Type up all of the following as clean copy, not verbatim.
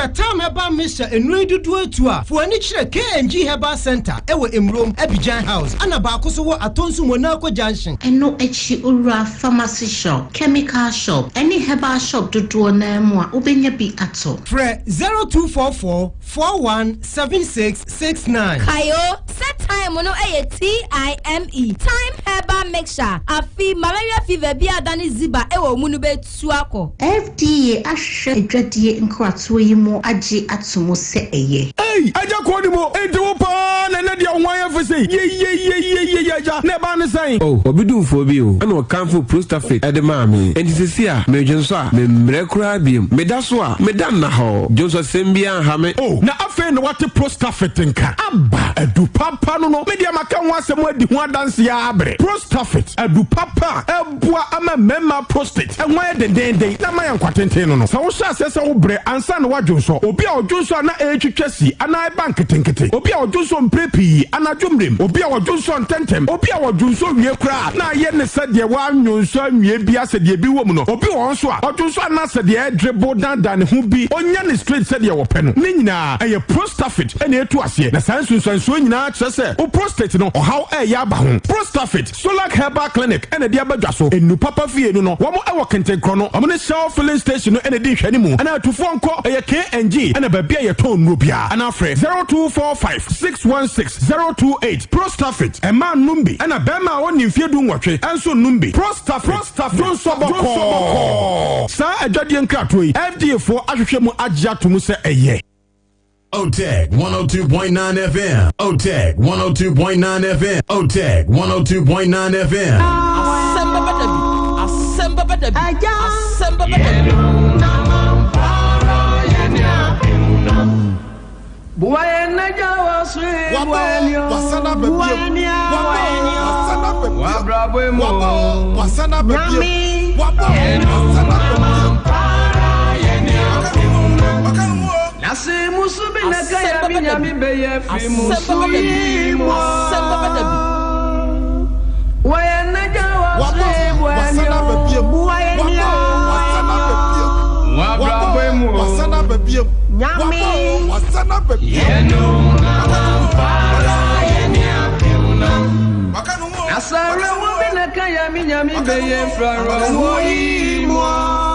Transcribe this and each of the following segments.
Wopɛ Thyme Herbal Mixture nnuro yi dodoɔ atu a, fa w'ani kyerɛ KNG Herbal Centre ɛwɔ Emurom, Abidjan House, ɛna baako nso wɔ Atonsu Monaco Junction. Ɛno akyi wowura pharmacy shop, chemical shop, ɛne herbal shop dodoɔ no ara mu a, wobɛnya bi atɔ. Frɛ 0244 41 76 69. Kae o sɛ thyme no yɛ TIME, Thyme Herbal Mixture, afi malaria fever bi a adane ziba wɔ wo mu no bɛtu akɔ. FDA ahwehwɛ adwadie nkratoɔ yi mu agye ato mu sɛ ɛyɛ. Ei agya kɔɔ ne mu enti wo paa na ɛnɛ deɛ wo ho ayɛ fɛ sei yeieieieiei agya na ɛbaa ne sɛn. Oh, obi dumfoɔ bi o, ɛna ɔkamfoo Prostafit de maa me. Enti seesei a meredwonsɔ a, memmrɛ koraa biom. Meda so a, meda nnahɔɔ. Dwonsɔsɛm biara nha me. Oh, na afei na woate Prostafit nka aba. Adu papa no no, me deɛ maka ho asɛm adi ho adanseɛ ara bere. Prostafit, adu papa a ɛboa ama mmarima prostate ho ayɛ dendeenden na ama yɛ nkwa tenten no no. Sɛ wohyɛ aseɛ sɛ wobrɛ ansa na woadwonsɔ, obi a ɔdwonsɔ a na ɛretwitwa si anaa ɛba nketenkete, obi a ɔdwonsɔ mprɛ pii anadwo mmerɛm, obi a ɔdwonsɔ ntɛmntɛm, obi a ɔdwonsɔ wie koraa a na ayɛ ne sɛ deɛ wannwonsɔ anwie bi asɛ deɛ bi wɔ mu no, obi wɔ hɔ nso a ɔdwonsɔ a na asɛ deɛ ɛredribble dandan ne ho bi, ɔnya ne straight sɛdeɛ ɔpɛ no. Ne nyinaa ɛyɛ Prostafit na ɛtu aseɛ, na saa nsunsuansoɔ nyinaa kyerɛ sɛ wo prostate no ɔhaw reyɛ aba ho. Prostafit. Solac Herbal Clinic na ɛde aba dwa so. Nnu papa fie no no, wɔn wɔ Kentenkrɔ no, wɔn ne Shell filling station no na ɛdi nhwɛanimu. Ɛna atufoɔ nkɔ, ɛyɛ KNG ɛna baabi a yɛtɔn nnuro biara. Ɛna frɛ 0245 616 028. Prostafit, mmaa nnom bi, ɛna barima a ɔnni mfeɛ du nwɔtwe nso nnom bi. Prostafit, dwonsɔ bɔkɔɔ. Saa adwadie nkratoɔ yi, FDA foɔ ahwehwɛ mu agye ato mu sɛ ɛyɛ. OTEC 102.9 FM. OTEC 102.9 FM. OTEC 102.9 FM. Asɛm bɛba da bi. Asɛm bɛba da bi. Asɛm bɛba da bi. Asɛm bɛba da bi. Asɛm bɛba da bi. Asɛm bɛba da bi.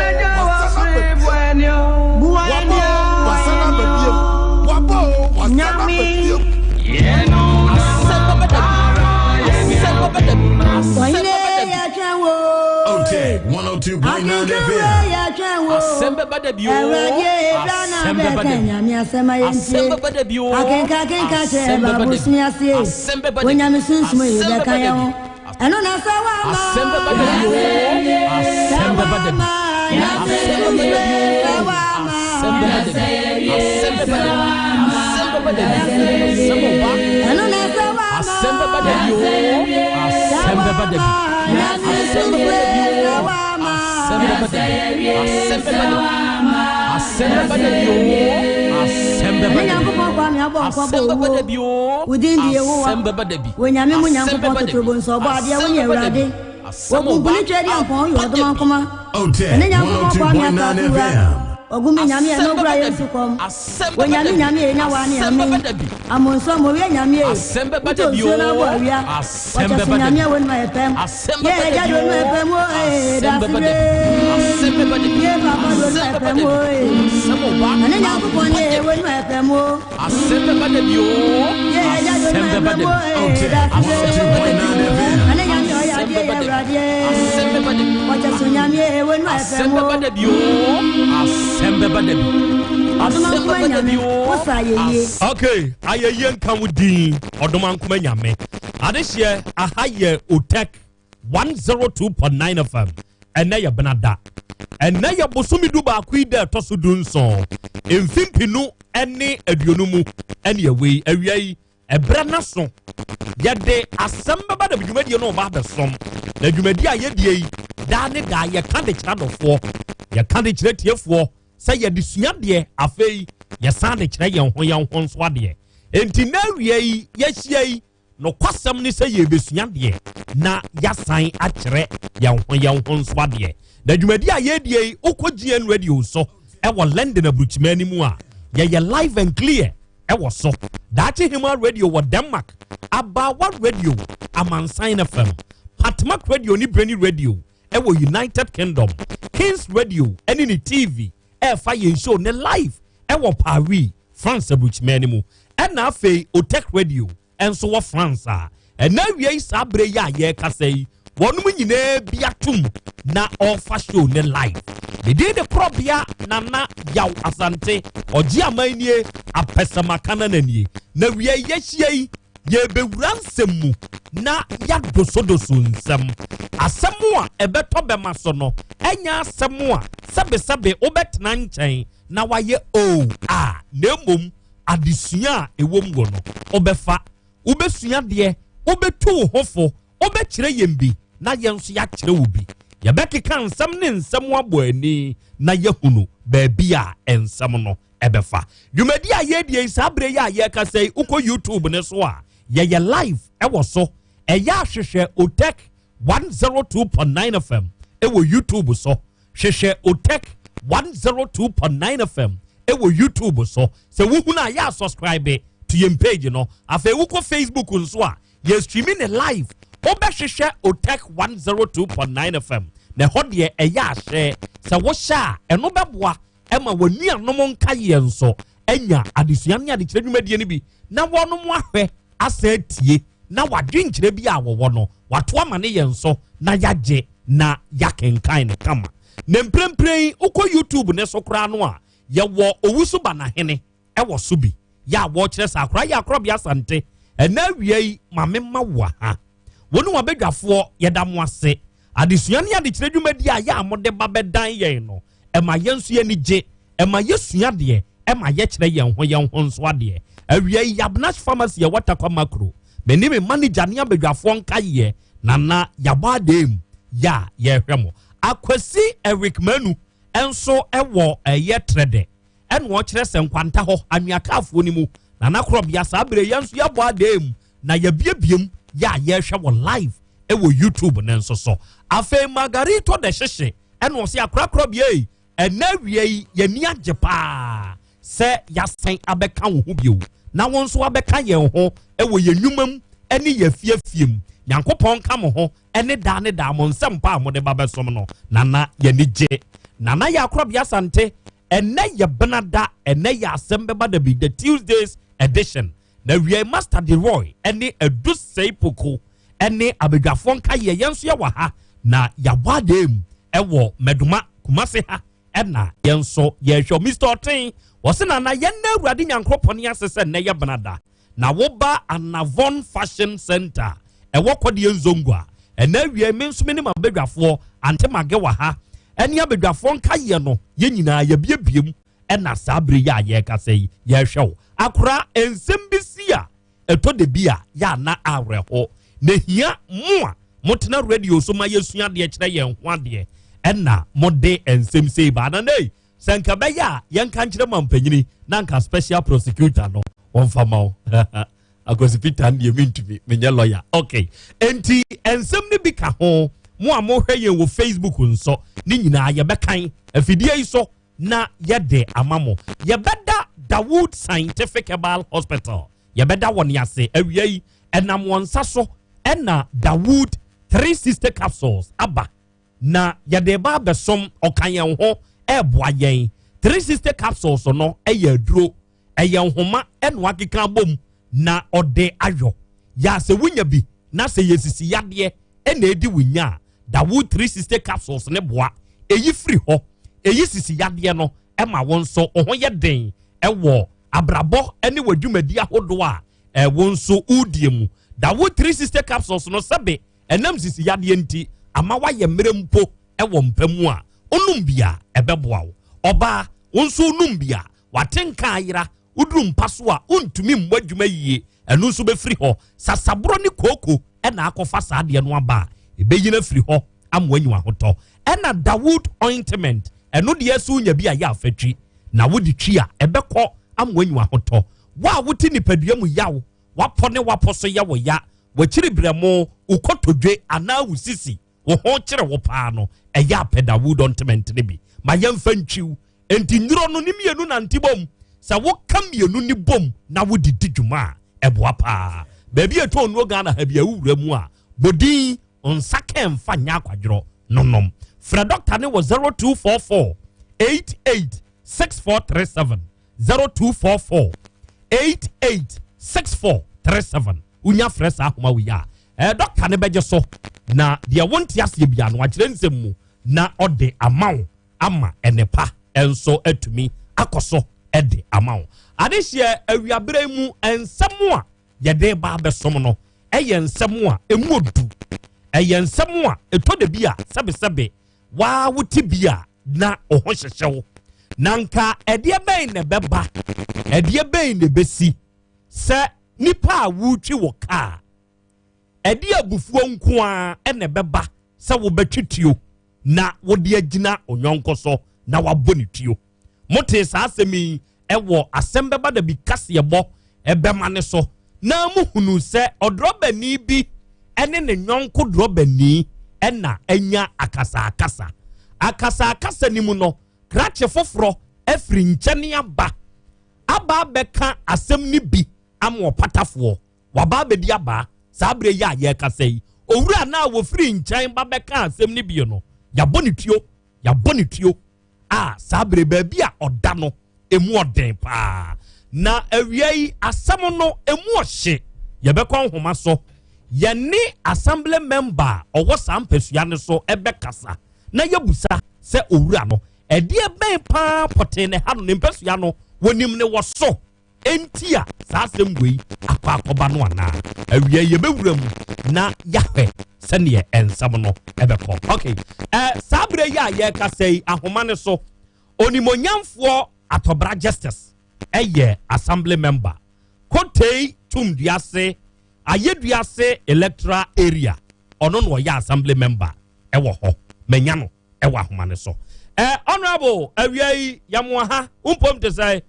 Asɛm bɛba da bi. Asɛm bɛba da bi. Asɛm bɛba da bi. OTEC 102.9 FM. Asɛm bɛba da bi oo. Asɛm bɛba da bi. Asɛm bɛba da bi oo. Asɛm bɛba da bi. Asɛm bɛba da bi. Asɛm bɛba da bi. Asɛm bɛba da bi oo. Asɛm bɛba da bi. Asɛm bɛba da bi oo. Asɛm bɛba da bi. Asɛm bɛba da bi. Asɛm bɛba da bi. Asɛm ɔba. Asɛm bɛba da bi oo. Asɛm bɛba da bi. Asɛm bɛba da bi oo. Asɛm bɛba da bi. Asɛm bɛba da bi. Asɛm bɛba da bi oo. Asɛm bɛba da bi. Asɛm bɛba da bi oo. Asɛm bɛba da bi. Asɛm bɛba da bi. Asɛm bɛba da bi. Asɛm ɔba. Aba da bi. OTEC 102.9 FM. Asɛm bɛba da bi. Asɛm bɛba da bi. Asɛm bɛba da bi. Asɛm bɛba da bi oo. Asɛm bɛba da bi. Asɛm bɛba da bi oo. Asɛm bɛba da bi. Asɛm bɛba da bi. Asɛm bɛba da bi. Asɛm ɔba. Aba da bi. Asɛm bɛba da bi oo. Asɛm bɛba da bi. OTEC Asɛm bɛba da bi 102.9 oo. FM. Asɛm bɛba da bi. Asɛm bɛba da bi. Asɛm bɛba da bi oo. Asɛm bɛba da bi. Asɛm bɛba da bi oo. As Okay, ayɛyie nka wo din ɔdomankoma nyame adehyeɛ aha yɛ otec 102.9 fm ɛnɛ yɛ benada ɛnɛ yɛ bosome du baako yi da ɛtɔ so du nson mfimpinu ne aduonu mu ɛne ɛwei awia yi ɛberɛ no so yɛde asɛm bɛba da dwumadie no ɔba abɛsom na dwumadie a yɛdie yi daa ne daa yɛka de kyerɛ adɔfoɔ yɛka de kyerɛ tiefoɔ sɛ yɛde sua adeɛ afei yɛsan de kyerɛ yɛn ho yɛn ho nso adeɛ enti na awia yi yɛahyia yi Nokwasɛm ne sɛ yɛrebɛsua adeɛ na yɛasan akyerɛ yɛn ho yɛn ho nso adeɛ. Na dwumadi a yɛredie yi, wokɔ GN Radio so ɛwɔ London aburukyiman no mu a, yɛyɛ live and clear ɛwɔ so. Daakye Hema Radio wɔ Denmark, Abaawa Radio, Amansan FM, Patmak Radio ne Breni Radio ɛwɔ United Kingdom, Kings Radio ɛne ne TV ɛrefa yɛn show ne live ɛwɔ Paris, France aburukyiman no mu. Ɛna afei Otech Radio nso wɔ France a ɛna awia yi saa berɛ yi a yɛrekasa yi wɔnom nyinaa bi atom na ɔrefa show ne live. Ne din de Korɔbea Nana Yaw Asante, ɔgye aman nie, apɛsɛmaka na nanie. Na wia yi yɛahyia yi, yɛrebɛwura nsɛm mu na yɛadosodoso nsɛm. Asɛm a ɛbɛtɔ bɛma so no, ɛnyɛ asɛm a sɛbesɛbe wobɛtena nkyɛn na wayɛ o a, na mmom adesua a ɛwɔ mu wɔ no, wobɛfa, wobɛsua deɛ, wobɛtu wo ho fo, wobɛkyerɛ yɛn bi na yɛn nso yɛakyerɛ wo bi. Yɛbɛkeka nsɛm ne nsɛm abɔ ani na yɛhunu baabi a nsɛm no ɛbɛfa. Dwumadi a yɛdie yi, saa berɛ yi a yɛrekasa yi, wokɔ YouTube ne so a, yɛyɛ live ɛwɔ so. Ɛyɛ ahwehwɛ Otech 102.9 FM ɛwɔ YouTube so. Hwehwɛ Otech 102.9 FM ɛwɔ YouTube so. Sɛ wohunu a, yɛ subscribe to yɛn page no. Afei wokɔ Facebook nso a, yɛ streaming ne live. Wobɛhwehwɛ Otech 102.9 FM na ɛhɔ deɛ ɛyɛ ahyɛ. Sɛ wohyɛ a, ɛno bɛboa ɛma w'anuanom nka yɛn nso anya adesua ne adekyerɛ dwumadie no bi na wɔnom ahwɛ asa atie na wadwenkyerɛ bi a wɔwɔ no wato ama ne yɛn so na yagye na yɛakenkan ne kama. Na mprempren yi wokɔ YouTube ne so koraa no a, yɛwɔ Owusu Banahene ɛwɔ so bi yɛ a wɔkyerɛ sɛ akora yɛ Akorɔbea Asante. Ɛna awia yi ma mema wo ha, wo ne wabadwafoɔ, yɛda mo ase. Adesua ne adekyerɛ dwumadi a yɛ a mode ba bɛdan yɛn no, ɛma yɛn nso yɛni gye, ɛma yɛsua adeɛ, ɛma yɛkyerɛ yɛn ho yɛn ho nso adeɛ. Awia yi Yabnash Pharmacy ɛwɔ Takwa Makro, me ne me manager ne abadwafoɔ nkaeɛ Nana yɛabɔ adeɛ yɛ a yɛrehwɛ mo. Akwasi Eric Manu nso ɛwɔ ɛyɛ Trɛdɛ, ɛna ɔkyerɛ sɛ nkwanta hɔ anweakaafoɔ no mu Nana Korɔbea saa berɛ yɛn nso yɛabɔ adeɛ mu na yɛbiebiem yɛ a yɛrehwɛ wɔ live ɛwɔ YouTube ne nso so. Afei Margarito de hyehye ɛna ɔse akora Korɔbea yi, ɛnɛ awia yi yɛni agye paa sɛ yɛasan abɛka wo ho bio na wo nso abɛka yɛn ho ɛwɔ yɛn nnwuma mu ɛne yɛn afiafie mu. Nyankopɔn ka mo ho ɛne daa ne daa. Mo nsɛm pa a mode ba bɛsom no, Nana yɛni gye. Nana yɛ Akorɔbea Asante. Ɛnɛ yɛ benada, ɛnɛ yɛ asɛm bɛba da bi, the Tuesdays edition. Na wia Master Deroy ɛne Adusei Poko ɛne abadwafoɔ nka yɛ, yɛn nso yɛwɔ ha na yɛabɔ adeɛ mu ɛwɔ Mɛdoma Kumase ha, ɛna yɛn nso yɛhwɛ Mr. Ɔten. Wɔse Nana yɛn na Awurade Nyankoropɔn ase sɛ nnɛ yɛ benada na woba Anavon Fashion Center ɛwɔ Kɔdeɛ Nzongo a, ɛnɛ awia me nso me ne m'abadwafoɔ Ante Mage wɔ ha ɛne abadwafoɔ nka yɛ no, yɛn nyinaa yɛbiebie mu ɛna saa bere yi a yɛrekasa yi yɛrehwɛ wo. Akora nsɛm bi si a ɛtɔ de bi a yɛ ana awerɛho na hia mo a motena radio so ma yɛsua adeɛ kyerɛ yɛn ho adeɛ, ɛna mode nsɛm sei ba. Na nei sɛ nka bɛyɛ a yɛnka nkyerɛ ma mpanyini na nka special prosecutor no wɔmfa ma wo. Akwasi Peter deɛ mentumi menyɛ lawyer. Okay, enti nsɛm no bi ka ho. Mo a mohwɛ yɛn wɔ Facebook nso ne nyinaa yɛbɛkan afidie yi so na yɛde ama mo. Yɛbɛda Dawood Scientific Herbal Hospital, yɛbɛda wɔn ase awia yi. Ɛnam wɔn nsa so ɛna Dawood 360 capsules aba na yɛde ba abɛsom. Ɔka yɛn ho ɛɛboa yɛn. 360 capsules no ɛyɛ aduro, ɛyɛ nhoma ɛna wakeka abom na ɔde ayɔ yɛ asɛ wunya bi na sɛ yɛsisi yadeɛ ɛna edi wunya a, Dawood 360 capsules ne boa eyi firi hɔ, eyi sisi yadeɛ no ɛma wɔn nso ho yɛ den ɛwɔ abrabɔ ɛne wɔ dwumadi ahodoɔ a ɛwɔ nso wudie mu. Dawood 360 capsules no, sɛbe ɛnam sisi yadeɛ nti ama wayɛ mmerɛ mpo ɛwɔ mpa mu a, onum bi a ɛbɛboa wo. Ɔbaa wo nso onum bi a wate nka ayera, woduru mpa so a wontumi mmɔ adwuma yie, ɛno nso bɛfiri hɔ. Sasaborɔ ne kooko ɛna akɔfa saa adeɛ no aba a, ɛbɛyina firi hɔ ama wanyi wahotɔ. Ɛna Dawood ointment, ɛno deɛ so wonya bi a yɛ afatwi na wode twi a, ɛbɛkɔ ama wanyi wahotɔ. Wo a wote nipadua mu yaw. W'apɔ ne w'apɔ so yɛ wo ya, w'akyiri berɛmo, wo kotodwe anaa wo sisi, wo ho kyere wo paa no, ɛyɛ a pɛ Dawood ointment no bi ma yɛmfa ntwiw. Enti nnuro no ne mmienu nante bom. Sɛ woka mmienu no bom na wode di dwuma a, ɛboa paa. Baabi a ɛtɔn nnuro Ghana ha bi a wowura mu a, bɔ din nsa kɛmfa nyɛ akwadworɔ no nom. Frɛ dɔkta no wɔ 0244 88 6437. 0244 88 6437 wonya frɛ saa ahoma wei a ɛɛ dɔkta no bɛgye so na deɛ wonte aseɛ bia no wakyerɛ nsɛm mu na ɔde ama wo ama ɛnepa nso atumi akɔ so de ama wo adehyeɛ awiaberɛ mu nsɛm a yɛde ba abɛsom no ɛyɛ nsɛm a ɛmu odu ɛyɛ nsɛm a ɛtɔ da bi a sɛbesɛbe waa wote bi a na wo ho hyehye wo. Na nka ɛdeɛ bɛn na ɛbɛba, ɛdeɛ bɛn na ɛbɛsi sɛ nipa a wotwi wɔ kaa, ɛde abufuo nko ara na ɛbɛba sɛ wobɛtwe tuo na wode agyina onyɔnko so na wabɔ ne tuo. Motee saa asɛm yi wɔ asɛm bɛba da bi kaseɛbɔ bɛma no so na mohunuu sɛ ɔdrɔbani bi ne ne yɔnko drɔbani na anya akasaakasa. Akasaakasa no mu no, krakye foforɔ afiri nkyɛne aba aba abɛka asɛm no bi ama ɔpatafoɔ. Waba abɛdi abaa saa berɛ yi a yɛrekasa yi. Owura no a wɔfiri nkyɛn ba bɛka asɛm no bi no, yɛabɔ ne tuo, yɛabɔ ne tuo. a saa bere baabi a ɔda no emu ɔden paa na awia yi asɛm no emu ɔhye yɛbɛkɔ nhoma so yɛne assembly member a ɔwɔ saa mpasua no so ɛbɛkasa na yɛbusa sɛ owura no ɛdeɛ bɛn paa pɔtee na ɛha no ne mpasua no wɔnim ne wɔ so enti a saa asɛm wei akɔ akɔba no anaa? Awia yɛbɛwura mu na yɛahwɛ sɛdeɛ nsɛm no ɛbɛkɔ. Ok, eh, saa berɛ yi a yɛrekasa yi ahoma no so, onimonyamfoɔ Atɔbra Justice ɛyɛ assembly member Kotei Tumduase Ayeduase electoral area, ɔno na ɔyɛ assembly member ɛwɔ hɔ. Manya no ɛwɔ ahoma no so. Eh, honorable, awia yi yɛmoa ha, wo mpom te sɛ?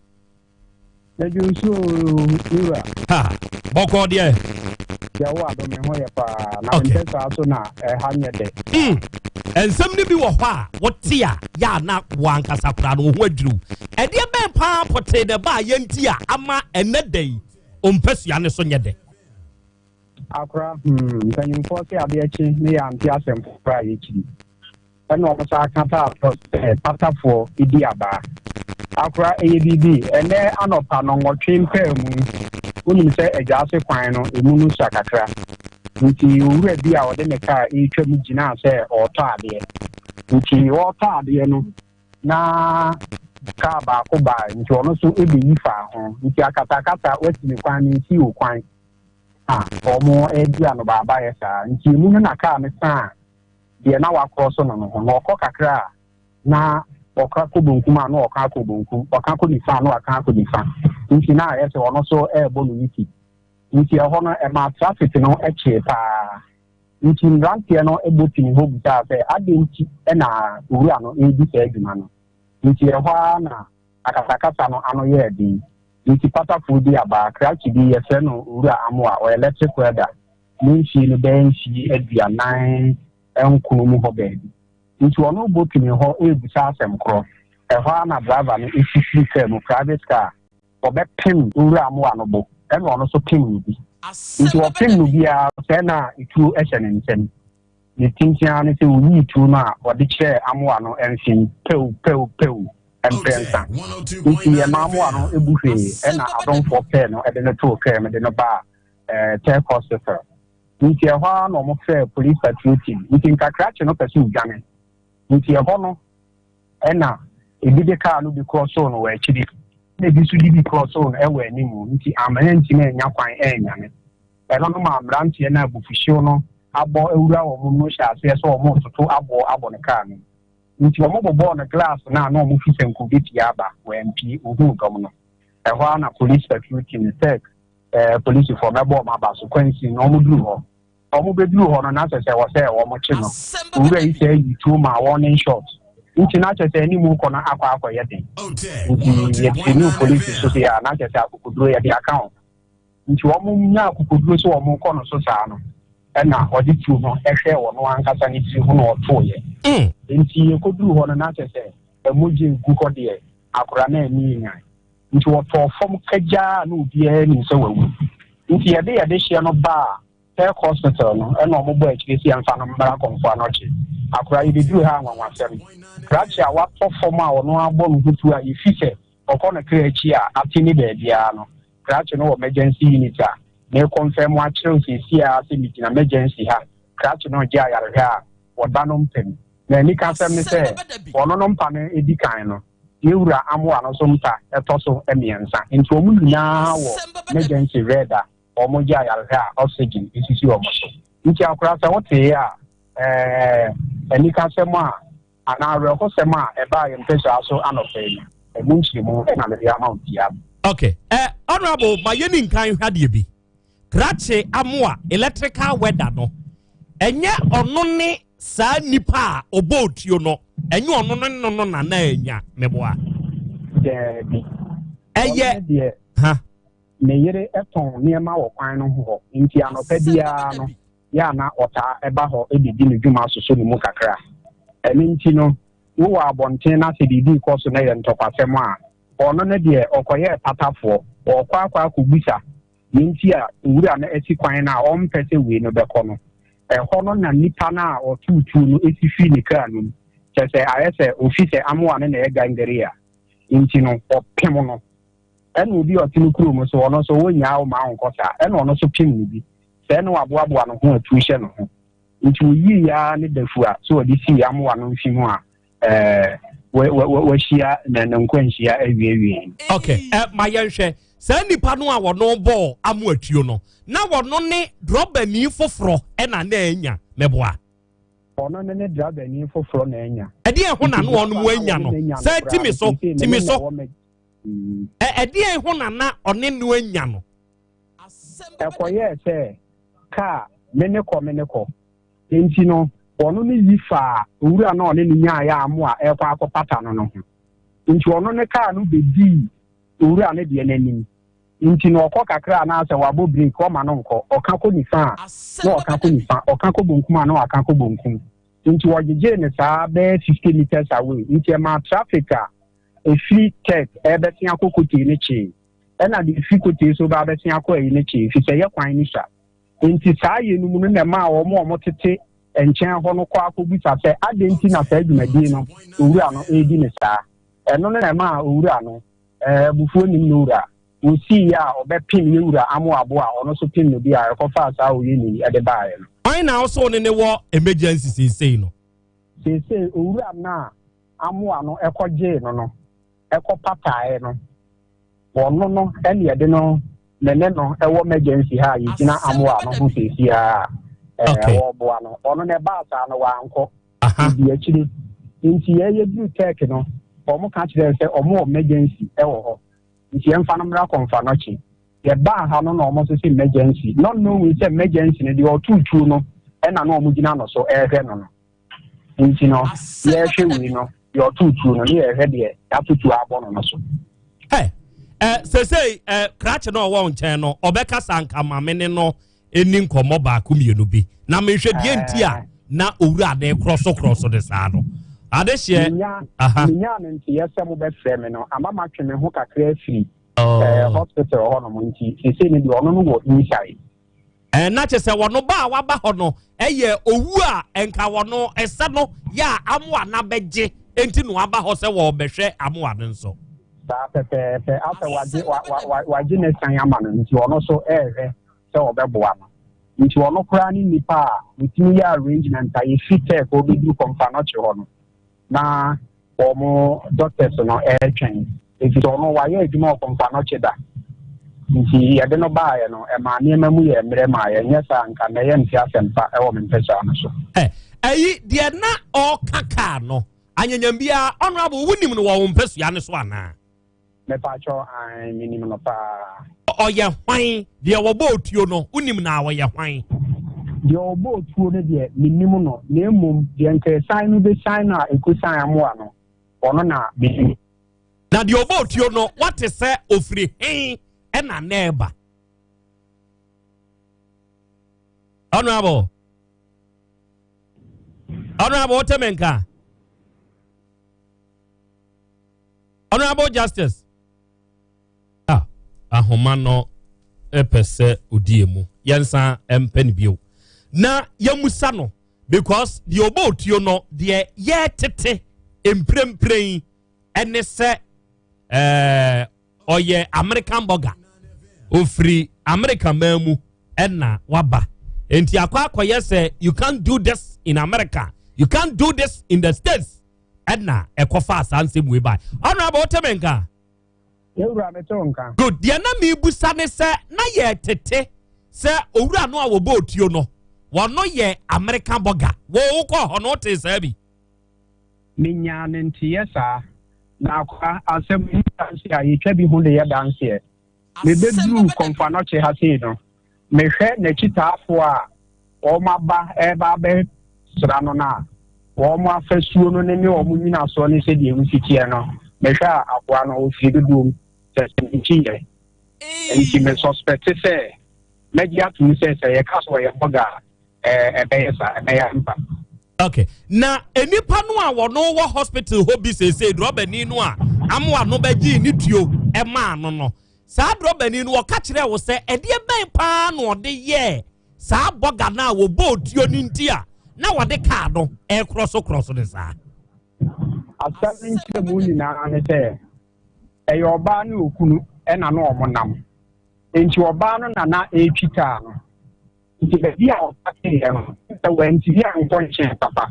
Yɛdwo nsuo wura. Ha, bɔkɔɔ deɛ. Yɛwo adom me ho yɛ paa na okay. mpɛ saa so na ɛha nyɛ dɛ. Mm. Nsɛm no bi wɔ hɔ a wote a yɛ a na wo ankasa koraa no wo ho adwiriw. Ɛdeɛ bɛn paa pɔtee na ɛbaa yɛ nti a ama ɛnɛ da yi ɔmpasua ne so nyɛ dɛ? Akora, hmm, mpanyimfoɔ se adeɛ kye ne yɛ ante asɛm foforɔ a yɛkyiri. Ɛna wɔn san ka taa tɔ sɛ patafoɔ di abaa. Akora, ɛyɛ biribi. Ɛnnɛ anɔpa nnɔnwɔtwe mpaamu, wonim sɛ Adwaase kwan no, emu no sua kakra. Nti owura bi a ɔde ne kaa retwam gyinaa sɛ ɔretɔ adeɛ. Nti ɔretɔ adeɛ no, na kaa baako bae, nti ɔno nso bɛyi faa ho. Nti akasakasa, wasi me kwan, mensi wo kwan, na wɔredi anobaabaeɛ saa. Nti emu no na kaa no saa deɛ na wakorɔ so no no ho. Na ɔkɔ kakra a, na ɔka kɔ bonkum a, na ɔka akɔ bonkum, ɔka kɔ nifa a, na waka akɔ nifa. Nti na ayɛ sɛ ɔno nso rebɔ no ne ti. Nti ɛhɔ no, ɛmaa traffic no kyee paa. Nti mmeranteɛ no bɔ pini hɔ bisaa sɛ, adɛn nti na owura no redi saa adwuma no? Nti ɛhɔ ara na akasakasa no ano yɛɛ den. Nti patafoɔ bi abaa, krakye bi, yɛfrɛ no Owura Amoah, ɔyɛ electric welder. Ne mfie no bɛyɛ mfie 49 mu hɔ baabi. Nti ɔno bɔ pini hɔ rebisa asɛm korɔ. Ɛhɔ ara na driver no si firi kaa mu, private car, ɔbɛpem Owura Amoah no bo, ɛna ɔno nso pem no bi. Nti ɔpem no bi ara sɛɛ na tuo hyɛ ne nsam. Ne tenten ara ne sɛ ɔyii tuo no a ɔde kyerɛɛ Amoah no mfem, pɛw, pɛw, pɛw, mprɛnsa. Nti ɛmaa Amoah no bu hwee, ɛna adomfoɔ pɛɛ no de no too kaa mu de no baa eh, Turk Hospital. Nti ɛhɔ ara na wɔfrɛɛ police patrol team. Nti nkakrakye no pɛ sɛ odwane. Nti ɛhɔ no ɛna ebi de kaa no bi krɔsoo no wɔ akyiri, na ebi nso de bi krɔsoo no ɛwɔ anim. Nti amma antumi annya kwan annyane. Ɛno no maa mmeranteɛ no a abufuhyew no abɔ awura wɔn no hyɛɛ aseɛ sɛ wɔretoto aboɔ abɔ no kaa no mu. Nti wɔbobɔɔ no glass no a na wɔfi sɛ nka obepie aba, wampie, ohuu dɔm no. Ɛhɔ ara na police patrol team no, Turk, ɛɛ polisifoɔ mɛbɔ wɔn aba so kwansin na wɔn duru hɔ. Wɔn bɛduru hɔ no na kyerɛ sɛ wɔ sɛ wɔn kye no. Owura yi sɛ yi tuo maa warning shot. Nti na kyerɛ sɛ anim kɔ no akɔ akɔyɛ den. Nti yɛtiri polisi so deɛ a na kyerɛ sɛ akokoduro yɛde aka ho. Nti wɔn nyaa akokoduro sɛ wɔn rekɔ no so saa no, ɛna ɔde tuo no hwɛɛ ɔno ankasa ne tiri ho na ɔtooeɛ. Nti yɛkɔduruu hɔ no, na kyerɛ sɛ mogya regu hɔ deɛ, akwadaa no anni nyan. Nti ɔtɔɔ fam kagyaa a na obiara nim sɛ wawu. Nti yɛde yɛn dehyeɛ no baa Turk Hospital no, ɛna wɔbɔɔ akyire sɛ yɛmfa no mmra Komfo Anokye. Akwadaa yi bɛduruu ha a anwanwasɛm. Krakye a watɔ fam a ɔno ara bɔ ne ho tuo a yɛfi sɛ ɔkɔ ne kra akyi a ate ne baabiara no, krakye no wɔ emergency unit a merekɔnfɛm akyerɛ wo seesei ara sɛ megyina emergency ha, krakye no regye ayarehwɛ a wɔda no mpa mu. Na anikasɛm ne sɛ ɔno no mpa no di kan no, yɛn wura Amoah no nso mpa tɔ so mmiɛnsa. Nti wɔn nyinaa wɔ emergency red a wɔgye ayarehwɛ a oxygen sisi wɔn so. Nti akora sɛ woteeɛ a, ɛɛ anikasɛm a anaa awerɛhosɛm a ɛbaa yɛn mpasua so anɔpa yi no, ɛmu nkyerɛmu na mede ama wo tiaa no. Ok, eh, Honourable, ma yɛni nkan nhwɛ adeɛ bi. Krakye Amoah, electrical weather no, ɛnyɛ ɔno ne saa nipa a ɔbɔ otuo no, ɛnyɛ ɔno ne no no na na anya, meboa? Daabi. Ɛyɛ, Ɔno deɛ, ha? Ne yere tɔn nneɛma wɔ kwan no ho hɔ, nti anɔpa biara no, yɛ a na ɔtaa ba hɔ de di ne dwuma soso ne mu kakra. Ɛno nti no, wowɔ abɔnten na sɛ biribi rekɔ so na ɛyɛ ntɔkwasɛm a, ɔno no deɛ ɔkɔyɛɛ patafoɔ, ɔrekɔ akɔ akɔbisa deɛ nti a owura no asi kwan no a ɔmpɛ sɛ wei no bɛkɔ no. Ɛhɔ no na nipa no a ɔtoo tuo no si firi ne kaa no mu, kyerɛ sɛ ayɛ sɛ ofi sɛ amoa no na ɛyɛ gangaria nti no, ɔpem no. Ɛna obi a ɔte ne kurom nso, ɔno nso wonnyaa wo ma wonkɔ saa. Ɛna ɔno nso pem no bi. Sɛɛ na waboaboa ne ho atuo hyɛ ne ho. Nti oyii ara ne dafua sɛ ɔde sii amoa no mfe mu a ɛɛ wahyia na ne nkwanhyia awiewie. Ok, ɛ ma yɛnhwɛ saa nipa no a wɔno bɔɔ amoa tuo no, na wɔno ne drɔbani foforɔ ɛna na anya, mɛboa? Ɔno ne ne drɔbani foforɔ na anya. Ɛdeɛn ho na na wɔnom anya no? Sɛ timi so, timi so. Ɛ ɛdeɛn ho na na ɔne no anya no? Ɛkɔyɛɛ sɛ kaa me ne kɔ me ne kɔ. Enti no, ɔno ne yi faa owura no a ɔne no nyaeɛ a amoa rekɔ akɔpata no no ho. Enti ɔno ne kaa no bɛdii owura no deɛ no anim. Enti no ɔkɔ kakra anaasɛ wabɔ breki, ɔma no nkɔ. Ɔka kɔ nifa a, na ɔka kɔ nifa, ɔka kɔ bonkum a, na waka kɔ bonkum. Enti wɔgyegyee no saa bɛyɛ 50 metres away. Enti ɛmaa traffic a ɛfiri Turk rebɛsen akɔ Kotei no kyee. Ɛna deɛ ɛfiri Kotei so reba abɛsen akɔ ayi no kyee, ɛfiri sɛ yɛ kwan no sua. Enti saa yɛ no mu no na ɛmaa wɔn a wɔtete nkyɛn hɔ no kɔ akɔbisa sɛ adɛn nti na saa dwumadie no owura no redi no saa. Ɛno no na ɛmaa owura no, ɛɛ, abufuo nnim no wura, ɔsiiɛ a ɔbɛpem yɛ wura amoabo a ɔno nso pem no bi a ɛkɔfaa saa oyɛni yi de baeɛ no. Hwan na wo so wo ne no wɔ emergency seesei no? Seesei owura no a amoa no kɔgyee no no kɔpataeɛ no, ɔno no na yɛde no, me ne no wɔ emergency ha a yɛgyina amoa no ho seesei ara a wɔreboa no. Ɔno no ɛbaa saa no wankɔ, ɔdi akyire. Nti yɛyɛduru Turkey no, wɔn ka kyerɛɛ sɛ wɔn wɔ emergency wɔ hɔ, nti yɛmfa no mmra Kɔmfanɔkye. Yɛbaa ha no na wɔn nso sɛ emergency, not knowing sɛ emergency no deɛ ɔtoo tuo no ɛna na wɔn gyina no so ɛrehwɛ no no. Nti no, yɛrehwɛ wei no, deɛ ɔtoo tuo no, ne yɛrehwɛ deɛ yɛato tuo abɔ no no so. Ɛ ɛ sesei ɛ krakye no ɔwɔ nkyɛn no ɔbɛkasa nka maame ne no ɛni nkɔmmɔ baako mmienu bi na mehwɛ deɛ nti a na owura ne korɔso korɔso de saa no adehyeɛ. Menyaa no nteɛ sɛ mobɛfrɛ me no ama matwe me ho kakra afiri oh. eh, hospital hɔ nom nti sesei no deɛ ɔno no wɔ inside. Eh, na kyerɛ sɛ wɔn ba a waba hɔ no yɛ owu a nka wɔn ɛsɛ no yɛ a amoa no abɛgye nti na waba hɔ sɛ wɔrebɛhwɛ amoa no nso. Saa pɛpɛɛpɛ asɛ wagye wa wa wagye ne san ama no nti ɔno nso ɛrehwɛ sɛ ɔbɛboa no nti ɔno koraa ne nipa a otumi yɛ arrangement a yɛfi tɛk ɔbɛduru kɔmfa nɔkye hɔ no na wɔn doctors no retwɛn efisɛ ɔno wayɛ adwuma wɔ Komfo-Anokye da nti yɛde no baeɛ no ɛmaa nneɛma mu yɛɛ mmerɛ maa yɛn nyɛ saa nka nnɛ yɛnte asɛmpa wɔ me mpɛsoa no so. Ɛ ɛyi deɛ na ɔreka kaa no anyanyam biara honourable wonim no wɔ wo mpɛsoa no so anaa? Mepakyɛw ae menim no paa. Ɔyɛ hwan? Deɛ wɔbɔ otuo no wonim no a ɔyɛ hwan? Deɛ ɔbɔ otuo no deɛ mennim no na mmom deɛ nka ɛsan no bɛsiane no a ɛkɔsiane amoa no ɔno na menim. Na deɛ ɔbɔ otuo no woate sɛ ɔfiri he na na ɛreba? Honorable. Honorable, wote me nka? Honorable Justice. Ah, ahoma no pɛ sɛ odi emu. Yɛnsan mpɛ no bio. Na yɛmusa no because deɛ ɔbɔ otuo no deɛ yɛtete mprempren ɛne sɛ ɛɛ ɔyɛ American burger. Ofiri America man mu ɛna waba. Nti akɔ akɔyɛ sɛ you can't do this in America. You can't do this in the States. Ɛna ɛkɔfa saa nsɛm wei ba. Honorable, wote me nka? Ewura, me te wo nka. Good. Deɛ na mebusa ne sɛ na yɛ tete sɛ owura no a wɔbɔ otuo no wɔno yɛ American burger. Wo wokɔ hɔ no wote saa bi? Menyaa ne nteyɛ saa. Na akora asɛm yi danse a yɛtwa bi ho de yɛ danseɛ. Mebɛduruu Komfo Anokye ha sei no, mehwɛ n'akyitaafoɔ a wɔn aba ɛreba abɛsra no no a, wɔn afasuo no ne ne wɔn nnyinasoɔ ne sɛdeɛ ɛmu si teɛ no, mehwɛ a akoa no ɔfiri dodoɔ mu sɛ sɛ n'akyi yɛ. Nti me suspect sɛ mɛgye atom sɛ sɛ yɛka sɛ ɔyɛ bɔga a, ɛbɛyɛ saa, ɛbɛyɛ ampa. Okay. Na nipa no a wɔno wɔ hospital hɔ bi seesei, drɔbani no a amoa no bɛgyee ne tuo ɛmaa no no, saa drɔbani no wɔka kyerɛɛ wo sɛ ɛdeɛ bɛn paa na ɔde yɛɛ saa bɔga no a wɔbɔɔ tuo no nti a na wɔde kaa no ɛrekorɔ so korɔ so ne saa? Asɛm no nkyerɛmu nyinaa ne sɛ ɛyɛ ɔbaa ne okunu ɛna na wɔn nam. Nti ɔbaa no na na ɛretwi kaa no. Nti baabi a ɔpakeeɛ no, sɛ wantumi ankɔ nkyɛn papa.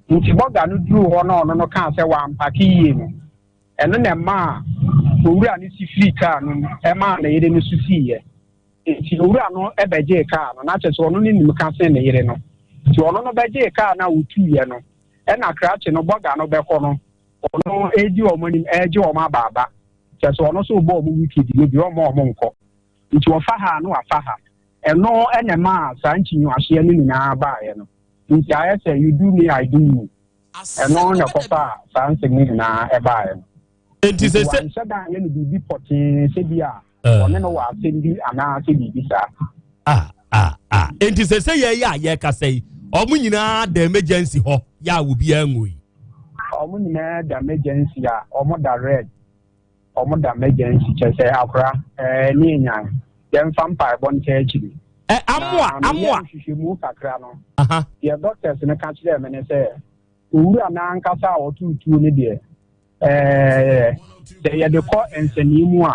Nti bɔga no duruu hɔ na ɔno no kaa sɛ wampake yie no, ɛno na ɛmaa owura no si firii kaa no mu ɛmaa ne yere no so siiɛ. Nti owura no bɛgyee kaa no, na kyerɛ sɛ ɔno no nim ka sen ne yere no. Nti ɔno no bɛgyee kaa no a ɔtuiɛ no, ɛna krakye no bɔga no bɛkɔ no, ɔno redi wɔn anim ɛregye wɔn abaaba. Kyerɛ sɛ ɔno nso rebɔ wɔn wicked no bi, ɔmma wɔn nkɔ. Nti ɔfa ha a na wafa ha. Ɛno na ɛmaa saa nkyinwuahyeɛ no nyinaa baeɛ no. Nti ayɛ sɛ you do me, I do you. Ɛno na ɛkɔfaa saa nsɛm no nyinaa ɛbaeɛ no. Nti sɛ sɛ wanhyɛ da anyɛ no biribi pɔtee sɛ bi a ɔne no wɔ asɛm bi anaasɛ biribi saa. Ah, ah, ah. Nti sɛ sɛ yɛyɛ a yɛkasa yi, ɔmo nyinaa da emergency hɔ yɛ a obiara nwu yi. Ɔmo nyinaa da emergency a ɔmo da red. Ɔmo da emergency kyerɛ sɛ akora ɛɛ ne enyan. Yɛmfa mpaebɔ nkyɛ akyiri. Ɛ amoa Na meyɛ amoa. nhwehwɛmu kakra no, deɛ doctors no ka kyerɛɛ me ne sɛ owura no ankasa a ɔtoo tuo no deɛ, ɛɛ sɛ yɛde kɔ nsɛnii mu a,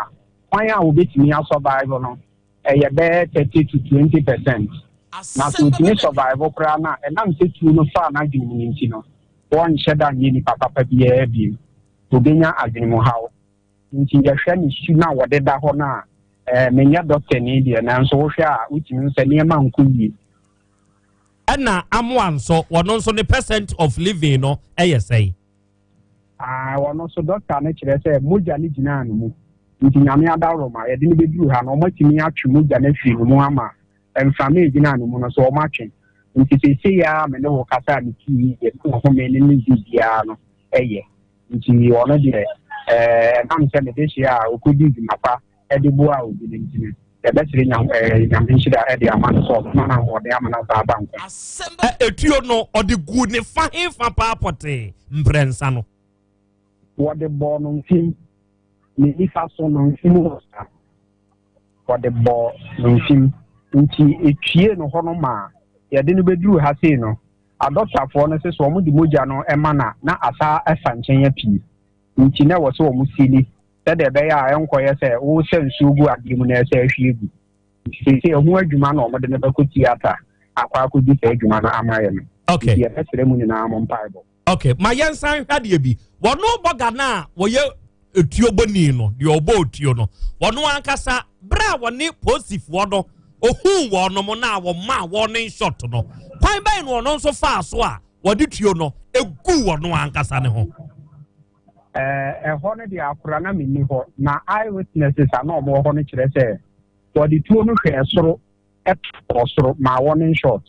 kwan a wɔbɛtumi asurvive no ɛyɛ bɛyɛ 30 to 20%. Na sɛ ɔtumi survive koraa no a, ɛnam sɛ tuo no faa n'adwene mu no nti no, wɔnhyɛ da nyɛ nipa papa biara bio. Obenya adwenemhaw. Nti yɛhwɛ ne su no a wɔde da hɔ no a, eh, menyɛ dɔktani deɛ, nanso wohwɛ a wotumi hu sɛ nneɛma nkɔ yie. Ɛna Amoah nso, wɔno nso ne percent of living no yɛ sɛn? Ah, wɔno nso dɔkta no kyerɛ sɛ mogya no gyinaa ne mu. Nti Nyame adaworoma, yɛde no bɛduru ha no, wɔatumi atwe mogya no afiri ne mu ama mframa a ɛgyinaa ne mu no nso wɔatwe. Nti seesei ara a me ne wo kasa a me ti yi deɛ, me home ne me biribiara no yɛ. Nti ɔno deɛ, ɛnam sɛ mede hyɛ a ɔkɔdii dwuma pa de boaa obi no nti no, yɛbɛsrɛ Nyame nhyira de ama no sɛ ɔbɛma no ahoɔden ama no asan aba nkwa. Etuo no, ɔde guu ne fa hefa paa pɔtee mprɛnsa no? Wɔde bɔɔ no mfem, ne nifa so no mfem hɔ saa. Wɔde bɔɔ no mfem. Nti etuee no hɔ no maa yɛde no bɛduruu ha sei no, Adɔktafoɔ no se sɛ wɔde mogya no ma no a, na asa afa nkyɛn apue. Nti na ɛwɔ sɛ wɔsili sɛdeɛ ɛbɛyɛ a ɛnkɔyɛ sɛ woresɛ nsuo gu adeɛ mu na ɛsɛ ahwie gu. Nti seesei ɛho adwuma na wɔde no bɛkɔ theatre akɔ akɔdi saa adwuma no ama yɛn no. Okay. Nti yɛbɛsrɛ mo nyinaa mo mpaebɔ. Okay, ma yɛnsan nhwɛ adeɛ bi. Wɔno bɔga no a wɔyɛ etuo bɔni no, deɛ ɔbɔ otuo no, wɔno ankasa berɛ a wɔne polisifoɔ no ohuu wɔnom no a wɔmaa warning shot no, kwan bɛn na ɔno nso faa so a wɔde tuo no eguu wɔno ankasa ne ho? Ɛhɔ no deɛ akora na menni hɔ, na eye witnesses a na wɔwɔ hɔ no kyerɛ sɛ wɔde tuo no hwɛɛ soro tɔɔ soro maa warning shot.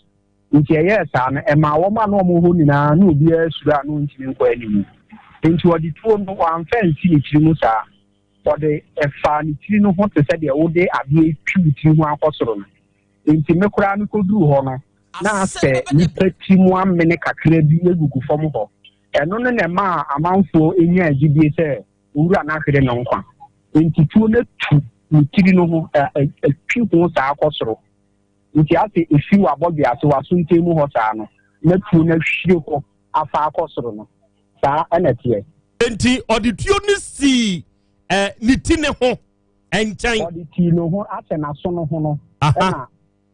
Nti ɛyɛɛ saa no, ɛmaa wɔn a na wɔwɔ hɔ nyinaa na obiara suro a na ɔntumi nkɔ anim. Nti ɔde tuo no, wamfa ansi ne tiri mu saa. Ɔde faa ne tiri no ho te sɛ deɛ wode adeɛ retwi wo tiri ho akɔ soro no. Enti me koraa mekɔduruu hɔ no, na asɛ nnipa ti mu amene kakra bi gugu fam hɔ. Ɛno no na ɛmaa amanfoɔ nyaa gyidie sɛ owura no ahwere ne nkwa. Enti tuo no atu ne tiri no ho, atwi ho saa kɔ soro. Nti asɛ ɛfi w'abɔdwe ase, w'asonten mu hɔ saa no, na tuo no ahwire hɔ afa akɔ soro no. Saa na ɛteɛ. Enti ɔde tuo no sii ne ti ne ho nkyɛn. Ɔde tii ne ho asɛ n'aso no ho no, ɛna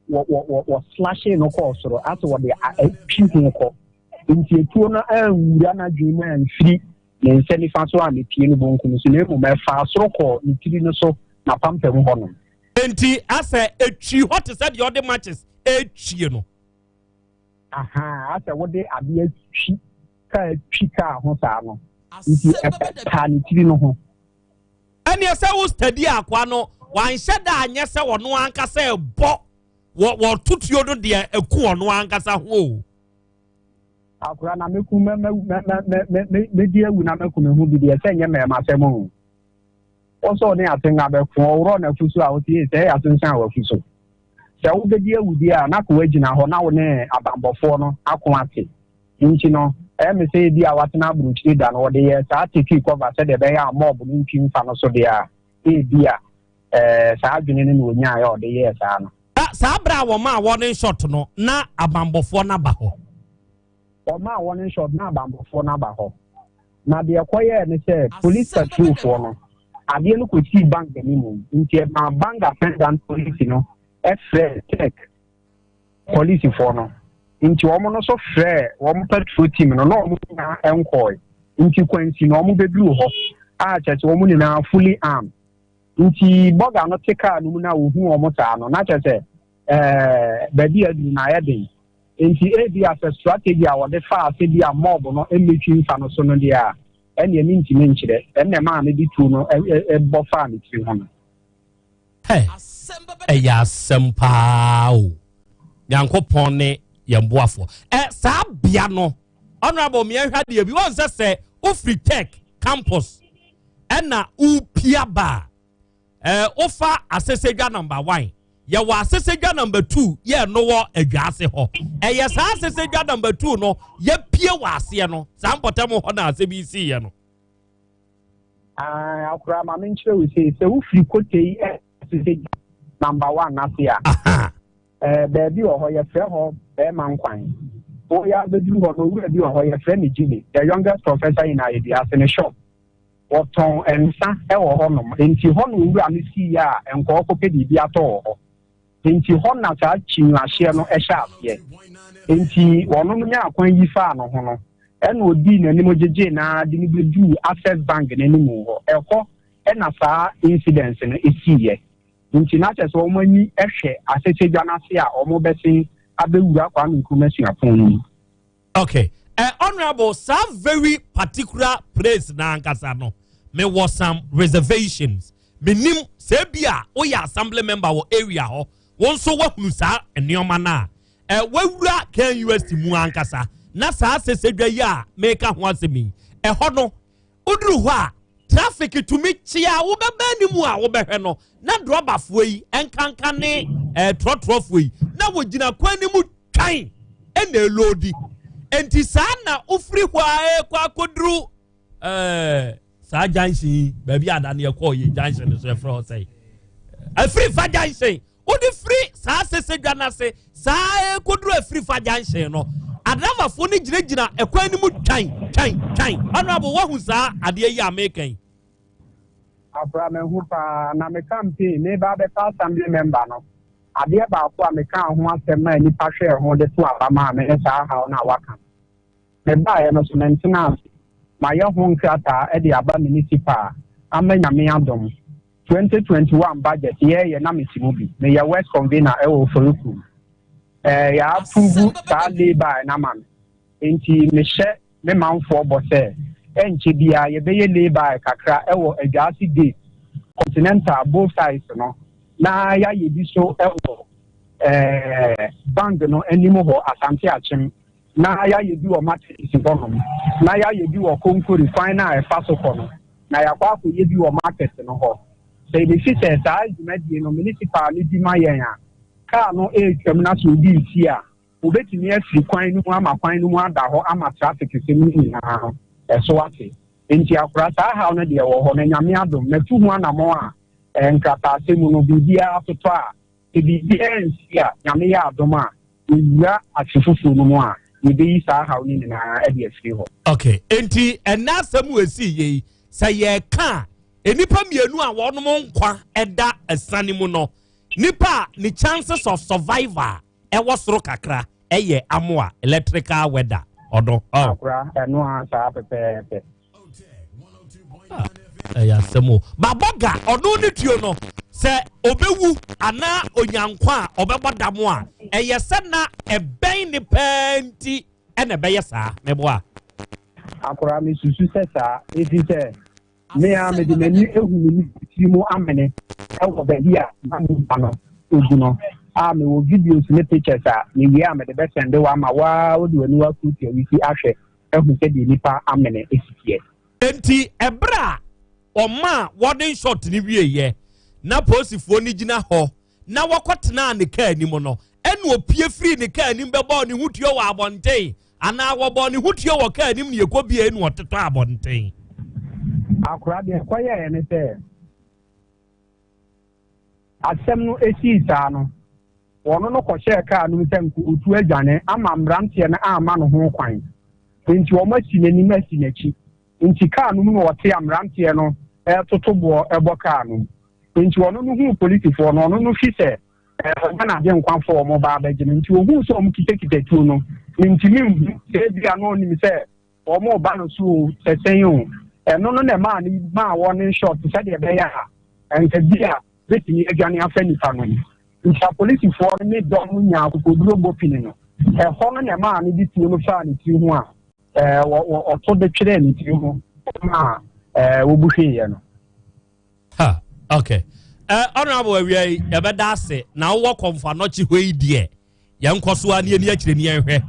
wɔ wɔ wɔ wɔ slashee no kɔɔ soro asɛ wɔde atwi ho kɔ. Nti etuo no anwura n'adwene mu amfiri ne nsa nifa so ammepue ne bonkum so, na mmom ɛfaa soro kɔɔ ne tiri no so n'apampam hɔnom. Enti asɛ etwi hɔ te sɛ deɛ ɔde matches retwie no. Ahaa, asɛ wode adeɛ atwi kaa twi kaa ho saa no. Nti ɛtaa ne tiri no ho. Ɛneɛ sɛ wo study akoa no wanhyɛ da anyɛ sɛ ɔno ankasa ɛbɔ wɔ wɔto tuo no deɛ ɛku ɔno ankasa ho o. Akora na mɛku mɛ mɛ mɛ mɛ mɛ mɛdi awu na mɛku me ho bi deɛ sɛ nyɛ mɛɛma asɛm o. Wo sɛ ɔne asenga bɛko ɔworɔ n'afu so a wosi ee sɛ ɛyɛ asensan w'afu so. Sɛ wobɛdi awu deɛ a na ko agyina hɔ na wo ne abanbɔfoɔ no ako ate. Nti no, ɛyɛ me sɛ ebia watena aburokyire da no, wɔde yɛɛ saa tekii cover sɛdeɛ ɛbɛyɛ a mob no ntwi mfa no so deɛ a, ebia ɛɛ saa adwene no na ɔnyaeɛ a ɔde yɛɛ saa no. Na saa berɛ a wɔmaa warning shot no, na abanbɔfoɔ no aba hɔ. Wɔmaa warning shot na abanbɔfoɔ no aba hɔ. Na deɛ ɛkɔyɛɛ ne sɛ, police patrolfoɔ no, adeɛ no kɔsii bank anim, nti ɛmaa bank attendant police no frɛɛ tech. Polisifoɔ no nti wɔn no nso frɛɛ wɔn patrol team no na wɔn nyinaa nkɔɔe nti kwansi na wɔn bɛduru hɔ a kyerɛ sɛ wɔn nyinaa fully armed nti bɔga no te kaa no mu na wɔhu wɔn saa no na kyerɛ sɛ ɛɛ baabi a aduru na ayɛ den nti ebi a sɛ strategy a wɔde faa sɛ bi a mob no mmetwi nfa no so no deɛ a ɛnneɛ mentumi nkyerɛ ɛnna ɛmaa mede tuo no ɛbɔ faa me tiri ho no. Hey, ɛyɛ asɛm paa o. Nyankopɔn ne yɛn boafoɔ. Ɛ saa bea no, honorable mmiɛnhwɛ adeɛ bi, wɔn sɛ sɛ wofiri tech campus ɛna wopia ba a, ɛ wofa asɛsɛdwa number one, yɛwɔ asɛsɛdwa number two, yɛ no wɔ adwa ase hɔ. Ɛyɛ saa asɛsɛdwa number two no, yɛpie wɔ aseɛ no, saa mpɔtam hɔ na asɛm yi siiɛ no. Ae, akora ma menkyerɛ wo sei, sɛ wofiri Kotei ɛsɛ number one ase a, ɛɛ baabi wɔ hɔ yɛfrɛ hɔ bɛrima nkwan. Woyɛ abɛduru hɔ no, owura bi wɔ hɔ yɛfrɛ no Jimmy, the youngest professor in Ayeduase ne shop. Wɔtɔn nsa wɔ hɔnom, nti hɔ na owura no sii a nkɔɔ kɔpɛ biribi atɔ wɔ hɔ. Enti hɔ na saa kyinuahyeɛ no hyɛ aseɛ. Enti ɔno no nyaa kwan yi faa ne ho no, ɛna ɔdii n'anim gyegyee no ara de no bɛduruu Access Bank no anim hɔ. Ɛhɔ na saa incidents no siiɛ. Nti na kyerɛ sɛ wɔn ani hwɛ Asɛkyɛdwa no ase a wɔbɛsen abɛwura Kwame Nkrumah Suapɔn no mu. Okay. Uh, honorable, saa very particular place na ankasa no, me wɔ some reservations. Menim sɛ ebi a woyɛ assembly member wɔ area hɔ, wɔn nso wahunu saa nneɛma no a, eh, wawura KNUST mu ankasa na saa sɛsɛdwa yi a meka ho asɛm yi, ɛhɔ no, woduru hɔ a, traffic tumi kyea wobɛba anim a wobɛhwɛ no na drɔbafoɔ yi nkanka ne eh, trɔtrɔfoɔ yi na wɔgyina kwan no mu twan ɛna ɛloodi nti saa na wofiri hɔ a ɛkɔ akɔduru ɛɛ saa junction yi baabi a daneɛ kɔɔ yɛ junction no so ɛfrɛ hɔ sɛ afirifa junction wode firi saa sese dwa no ase saa ɛkɔduru afirifa junction no adramafoɔ no gyinagyina ɛkwan no mu twan twan twan honorable wahu saa adeɛ yi a meka yi. Afra mahu paa na me campaign meba abɛfa assembly member no Adeɛ baako a mekaa ho asɛm maa nnipa hwɛɛ ho de too aba maa me ne saa haw no a woaka no. Mebaeɛ no so mentenaa ase. Mayɛ ho nkrataa de aba municipal ama Nyame adom. 2021 budget yɛɛyɛ na mete mu bi. Meyɛ West convener wɔ Oforikrom. Ɛɛ yɛ approve saa lay-by no ama me. Enti mehyɛ me manfoɔ bɔ sɛ ɛnkyɛ biara yɛbɛyɛ lay-by kakra wɔ Adwaase Gate, Continental, both sides no, na yɛayɛ bi so wɔ eh, bank no anim hɔ, Asante Akyem, na yɛayɛ bi wɔ Methodist hɔnom, na yɛayɛ bi wɔ Konkori kwan no a ɛfa so kɔ no, na yɛakɔ akɔyɛ bi wɔ market no hɔ. Sɛ yɛbɛfi sɛ saa dwumadie no municipal no di ma yɛn a, Kaa no retwam na sɛ obi resi a, obetumi afiri kwan no mu ama kwan no mu ada hɔ ama traffic sɛm no nyinaa no ɛso ate. Enti akora saa haw no deɛ wɔ hɔ na Nyame adom matu ho anamɔn a eh, nkrataasɛm mu no biribiara totɔ a, sɛ biribiara nsi a, Nyame yɛ adom a, yɛwura afe foforɔ no mu a, yɛbɛyi saa haw no nyinaa de afiri hɔ. Okay, enti ɛnɛ asɛm wɔ esi yɛ yi, sɛ yɛreka a, nnipa mmienu a wɔnom nkwa ɛda asiane mu no, nipa a ne chances of survival ɛwɔ soro kakra ɛyɛ amoa electrical weather ɔno. Oh. Akora ɛno a saa pɛpɛɛpɛ. Ah, ɛyɛ asɛm o. Babɔga ɔno ne tuo no sɛ ɔbɛwu anaa onyankwa a ɔbɛbɔ dam a ɛyɛ sɛ na ɛbɛn ne pɛɛ nti ɛna ɛbɛyɛ saa meboa. Akora mesusu sɛ saa ɛfiri sɛ Me ara mede m'ani ahu me tiri mu amene wɔ baabi a na me ba no gu no a mewɔ videos ne pictures a mewie a mede bɛsɛnde wo ama wo ara wode w'aniwa akurutu awisi ahwɛ ahu sɛdeɛ nipa amene si teɛ. Enti ɛberɛ a ɔmaa warning shot no wieeɛ na polisifoɔ no gyina hɔ na wɔkɔtenaa ne kaa anim no, ɛna ɔpue firii ne kaa anim bɛbɔɔ ne ho tuo wɔ abɔnten, anaa wɔbɔɔ ne ho tuo wɔ kaa anim na yɛkɔbiee na ɔtetɔ abɔnten. Akora deɛ ɛkɔyɛeɛ ne sɛ, asɛm no sii saa no, wɔno no kɔhyɛɛ kaa no mu sɛ nka ɔtu adwane ama mmeranteɛ no amma no ho kwan. Enti wɔasi n'anim asi n'akyi. Enti kaa no mu na ɔte a mmeranteɛ no retoto boɔ bɔ kaa no mu. Enti ɔno no huu polisifoɔ no, ɔno no fi sɛ ɔba n'agyenkwafoɔ a wɔreba abɛgye no. Nti ɔhuu sɛ wɔkitakita tuo no, mentumi nhu sɛ ebia na ɔnim sɛ wɔreba no so o, sɛ sɛn o. Ɛno no na ɛmaa no maa warning shot sɛdeɛ ɛbɛyɛ a anka bi a bɛtumi adwane afa nnipa no mu. Nti apolisifoɔ no ne dɔm no nyaa akokoduro bɔ pini no. Ɛhɔ no na ɛmaa no de tuo no faa ne tiri ho a ɔto de twerɛɛ ne tiri ho maa wɔbu hweeɛ no. Ha, okay. Honorable awia yi yɛbɛda ase na wowɔ kɔmfo anɔkye hɔ yi deɛ yɛnkɔ so a ne yɛni akyire ne yɛnhwɛ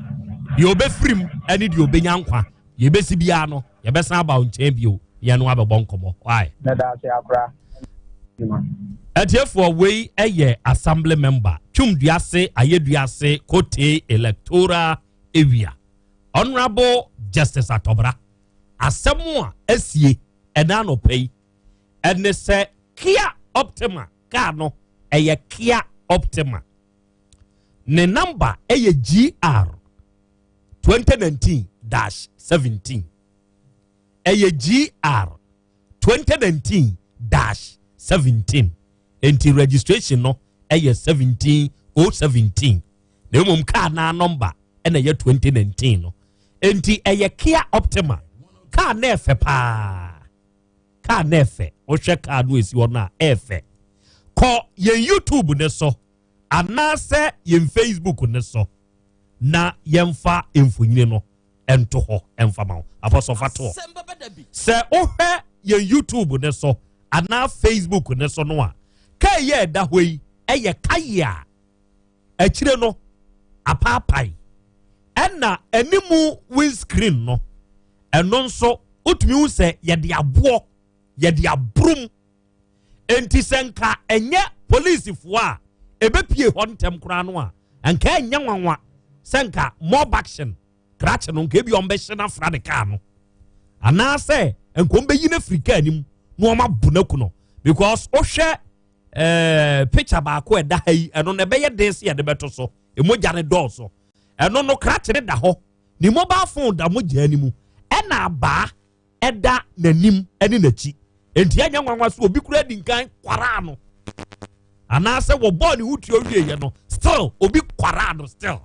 deɛ ɔbɛfirim ne deɛ ɔbɛnya nkwa yɛbɛsi biara no yɛbɛsan aba wo nkyɛn bio yɛn no abɛbɔ nkɔmmɔ why mɛda ase akora atiefoɔ wei yɛ assembly member twum duase ayɛduase kote electoral area honorable justice atɔbra asɛm a asie ɛna anɔpa yi ɛne sɛ Kia Optima kaa no ɛyɛ Kia Optima ne namba ɛyɛ GR 2019-17 ɛyɛ GR 2019-17 nti registration no ɛyɛ 17017 na mmom kaa naa nɔmba ɛna ɛyɛ 2019 no nti ɛyɛ Kia Optima kaa na ɛfɛ paa kaa na ɛfɛ wohwɛ kaa no esi hɔ no a ɛfɛ kɔ yɛn YouTube ne so anaasɛ yɛn Facebook ne so na yɛmfa mfonyini no nto hɔ mfa ma wo apɔsɔfa toɔ sɛ wohwɛ yɛn YouTube ne so anaa Facebook ne so no a kaa yi a ɛda hɔ yi ɛyɛ kayi a akyire no apaapae ɛna animu windscreen no ɛno nso wotumi hu sɛ yɛde aboɔ yɛde aburum nti sɛ nka ɛnyɛ polisifoɔ a ɛbɛpie hɔ ntɛm koraa no a nka ɛnyɛ nwanwa sɛ nka mob action krakye no nka ebi wɔn bɛhyɛ no afra ne kaa no anaasɛ nka wɔn bɛyi no afiri kaa no mu na wɔn abo no aku no because wohwɛ ɛɛ picture baako ɛda ha yi ɛno na ɛbɛyɛ den sɛ yɛde bɛto so emogya no dɔɔso ɛno no krakye no da hɔ ne mobile phone da mogya no mu ɛna abaa ɛda n'anim ɛne n'akyi nti ɛnyɛ nwanwa so obi kura di nkan kwaraa no anaasɛ wɔbɔɔ ne ho tuo wieɛ no still obi kwaraa no still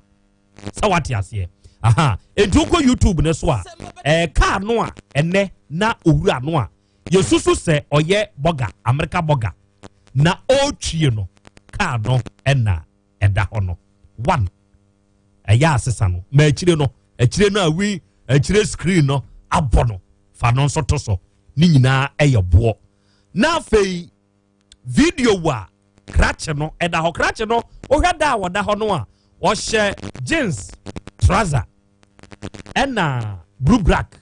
sɛ wate aseɛ aha nti wokɔ youtube ne so a ɛɛ kaa no a ɛnɛ na owura no a yɛsusu sɛ ɔyɛ bɔga amerika bɔga na ɔretwie no kaa no ɛna ɛda hɔ no one ɛyɛ asesa no ma akyire no akyire no a wi akyire screen no abɔ no fa no nso to so ne nyinaa ɛyɛ boɔ na afei video a krakye no ɛda hɔ krakye no wohwɛ da a wɔda hɔ no a ɔhyɛ jeans trouser ɛna blue black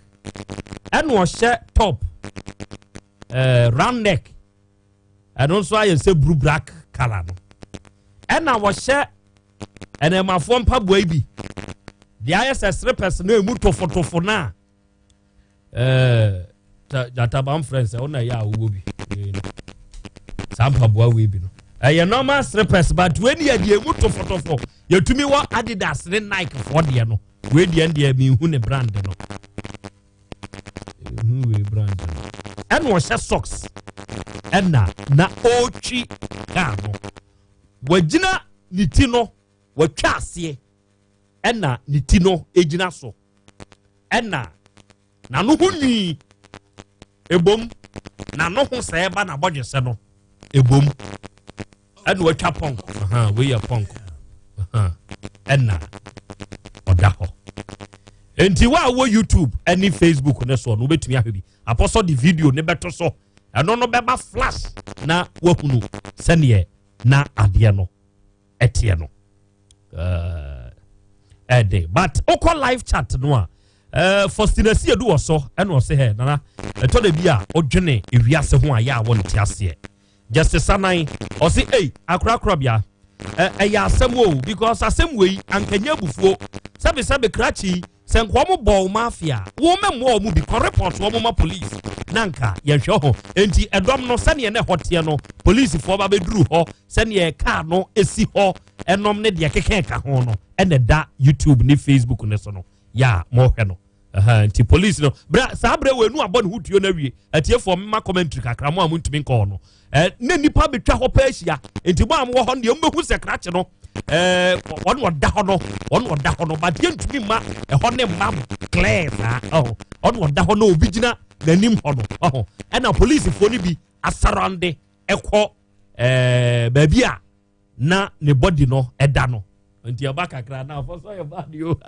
ɛna ɔhyɛ top round neck ɛno nso ayɛ sɛ blue black colour no. Ɛna wɔhyɛ ɛnɛmafoɔ mpaboa yi bi deɛ ayɛ sɛ slippers no emu tofotofo no a ɛɛ gyataba mfrɛ nsɛ ɔna ɛyɛ a wowɔ bi saa mpaboa wei bi no ɛyɛ normal slippers but wei ni yɛ deɛ emu tofotofo. Yɛtumi wɔ Adidas ne Nike foɔ deɛ no. Wei deɛ deɛ mihu ne brand no, ehu wei brand no. Ɛna ɔhyɛ socks ɛna na ɔretwi kaa no. Wagyina ne ti no, watwa aseɛ ɛna ne ti no gyina so ɛna n'ano ho nwii ebom, n'ano ho sɛ ɛba n'abɔdwesɛ no ebom ɛna watwa pɔnk. Wei yɛ pɔnk ɛna ɔda hɔ. Nti wa a wɔ YouTube ɛne Facebook ne soɔ no, wobɛtumi ahwɛ bi. Apɔsɔ de video ne bɛto so, ɛno no bɛba flash na wahunu sɛneɛ na adeɛ no ɛteɛ no. Ɛde but wokɔ live chat no a, Faustina Siedu wɔ so ɛna ɔse hɛ nana ɛtɔ da bi a wodwene ewiase ho a yɛ a wɔnte aseɛ. Justice Sanan ɔse ei akorakorabea ɛyɛ asɛm o, because asɛm wei ankanya abufuo sɛbesɛbe krakye sɛ nka wɔn bɔ wɔn mafia wɔn mɛmmoa wɔn bi kɔ report wɔn ma police na nka yɛhwɛ ho. Nti ɛdɔm no sɛneɛ na ɛhɔ teɛ no, polisifoɔ ba bɛduru hɔ, sɛneɛ kaa no esi hɔ ɛnom ne deɛ keka ɛka ho no ɛna ɛda YouTube ne Facebook ne so no yɛ a mɔhwɛ no. Nti police no bra saa berɛ wɔ enu abɔ ne ho tuo no awie. Atiefoɔ, mma commentary kakra mo a montumi nkɔɔ no ne nipa betwa hɔ pɛ ahyia. Nti mo a mowɔ hɔ no deɛ, mobɛhu sɛ krakye no wɔn ɔda hɔ no, wɔn ɔda hɔ no, but yɛntumi mma ɛhɔ ne mma clear saa. Ɔho ɔno ɔda hɔ no, obi gyina n'anim hɔ no ɔho ɛna polisifoɔ no bi asarande ɛkɔ baabi a na ne body no ɛda no. Nti ɛba kakra na afɔ so yɛ bad o.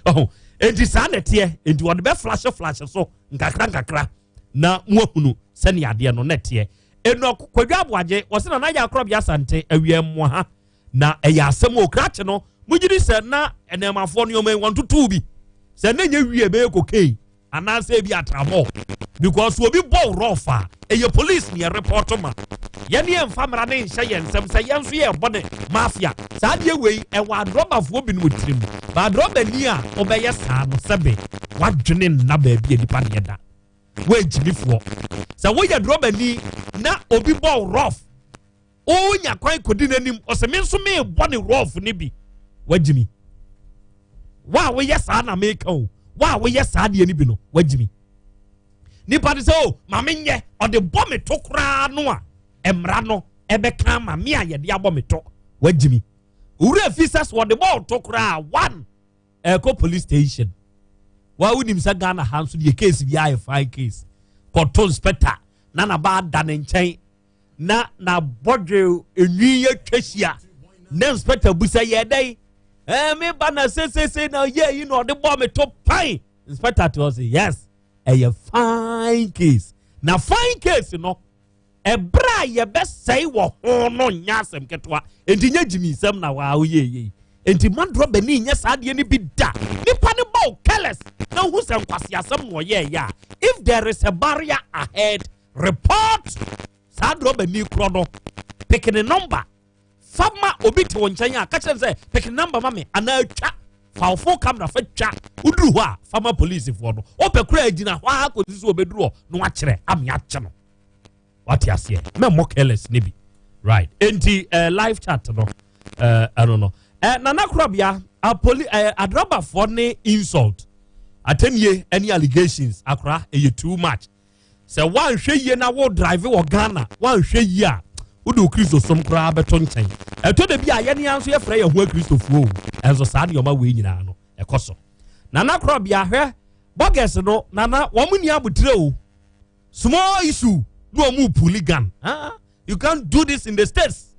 Ɔho nti saa na ɛteɛ. Nti wɔde bɛ flash flash so nkakra nkakra na mo ahunu sɛnea adeɛ no na ɛteɛ. Enu Kwadwo Aboagye wɔsɛ na n'ayɛ akorɔbea Asante awia mmoa ha na ɛyɛ asɛm o. Krakye no mo gyidi sɛ na ɛnɛɛmafoɔ nneɛma yi wɔn tutu bi sɛ ne nyɛ wie bɛyɛ cocaine anaasɛ ebi atramɔ, because obi bɔ rough a, ɛyɛ police ne yɛ report ma yɛne yɛn mfa mmara ne nhyɛ yɛn nsɛm sɛ yɛn nso yɛ bɔ ne mafia. Saa adeɛ wei ɛwɔ adrɔbafoɔ binom tirim ba adrɔbani a ɔbɛyɛ saa no, sɛbe wadwene nna baabi a nipa ne yɛ da wɔagyimifoɔ. Sɛ woyɛ drɔbani na obi bɔ rough, wonya kwan kɔdi n'anim ɔsɛ me nso meebɔ ne rough ne bi, wagyimi. Wa a woyɛ saa na meka o, wa a woyɛ saa deɛ no bi no, wagyimi. Nipa de sɛ o maame nyɛ ɔde bɔ me to koraa no a, mmara no ɛbɛka ama me a yɛde abɔ me to. Wagyimi. Owura fi sɛ so ɔde bɔ ɔto koraa one ɛkɔ police station. Wa wonim sɛ Ghana ha nso deɛ, case bi ayɛ fine case kɔto inspector na naba ada ne nkyɛn na n'abɔdwe enwi atwa hyia na inspector busa yɛ dɛn me ba na sesese na yɛ yi na ɔde bɔ me to pan. Inspector te hɔ sɛ yes, ɛyɛ fine case na fine case no ɛberɛ a yɛbɛsɛe wɔ ho no nyɛ asɛm ketewa. Enti nyɛ gyimi nsɛm na waa woyɛ yie. Enti mandorɔ bɛni nyɛ saa adeɛ no bi da. Nipa ne bɔ careless na wohu sɛ nkwasi asɛm na ɔyɛɛyɛ a, if there is a barrier ahead, report saa drɔbani korɔ no. Pick ne number fa ma obi te wo nkyɛn a ka kyerɛ no sɛ pick ne number ma me, anaa twa fa wo phone camera fa twa. Woduru hɔ a, fa ma polisifoɔ no. Wopɛ kora gyina hɔ a kɔsi so wɔbɛduru hɔ na wakyerɛ ame akye no. Wate aseɛ? Mɛmmɔ careless ne bi, right? Enti live chat no ɛno no nana korabea apoli adrabafoɔ ne insult atɛnie ne allegations akora ɛyɛ too much. Sɛ woanhwɛ yie na wo drive wɔ Ghana, woanhwɛ yie a, wode wo Kristo som koraa bɛto nkyɛn. Ɛtɔ da bi a yɛne yɛn nso yɛfrɛ yɛn ho akristofoɔ o, ɛnso saa nneɛma wei nyinaa no ɛkɔ so. Nana korabea hwɛ bɔgɛs no, nana wɔn ni abotire o. Small issue na wɔn pull gun. Ah, you can't do this in the States.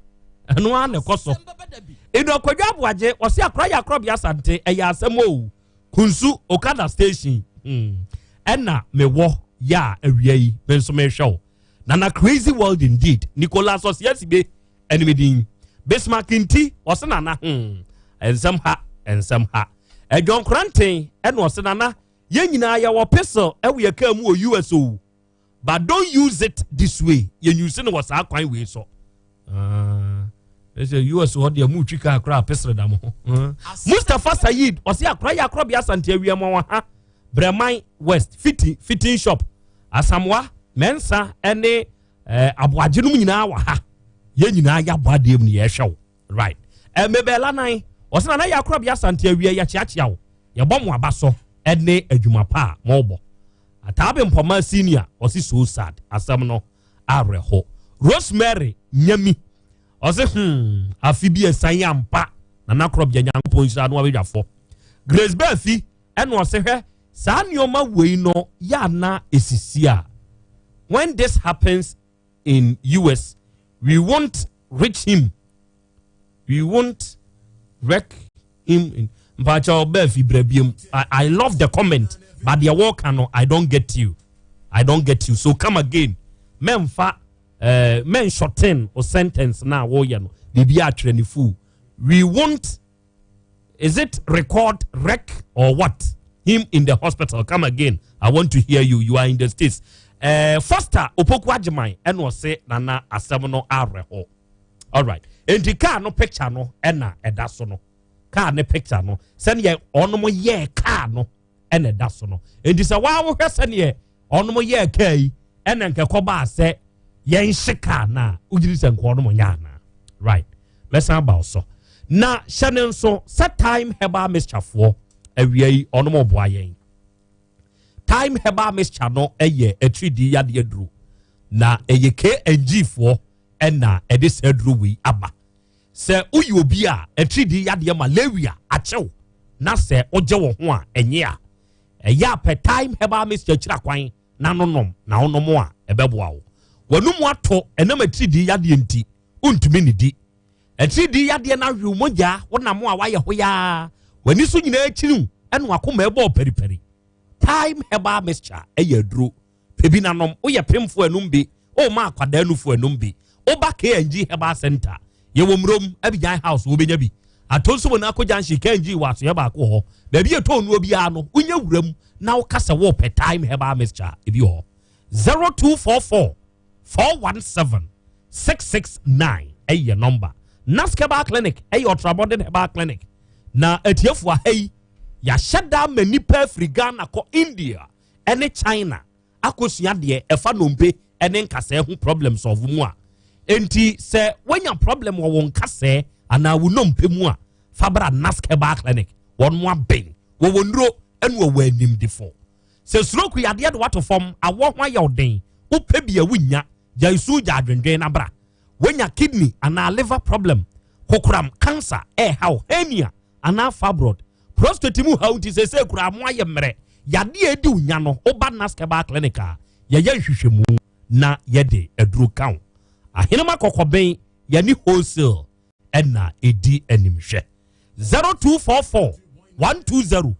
Ɛno ara na ɛkɔ so. Ɛnu Aboagye wɔsi akora yɛ akorɔbea Asante ɛyɛ asɛm o. Kunsu Okada station ɛna mewɔ yɛ a awia yi me nso mehwɛ o. Nana, crazy world indeed. Nicholas Ɔsiasibe ɛnimidin Bismarck nti ɔsɛ nana nsɛm ha nsɛm ha ɛdwɔnkoranten ɛna ɔsɛ nana yɛn nyinaa yɛwɔ pistol ɛwɔ yɛ kaa mu wɔ US o, but don't use it this way. Yɛn use no wɔ saa kwan wei so. Ɛsɛ US hɔ deɛ mu twi kaa koraa pesere da mo ho. Mustapha Sayid ɔse akora yɛ akorɔ bea Asante awia mu wɔ ha Brɛman West fiti fitting shop Asamoah Mɛnsa ɛne eh, aboagye nom nyinaa wɔ ha. Yɛn nyinaa yɛabɔ adeɛ mu ne yɛhwɛ wo. Right. Eh, Mebɛla nan ɔse nana yɛ akorɔ bea Asante awia yɛkyeakyea wo. Yɛbɔ mo aba so ɛne adwuma pa a mobɔ. Ataabe Mpɔma senior ɔse so sad asɛm no awerɛho. Rosemary Nyami Ɔse hmm afe bi ɛsan ampa Nana Korɔbea Nyankopɔn nhyira no abadwafoɔ. Grace Baafi ɛna ɔse hwɛ saa nneɛma wei no yɛ ana esisi a when this happens in US we won't reach him we won't wreck him in mpakyɛ Baafi brɛ biem I, I love the comment but deɛ wɔka no I don't get you I don't get you so come again mɛmfa Eh, men shorten o sentence na woyɛ no biribi atwerɛ ne fuu we won't is it record wreck or what him in the hospital come again i want to hear you you are in the states eh, foster opoku agyeman ɛna ɔse nana asɛm no awerɛho alright enti kaa no picture no ɛna ɛda so no kaa ne picture no sɛdeɛ ɔnom yɛɛ kaa no ɛna ɛda so no enti sɛ waa wohwɛ sɛdeɛ ɔnom yɛɛ kaa yi ɛna nka ɛkɔbaa sɛ yɛnhye kaa no a wogyiri sɛ nka ɔnom nyɛ anaa right mɛsan aba wo so na hyɛ ne nso sɛ time herbal mixture foɔ awia yi ɔnom ɔboa yɛn time herbal mixture no ɛyɛ atiridii yadeɛ duro na ɛyɛ kng foɔ ɛna ɛde saa duro wei aba sɛ woyɛ obi a atiridii yadeɛ malaria akyew na sɛ wogye wo ho a ɛnyɛ a Ɛyɛ a pɛ Thyme Herbal Mixture akyiri akwan na no nom na wonom a ɛbɛboa wo. W'anum ato ɛnam atiridii yadeɛ nti wontumi nnidi. Atiridii yadeɛ no awe wo mogya, wonam a woayɛ hoyaa, w'ani so nyinaa akyini wo ɛna w'akoma ɛbɔ paripari. Thyme Herbal Mixture ɛyɛ aduro. Pɛ bi na nom. Woyɛ pemfo a nom bi. Woma akwadaa nufu a nom bi. Woba KNG Herbal Center, yɛwɔ Murom, Abidjan House, wobɛnya bi. Atonso Monaco Junction, KNG wɔ asoeɛ baako wɔ hɔ. Baabi a ɛtɔn nnuro biara no, wonya wura mu na woka sɛ worepɛ Thyme Herbal Mixture a, ebi wɔ hɔ. 0244 417 669 ɛyɛ nɔmba. Nask Herbal Clinic ɛyɛ Ultramodern Herbal Clinic. Na atiefoɔ ha yi, yɛahyɛ da ama nnipa afiri Ghana kɔ India ne China akɔsua deɛ ɛfa nnompe ne nkasɛɛ ho problem solve mu a, enti sɛ woanya problem wɔ wo nkasɛɛ anaa wo nnompe mu a, fa bra Nask Herbal Clinic. Wɔn mo aben, wɔwɔ nnuro ɛne wɔwɔ animdefo. Sɛ stroke yadeɛ de wato fam, awɔ ho ayɛ wo den, wopɛ bi a wonnya, gyae su gya adwendwen na bra. Woanya kidney anaa liver problem, kokoram, cancer ɛreha wo, hernia anaa fibroid, Prostate mu haw nti seesei koraa mo ayɛ mmerɛ. Yadeɛ a ɛdi wo nya no, woba Nask Herbal Clinic a, yɛyɛ nhwehwɛmu na yɛde aduro ka wo. Ahenema Kɔkɔben, yɛne wholesale ɛna ɛdi animhwɛ. 0244 120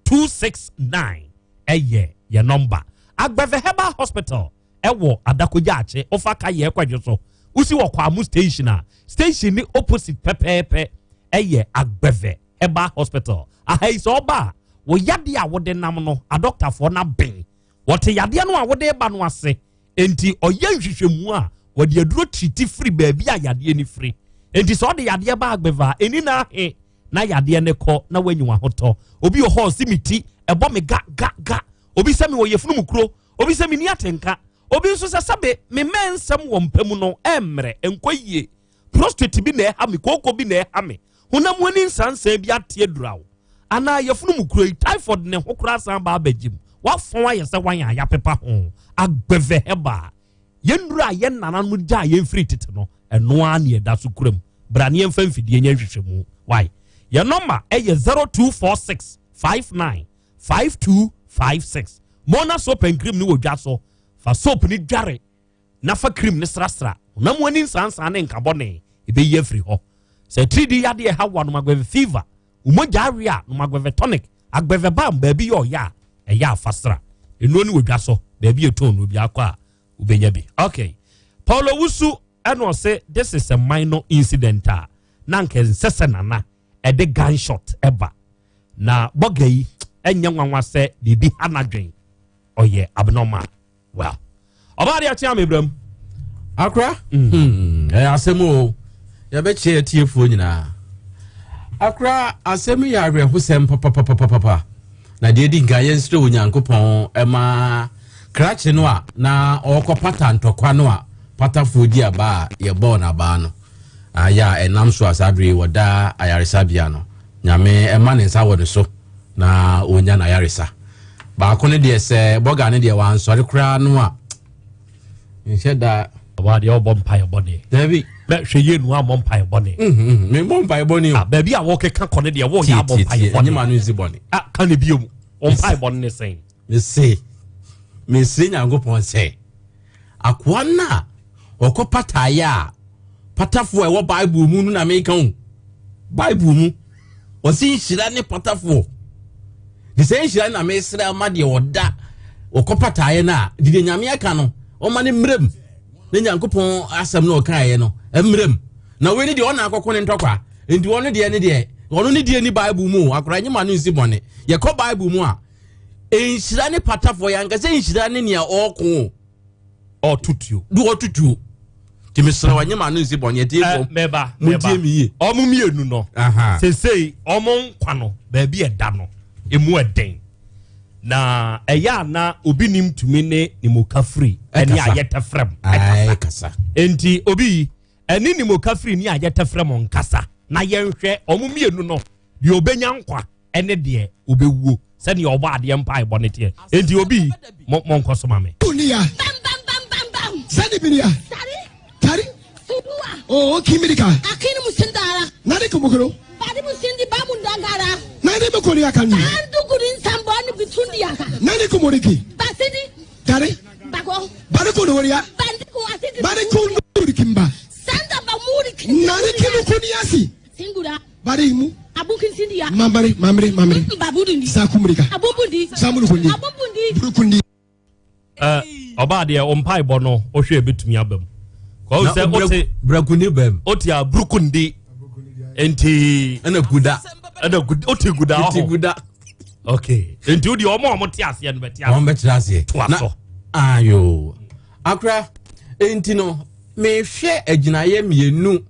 269 ɛyɛ yɛ nɔmba. Agbɛvɛ Herbal Hospital ɛwɔ Adako Gyaakye, wofa Kayɛ Kwadwo so, wosi wɔ Kwamu station a, station ne opposite pɛpɛɛpɛ ɛyɛ Agbɛvɛ Herbal Hospital. Aha yi sɛ ɔba a, wo yadeɛ a wode nam no, adɔktafoɔ no aben. Wɔte yadeɛ no a wode ba no ase, enti ɔyɛ nhwehwɛmu a, wɔde aduro tiriti firi baabi a yadeɛ no firi. Enti sɛ ɔde yadeɛ ba Agbɛvɛ a, ɛni na ahe na yadeɛ no kɔ na woanya w'ahotɔ. Obi wɔ hɔ a ɔse me ti ɛbɔ me ga ga ga. Obi sɛ mewɔ yafunu mu kuro. Obi sɛ menni atenka. Obi nso sɛ sɛbe me mmɛn nsɛm wɔ mpa mu no ɛmmerɛ, ɛnkɔ yie. Prostate bi na ɛha me, kooko bi na ɛha me, honam mu ani nsansan bi ate adura wo, anaa yafunu mu kuro yi, typhoid ne ho koraa san ba abɛgye mu. Wafɔn ayɛ sɛ wan a yɛapepa ho. Agbɛvɛ herbal. Yɛn nnuro a yɛn nananom gyaa yɛn firi tete no, ɛno ara ne ɛda so kura mu. Bra ne yɛmfa mfidie nyɛ nhwehwɛmu. Why? Yɛn nɔma ɛyɛ 0246 59 5256. Mona soap and cream ne wɔ dwa so. Fa soap ne dware na fa cream ne srasra. Honam ani nsansan ne nkabɔne ɛbɛyi afiri hɔ. Sɛ atiridii yadeɛ ɛha wo a, nom agbɛvɛ fever. Wo mogya awe a, nom agbɛvɛ tonic. Agbɛvɛ balm baabi yɛ ɔyɛ a, ɛyɛ a fa sra. Nnuro ne wɔ dwa so. Baabi ɛtɔn nnuro biara kɔ a, wobɛnya bi. Okay. Paul Owusu ɛna ɔse this is a minor incident a na anka ɛnsɛ sɛ Nana ɛde gunshot ɛba. Na bɔga yi ɛnyɛ nwanwa sɛ biribi ha n'adwen. Ɔyɛ abnormal. Well, ɔbaa de akyea me bram. Akora? Hmm, ɛyɛ asɛm o. Yɛbɛkyerɛ atiefoɔ nyinaa. Akora asɛm yɛ awerɛhosɛm papapapapa. Na deɛ ɛdi nka yɛnsrɛ Onyankopɔn ɛma krakye no a na ɔrekɔpata ntɔkwa no a patafoɔ di aba a yɛbɔɔ no abaa no ayɛ a ɛnam so a saa bere yi wɔda ayaresabea no. Nyame ɛma ne nsa wɔ ne so na ɔnya n'ayaresa. Baako no deɛ sɛ bɔga no deɛ wansɔre koraa no a nhyɛ da. Ɔbaa deɛ ɔbɔ mpaeɛ bɔne. Dabi. Mɛ hwɛ yie nu amɔ mpaeɛ bɔne. Mɛ mbɔ mpaeɛ bɔne o. Ah, baabi a wɔkeka kɔ ne deɛ wɔyɛ abɔ mpaeɛ bɔne. Ɛnyɛ maa no nsi bɔne. Ah, ka ne bio mu. Mpaeɛ bɔne ne sɛn. Mese, mesrɛ Nyankopɔn sɛ akoa no a ɔkɔ pataeɛ a patafoɔ a ɛwɔ Bible mu no na meka o. Bible mu ɔse nhyira ne patafoɔ. De sɛ nhyira na mesrɛ ama deɛ ɔda ɔkɔ pataeɛ no a de deɛ Nyame aka no ɔma no mmerɛm ne Nyankopɔn asɛm no ɔkaeɛ no mmerɛm. Na wei ne deɛ ɔna akɔko ne ntɔkwa nti ɔno deɛ ne deɛ ɔno ne deɛ ni Bible mu o. Akora nye ma no nsi bɔne. Yɛkɔ Bible mu a nhyira ne patafoɔ yɛ ankasa nhyira ne nea ɔko ɔtutuo de ɔtutuo nti mesrɛ wa nyɛ ma no nsi bɔne ɛtie fam mɛba montie me yie ɔmo mmienu no sesei ɔmo nkwa no baabi ɛda no emu ɛden na ɛyɛ ana obi nim tumi ne ne mu kafiri ɛne ayɛ tɛfrɛm ɛkasa nti obi ɛne ne mu kafiri ne ayɛ tɛfrɛm nkasa na yɛnhwɛ ɔmo mmienu no deɛ ɔbɛnya nkwa ɛne deɛ ɔbɛwuo sɛdeɛ ɔbɔ adeɛ mpaebɔ no teɛ. Enti obi, mo monkɔ so ma me. Niya. Sani biniya. Tari. Oh, kimirika. Akini musindara. Nani kumukuro. Bari musindi bamundangara. Nani mukuri akani. Andukuri nsamboni bitundi yaka. Nani kumuriki. Basidi. Tari. Bako. Bari kunuria. Bandiku asidi. Bari kunurikimba. Sanda bamuri. Nani kimukuniasi. Singura. Bari imu. Abukinsindiya. Mamari, mamri, mamri. Babudundi. Sakumurika. Abubundi. Samurukundi. Abubundi. Burukundi. Ɔbaa deɛ ɔmpaebɔ no ɔhwɛ ebetumi aba mu. Kɔɔ sɛ ɔte. Burakundi bɛm. Ɔte a burukundi. Nti. Ɛna guda. Ɛna guda ɔte guda ɔhɔ. Ɔte guda. Okay. Nti o deɛ ɔmo a ɔmo te aseɛ no bɛ te aseɛ. Ɔmo bɛ te aseɛ. To aso. Ayo. Akora nti no mehwɛ agyinaeɛ mmienu.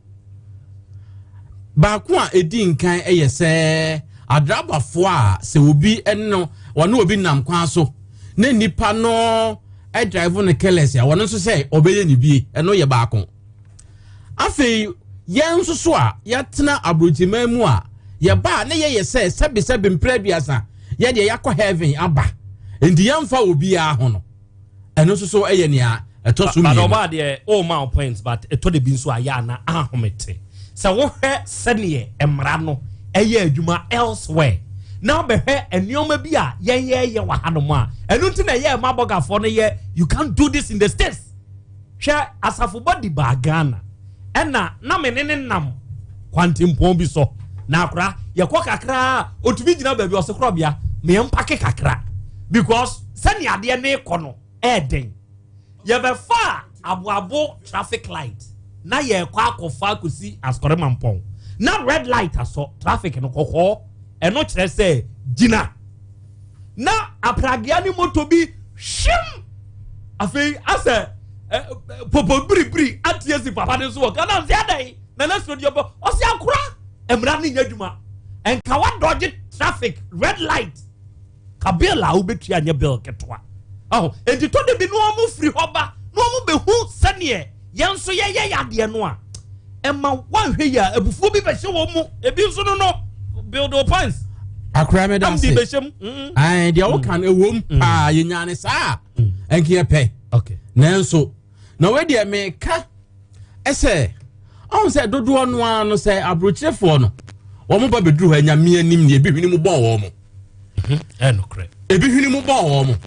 Baako a ɛdi nkan yɛ sɛ adrabafoɔ a sɛ obi no wɔne obi nam kwan so na nipa no drive no careless a wɔn nso sɛ ɔbɛyɛ ne bie, ɛno yɛ baako. Afei yɛn nso so a yɛatena aburokyiman mu a yɛba a ne yɛyɛ sɛ sɛbesɛbe mprɛ aduasa yɛdeɛ yɛakɔ heaven aba nti yɛmfa obiara ho no, ɛno nso so yɛ nea ɛtɔ so mmienu. But ɔbaa deɛ ɔma wo points but ɛtɔ de bi nso ayɛ ana ahomete sɛ wohwɛ sɛdeɛ mmara no ɛyɛ adwuma elsewhere na wobɛhwɛ nneɛma bi a yɛn yɛyɛ wɔ hanom a ɛno nti na ɛyɛ ɛma bɔgafoɔ no yɛ you can't do this in the states. Hwɛ asafo bɔ di baa Ghana ɛna na me ne ne nam kwantempɔn bi so na akora yɛkɔ kakra otumi gyina baabi ɔse korɔbea meɛ mpake kakra because sɛnea adeɛ ne kɔ no ɛɛden yɛbɛfa aboabo traffic light na yɛkɔ akɔfa akɔsi asɔre mampɔn na red light asɔ traffic no kɔkɔɔ ɛno kyerɛ sɛ gyina na apragea ne moto bi hwim afei asɛ popo biribiri atie si papa ne so wɔ Ghana nse adɛn na na suro deɛ ɔbɔ ɔse akora mmara ne nyɛ adwuma nka wadɔgye traffic red light ka bill a wobɛtua nyɛ bill ketewa ɔho enti tɔ de bi na wɔn firi hɔ ba na wɔn bɛhu sɛneɛ yɛn nso yɛyɛ yadeɛ no a ɛma wɔnhwɛ yi a abufuo bi bɛhyɛ wɔn mu ebi nso no no build your points. Akora mɛ da se ɛɛ deɛ woka no ɛwom paa yɛnya ne saa ɛnkeɛ pɛ nanso na wei deɛ meka ɛsɛ ɔhu sɛ dodoɔ no ara no sɛ aburokyerefoɔ no wɔn ba bɛduru hɔ anyame anim ne ebi hwene mu bɔɔ wɔn ebi hwene mu bɔɔ wɔn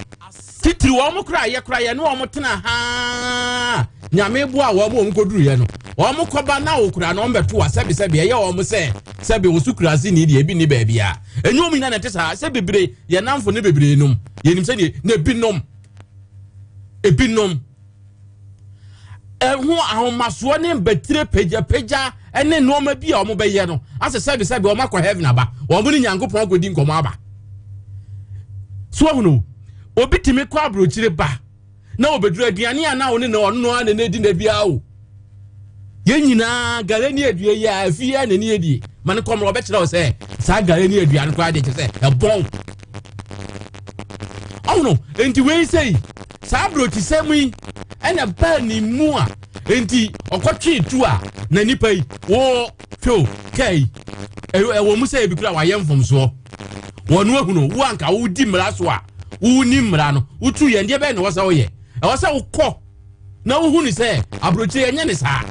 titiri wɔn kora yɛ kora yɛ ne wɔn tena haa nyame boa wɔn wɔn kɔduru yɛ no wɔn kɔba na wokura na wɔn bɛto wa sɛbi sɛbi ɛyɛ wɔn sɛ sɛbi wɔn so kura ase ni deɛ ebi ni baabi a enyi wɔn nyinaa na ɛte saa sɛ bebree yɛ namfo ne bebree nom yɛnim sɛ deɛ na ebi nom ebi nom ɛho ahomasoɔ ne mbatire pagyapagya ne nneɛma bi a wɔn bɛyɛ no asɛ sɛbi sɛbi wɔn akɔ heaven aba wɔn ne Nyankopɔn akɔdi nkɔmɔ aba so ahunu obi tumi kɔ aburokyire ba na obeduru aduane a na ɔne na ɔno ara na edi na biara o. Yɛn nyinaa gare ne adua yi a afi yɛ na ni adie ma no kɔmrɛ ɔbɛkyerɛ wo sɛ saa gare ne adua no koraa deɛ kyerɛ sɛ ɛbɔn ɔhono. Enti wei sɛi saa aburokyisɛm yi ɛna baa ne mu a enti ɔkɔtwee tu a na nipa yi wɔ hwɛ o kaa yi ɛwɔ mu sɛ ebi kura wayɛ mfomsoɔ wɔn ahunu wo anka wodi mmara so a wonni mmara no wotu yɛn deɛ bɛyɛ na ɛwɔ sɛ woyɛ ɛwɔ sɛ wokɔ na wohu ne sɛ aburokyire ɛnyɛ ne saa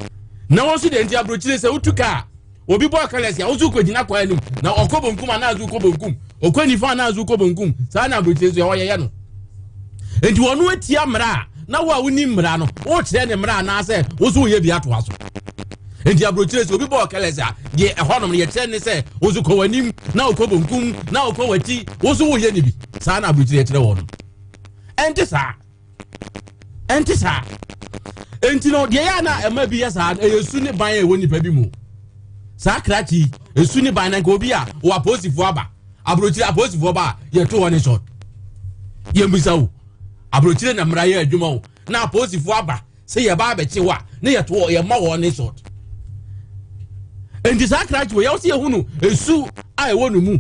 na wɔn nso deɛ nti aburokyire sɛ wotu kaa obi bɔ kɛlɛsi a woso kɔgyina kwan anim na ɔkɔ bonkum anaa nso kɔ bonkum ɔkɔ nifa anaa nso kɔ bonkum saa na aburokyire nso ɛhɔ yɛyɛ no nti wɔn atia mmara a na wo a woni mmara no wokyerɛ ne mmara anaasɛ wo so woyɛ bi atoa so nti aburokyire sɛ obi bɔ kɛlɛsi a deɛ ɛhɔnom no yɛkyerɛ ne sɛ wo so kɔ w'anim na wokɔ bonkum na wokɔ w'akyi wo so woyɛ ne bi saa na aburokyire kyerɛ wɔn ɛnte saa ɛnte saa nti no deɛ yɛ na ɛma bi yɛ saa ɛyɛ su ne ban a ɛwɔ nipa bi mu saa krakye esu ne ban na nka obi a wɔ apolisifoɔ aba aburokyire apolisifoɔ ba a yɛto hɔ ne short yɛn bisa o aburokyire na mmara yɛ adwuma o na apolisifoɔ aba sɛ yɛba abɛkye hɔ a ne yɛto hɔ yɛma wɔn ne short nti saa krakye wɔ yɛwɔ sɛ yɛhu no esu a ɛwɔ no mu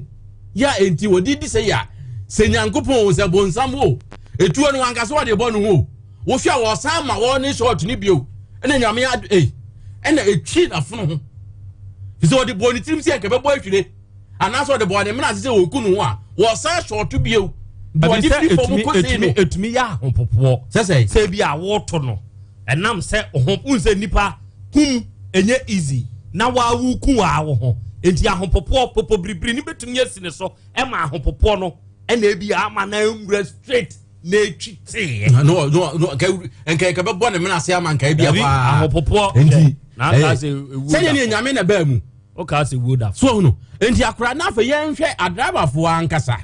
yɛ a nti wɔde di sɛ yɛ a sɛ nyankopɔn o sɛ bonsam o etuo no wankasa wɔde bɔ no ho o wohwɛ a wɔsan ma wɔn ne short ne bio ɛna nyame ad ei ɛna etwi n'afono ho sɛ wɔde bɔ ne tirim sɛ nka bɛbɔ ahwire anaasɛ ɔde bɔ ne mena ase sɛ wɔku no ho a wɔsan short bio Ɛbi wɔde sɛ firi fam etumi kɔ sei etumi no etumi yɛ ahopopoɔ. Sɛ sɛ? Sɛ ebi a wɔreto no ɛnam sɛ ɔho n sɛ nipa kum ɛnyɛ easy na wawu ku waa wo ho nti ahopopoɔ popo biribiri ne betumi asi ne so ɛma ahopopoɔ no ɛna ebi ama na nwura straight na etwi teeɛ. No no no nka nka nka bɛbɔ ne mena ase ama nka ebi Dabi, akɔ ahopopoɔ nti na aka sɛ ewu sɛdeɛ ne nyame na baa mu ɔka sɛ wuo da so no nti akora na afei yɛnhwɛ adrabafoɔ ankasa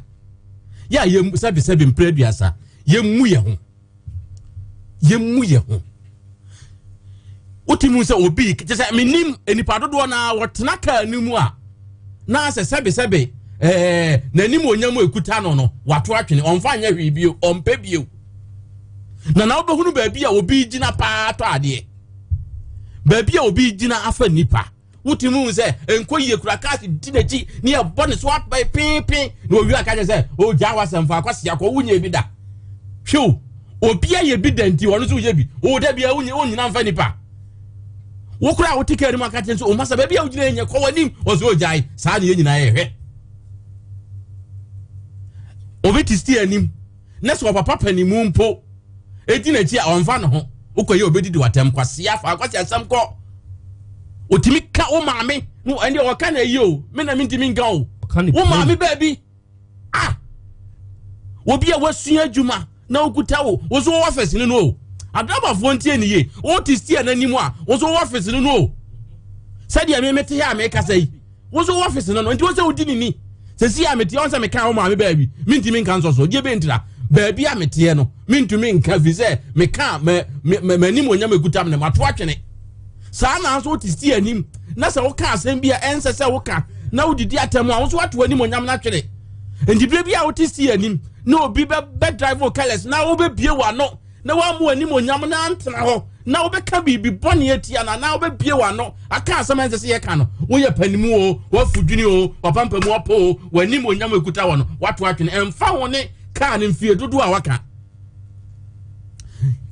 yɛ a yɛm sɛbisɛbi mpere aduasa yɛmmu yɛ ho yɛmmu yɛ ho wote mu sɛ obi kyɛ sɛ menim nipa dodoɔ na wɔtena kaa no mu a na sɛ sɛbesɛbe ɛɛ n'anim onyam ekuta no no wato atwene ɔnfa nyɛ hwee bio ɔmpɛ bio na na wobɛhunu baabi a obi gyina paa tɔ adeɛ baabi a obi gyina afa nipa wote mu sɛ nkɔ yie kura cars di n'akyi ne ɛbɔ ne so abɛn pínpín na owi aka kyerɛ sɛ ogya wasɛm fa akwasi akɔ wonyɛ bi da hwɛ o obi ayɛ bi da nti ɔno nso yɛ bi o da bi a wonyɛ wonyina nfa nipa wokura a wote kaa no mu aka kyerɛ nso o masa baabi a wogyina yɛ kɔ w'anim ɔsɛ ogyae saa ne yɛ nyinaa yɛhwɛ obi te sti anim na sɛ ɔpapa panimu mpo edi n'akyi a ɔnfa ne ho wokɔ yɛ obedidi w'atɛm kwasea fa kwasi asɛm kɔ otumi ka wo maame no ɛnde ɔka na eyi o me na mentumi nka o wo maame baabi ah obi a wasua adwuma na okuta wo wo so wɔ office no no o adrabafoɔ ntie ne yie wote stia n'anim a wo so wɔ office no no o sɛdeɛ me mete ha a mekasa yi wo nso wɔ office no no nti wo sɛ wodi ne ni sɛsi a meteɛ ɔn sɛ meka wo maame baabi mentumi nka nsɔ so deɛ bɛntira baabi a meteɛ no mentumi nka firi sɛ meka m'anim onyam ɛkuta me no mato atwene saa na nso wote si anim na sɛ woka asɛm bi a ɛnsɛ sɛ woka na wodidi atɛm a wo nso wato anim onyam no atwene nti berɛ bi a wote si anim na obi bɛ drive wo careless na wobɛbie w'ano na woammu w'animuonyam no antena hɔ na wobɛka biribi bɔne atia no anaa wobɛbie w'ano aka asɛm a ɛnsɛ sɛ yɛka no woyɛ panimu o woafu dwene o wapampamu apɔ o w'animuonyam ekuta wɔ no wato atwene ɛmfa ho ne kaa no mfie dodoɔ a waka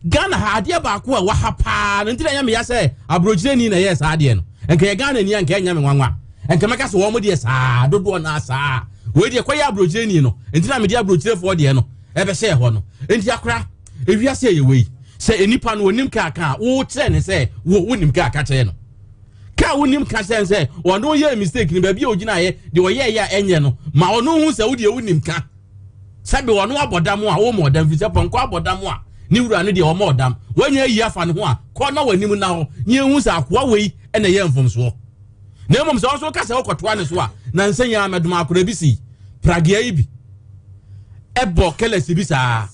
Ghana ha adeɛ baako a waha paa no nti na ɛyɛ meya sɛ aburokyire ni na ɛyɛ saa adeɛ no nka yɛ Ghana ni a nka ɛnyɛ me nwanwa nka mɛka sɛ wɔn deɛ saa dodoɔ naa saa wei deɛ kɔyɛ aburokyire ni no nti na mede aburokyirefoɔ deɛ no ɛbɛhyɛɛ hɔ no nti akora ewiase ɛyɛ wei sɛ nipa no onim kaa ka a wokyerɛ ne sɛ wo wonim kaa ka kyerɛ no kaa wonim ka kyerɛ sɛ ɔno yɛ mistake no baabi a ogyinaeɛ deɛ ɔyɛɛyɛ a ɛnyɛ no ma ɔno hu sɛ wodeɛ wonim ka sɛbi ɔno abɔ dam a woma ɔdam fi sɛ pɔnkɔ abɔ dam a ne wura no deɛ ɔma ɔdam wanya ayi afa ne ho a kɔ na w'anim na hɔ ne ehu sɛ akoa wei ɛna ɛyɛ mfomsoɔ na mmom sɛ ɔnso ka sɛ wokɔtoa ne so a nansa yi ara mɛdom akora bi si pragea yi bi ɛbɔ kɛlɛsi bi saa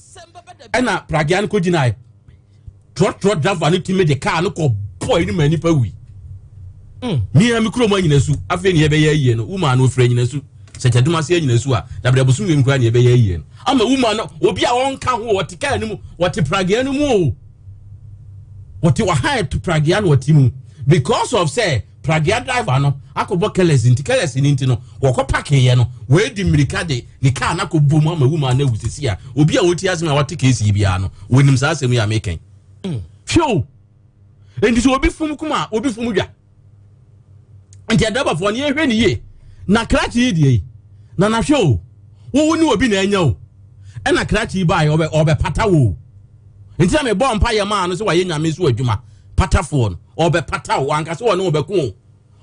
ɛna pragea no kɔgyinae trɔtrɔ driver no tumi de kaa no kɔ bɔ anim ma nipa wui mia me kurom anyina su afei ne yɛbɛyɛ ayie no wuma no ofiri anyina su sɛ kyɛdom ase anyina su a dabrɛ bosom wiem koraa ne yɛbɛyɛ ayie no ama wuma no obi a ɔnka ho ɔte kaa no mu ɔte pragea no mu o wɔte ɔhan to pragea na ɔte mu. Because of sɛ pragea driver no akɔbɔ careless nti, careless ni nti no wɔkɔ pakeeɛ no, wɔadi mmirika de ne kaa no akɔbɔ mu ama wuma no awu. Sisi a obi a wɔti asɛm a wɔte case yi biara no, wɔnim saa asɛm yi a mekɛn. Hwɛ o, nti sɛ obi fom kum a, obi fom dwa. Nti adrabafoɔ no yɛhwɛ ne yie. Na krakye yi deɛ yi na nahwɛ o, wowo ne obi na anya o, ɛna krakye yi baeɛ ɔbɛ ɔbɛpata wo o. Nti na mebɔ mpa yɛ maa no sɛ wayɛ Nyame so adwuma patafoɔ no, ɔbɛpata wo, wanka sɛ ɔne ɔbɛko o.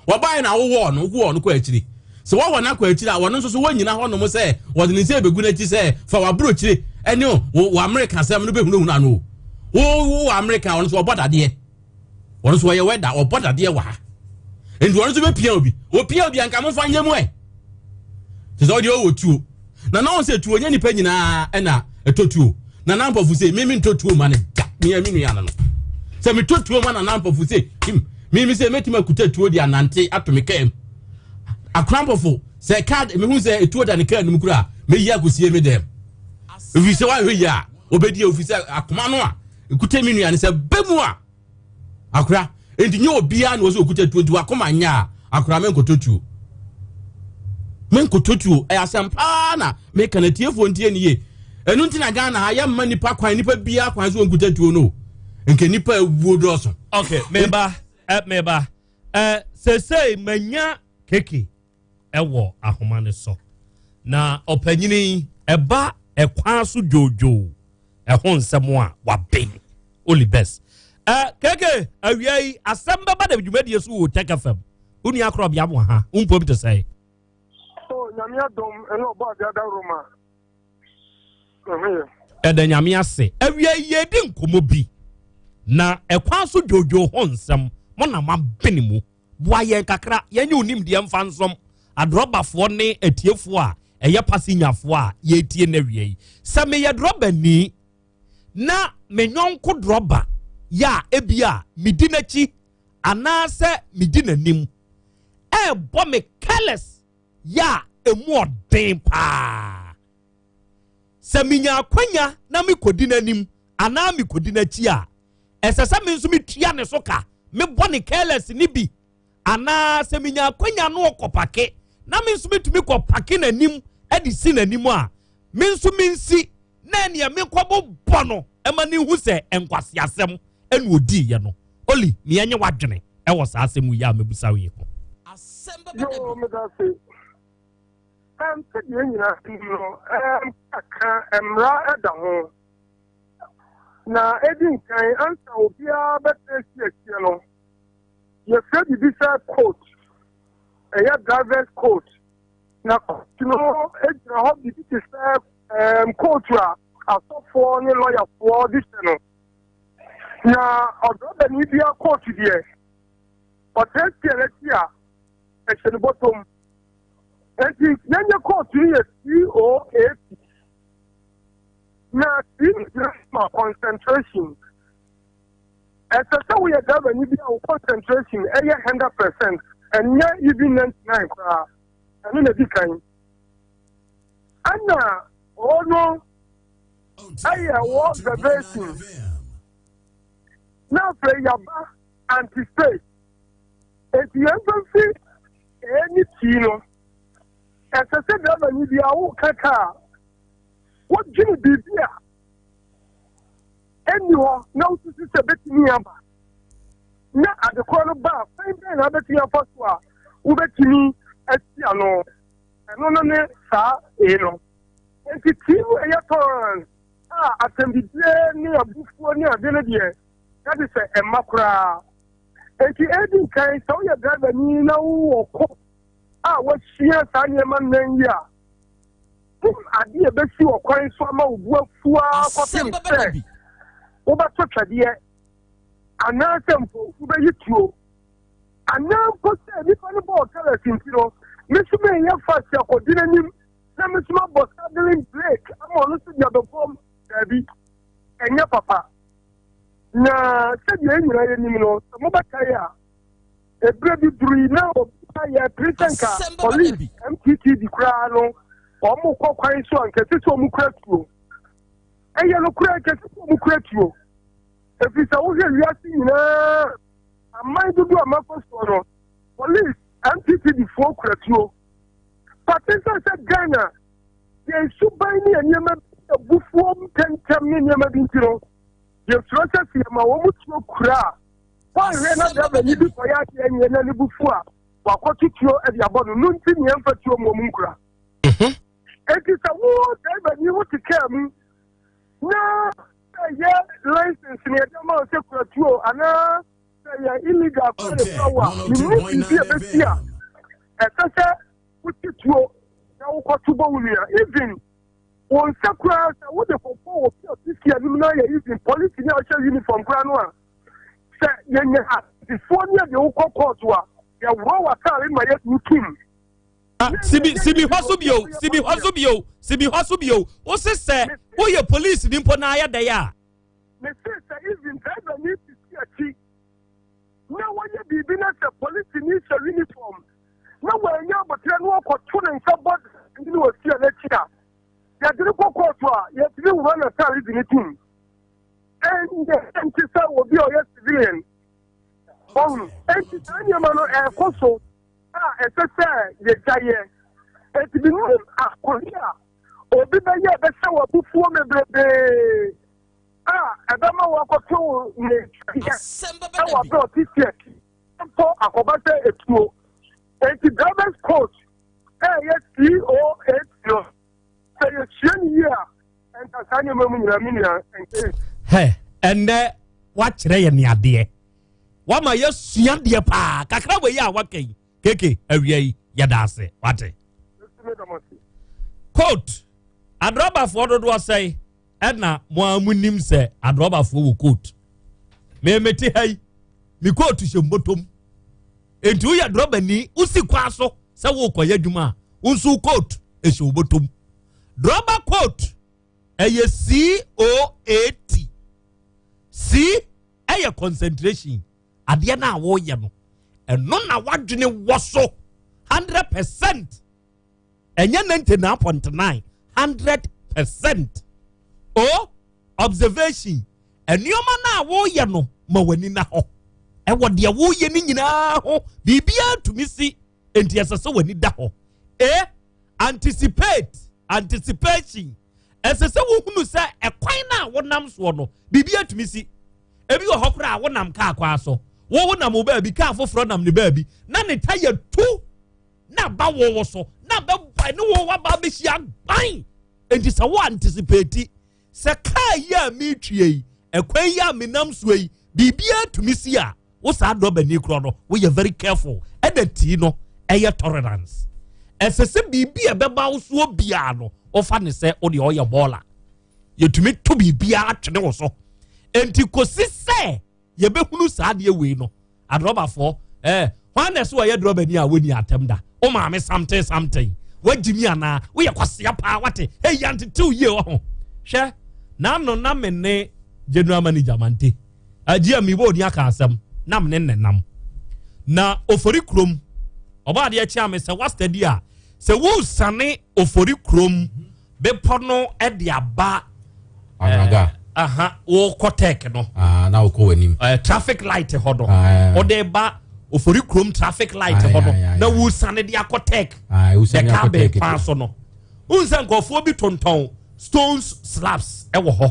Wɔbaeɛ na wowɔɔ no, wowɔɔ no kɔ akyiri. Sɛ wɔwɔ no akɔ akyiri a, wɔno nso so wɔnyina hɔ nom sɛ wɔde ne nsa ɛbɛgu n'akyi sɛ fa w'aburokyire ɛne wo w'Amerika asɛm no bɛhunahuna no o. Wo wɔ Amerika, ɔno nso ɔbɔ dadeɛ. Wɔn nso wɔyɛ wɛda, ɔbɔ dadeɛ wɔ ha, nti wɔn nso bɛpia obi, opia obi anka momfa nyɛ mu ɛ te sɛ ɔdeɛ ɔwɔ tuo na na wɔn sɛ tuo nyɛ nipa nyinaa ɛna ɛtɔ tuo. Na na mpɔfo sɛ mimi ntɔ tuo ma ne da, mea me nua no no sɛ metɔ tuo ma na na mpɔfo sɛ him mimi sɛ mɛtumi akuta tuo de anante ato me kaa mu. Akora mpɔfo sɛ kaa mehu sɛ etuo da ne kaa no mu kura meyi akɔsie me dɛm, ɛfiri sɛ woahwɛ yi a obɛdi, ɛfiri sɛ akoma no a Ekuta me nua no sɛ bɛ mu a akora nti nyɛ obiara na wɔsɛ okuta tuo, nti wakoma nyɛ a akora menkɔtɔ tuo, menkɔtɔ tuo. Ɛyɛ asɛm paa na meka na tiefoɔ ntie ne yie. Ɛno nti na Ghana ha yɛmma nipa kwan, nipa biara kwan so wɔnkuta tuo no, nka nipa awuo dɔɔso. Ok, meba, eh, meba. Eh, sesei manya keke wɔ ahoma no so. Na ɔpanyini yi, ɛba ɛkwan so dwoodwoo ɛho nsɛm a waben. Oli best. Ɛ keke awia yi asɛm bɛba da dwumadie so wɔ Tech FM. Wo nua korɔ bea mo ha, wo mpom te sɛe. Oh, Nyame adom ɛne ɔbɔ ade adaworo ma. Ɛda Nyame ase. Awia yi yɛredi nkɔmmɔ bi na ɛkwan so dwoodwoo ho nsɛm mo na moabene mu. Boa yɛn kakra, yɛnyɛ wo nimdeɛ mfa nsom adrɔbafoɔ ne atiefoɔ a ɛyɛ pasenyafoɔ a yɛretie no awia yi. Sɛ meyɛ drɔbani na me yɔnko drɔba yɛ a ebi a medi n'akyi anaasɛ medi n'anim ɛrebɔ me careless yɛ a emu ɔden paa. Sɛ menya akwanya na mekɔdi n'anim anaa mekɔdi n'akyi a, ɛsɛ sɛ me nso metua ne so ka, mebɔ ne careless no bi, anaa sɛ menya akwanya no ɔkɔpake na me nso metumi kɔpake n'anim de si n'anim a, me nso mensi na ɛneɛ menkɔbobɔ no ma ne hu sɛ nkwaseasɛm ɛna odiiɛ no. Oli, meɛ nye w'adwene ɛwɔ saa asɛm yi a mɛbusa wo yi ho. Yoo, meda ase. Ɛm, sɛdeɛ yɛn nyinaa nim no, ɛm, kaka mmara da ho. Na edi nkan, ansa obiara bɛtena asi akyire no, yɛfrɛ biribi sɛ coat, ɛyɛ driver's coat. Na coat no gyina hɔ biribi te sɛ ɛɛm coat a asɔfoɔ ne lɔyafoɔ de hyɛ no. Na ɔdrɔbani biara coat deɛ, ɔtena si n'akyi a, ɛhyɛ ne bɔtɔm. Enti yɛnyɛ coat no yɛ C-O-A-T. Na tii gyina ma concentration. Ɛsɛ sɛ woyɛ driver ni bi a wo concentration ɛyɛ 100%, ɛnyɛ even 99 koraa. Ɛno na ɛdi kan. Ɛna O no ɛyɛ wɔ observation. Na afei yaba anticipate. Enti yɛn mfa mfi A ne T no. Ɛsɛ sɛ driver ni bi a woka kaa wodwene biribi a ɛnni hɔ na wosusu sɛ bɛtumi aba na adekorɔ no ba a, kwan bɛn na wobɛtumi afa so a wobɛtumi asi ano? Ɛno no ne saa ee no. Nti tii mu ɛyɛ tolerance a asɛmdidie ne abufuo ne ade no deɛ yɛde sɛ ɛmma koraa. Nti ɛdi nkan sɛ woyɛ driver ni na wowɔ ko a wasua saa nneɛma nnan yi a, Hu ade a ebesi ɔkwan so ama wo bo afuw ara kɔpem sɛ wobɛto twɛdeɛ anaasɛ mpo wobɛyi tuo. Anaa mpo sɛ nipa no bɔɔ kɛlɛs nti no, me nso mereyɛ fast akɔdi n'anim na me nso mabɔ saddling brake ama ɔno nso de abɛ fam. Daabi, ɛnyɛ papa. Na sɛdeɛ yɛn nyinaa yɛnim no, sɛ mobɛkae a, Ebere bi durui na obiara yɛ pere sɛ nka police MTTD koraa no wɔn kɔ kwan so a nka ɛsɛ sɛ wɔn kura tuo. Ɛyɛ nokorɛ nka ɛsɛ sɛ wɔn kura tuo. Ɛfiri sɛ wohwɛ wiase nyinaa Aman dodoɔ a makɔ soɔ no, police, MPPD foɔ kura tuo. But ɛsiane sɛ Ghana yɛn suban ne yɛn nneɛma bi abufuo ntɛmntɛm ne nneɛma bi nti no, yɛsuro sɛ sɛ yɛma wɔn tuo kura a, wɔanhwɛ na driver ni bi kɔyɛ adeɛ nyɛ na ne bu fu a, wakɔto tuo de abɔ no. No nti ne yɛmfa tuo mmɔ mu nkura. Enti sɛ wo driver ni wote kaa mu na ɛyɛ license ne yɛde ama wo sɛ kura tuo anaa sɛ yɛ illegal kora ne kura wo a, menni biribi a ɛbɛsi a ɛsɛ sɛ wote tuo na wokɔto bɔ wo nua. Even wo nsa koraa sɛ wode kɔbɔ wɔ bi a ɔte si anim na yɛ even polisi ne a ɔhyɛ uniform koraa no a, sɛ yɛnya adansefoɔ ne yɛde wo kɔ kɔɔto a, yɛworɔ w'ataare ma yɛde wo tom. Ah, sibi sibi hɔ so bio, sibi hɔ so bio, sibi hɔ so bio. Wo se sɛ woyɛ polisi ni mpo na ayɛ dɛ a. Me se sɛ even driver ni sisi akyi na wɔyɛ biribi na sɛ polisi ni hyɛ uniform na wɔanya abotire na wɔkɔto ne nsa bɔ ne wɔ sia n'akyi a, yɛde no kɔ kɔɔto a, yɛtumi wura n'ataare de ne tom. Ɛnyɛ ɛnte sɛ obi a ɔyɛ civilian. Ɔhunu. Enti saa nneɛma no ɛrekɔ so a ɛsɛ sɛ yɛgya yɛ. Enti menim akɔre a obi bɛyɛ a ɛbɛhyɛ wɔ abufuo bebrebee a ɛbɛma wakɔto ne twɛdeɛ ɛwɔ abere a ɔte si akyi mpo akɔba sɛ etuo. Enti drivers coach ɛyɛ COAT no, sɛ yɛsua ne yie a, ɛnka saa nneɛma mu nyinaa me nua ɛnka. Hɛ, ɛnnɛ wakyerɛ yɛ ne adeɛ. Wama yɛsua deɛ paa. Kakra wei a waka yi, keke awia yi, yɛda ase. Wate. Coat, adrɔbafoɔ dodoɔ sɛe ɛna mo a mo nim sɛ adrɔbafoɔ wɔ coat. Mɛmɛte ha yi, me coat hyɛ mbɔtɔm. Enti woyɛ drɔbani, wosi kwan so sɛ wokɔyɛ adwuma a, wo nso coat ɛhyɛ wo bɔtɔm. Drɔba coat ɛyɛ C-O-A-T. C ɛyɛ concentration, adeɛ no a woyɛ no, ɛno na wadwene wɔ so 100%. Ɛnyɛ 99.9, 100%. O observation, nneɛma no a woyɛ no ma w'ani na hɔ. Ɛwɔ deɛ woyɛ no nyinaa ho, biribiara tumi si, enti ɛsɛ sɛ w'ani da hɔ. A anticipate, anticipation, ɛsɛ sɛ wohunu sɛ ɛkwan no a wonam soɔ no, biribiara tumi si. Ebi wɔ hɔ koraa a wonam kaa kwan so, wo wonam wo baabi, kaa foforɔ nam ne baabi, na ne taya tu na aba wo wo so, na bɛbɔ ne wo waba abɛhyia gban. Enti sɛ wo anticipate sɛ kaa yi a meretwie yi, ɛkwan yi a menam soɔ yi, biribiara tumi si a, wo saa dɔbani korɔ no, woyɛ very careful. Ɛna tii no, ɛyɛ tolerance. Ɛsɛ sɛ biribi a ɛbɛba wo soɔ biara no, wofa ne sɛ wo deɛ ɔyɛ bɔɔla. Yɛtumi to biribiara twene wo so. Enti kɔsi sɛ yɛbɛhunu saa adeɛ wei no, adrɔbafoɔ, hwan na ɛsɛ ɔyɛ drɔbani a wɔnni atɛm da? Wo maame something something, wagyi mi anaa? Woyɛ kwasea paa, wate? Hey, yantetew yie wɔ ho. Hwɛ, n'ano na me ne general manager Mante. Agye a mebɔ odin aka asɛm, na me ne ne nam. Na ofori kurom, ɔbɔ adeɛ kyea me sɛ wastadi a, sɛ wosane ofori kurom bepɔ no de aba Anaga. Aha, wokɔ tech no. Ah, na wokɔ w'anim. Traffic light hɔ no. Wode ba ofori kurom traffic light hɔ no. Na wosane de akɔ tech. The car bɛn kwan so no. Wohu sɛ nkurɔfoɔ bi tontɔn stones slabs ɛwɔ hɔ.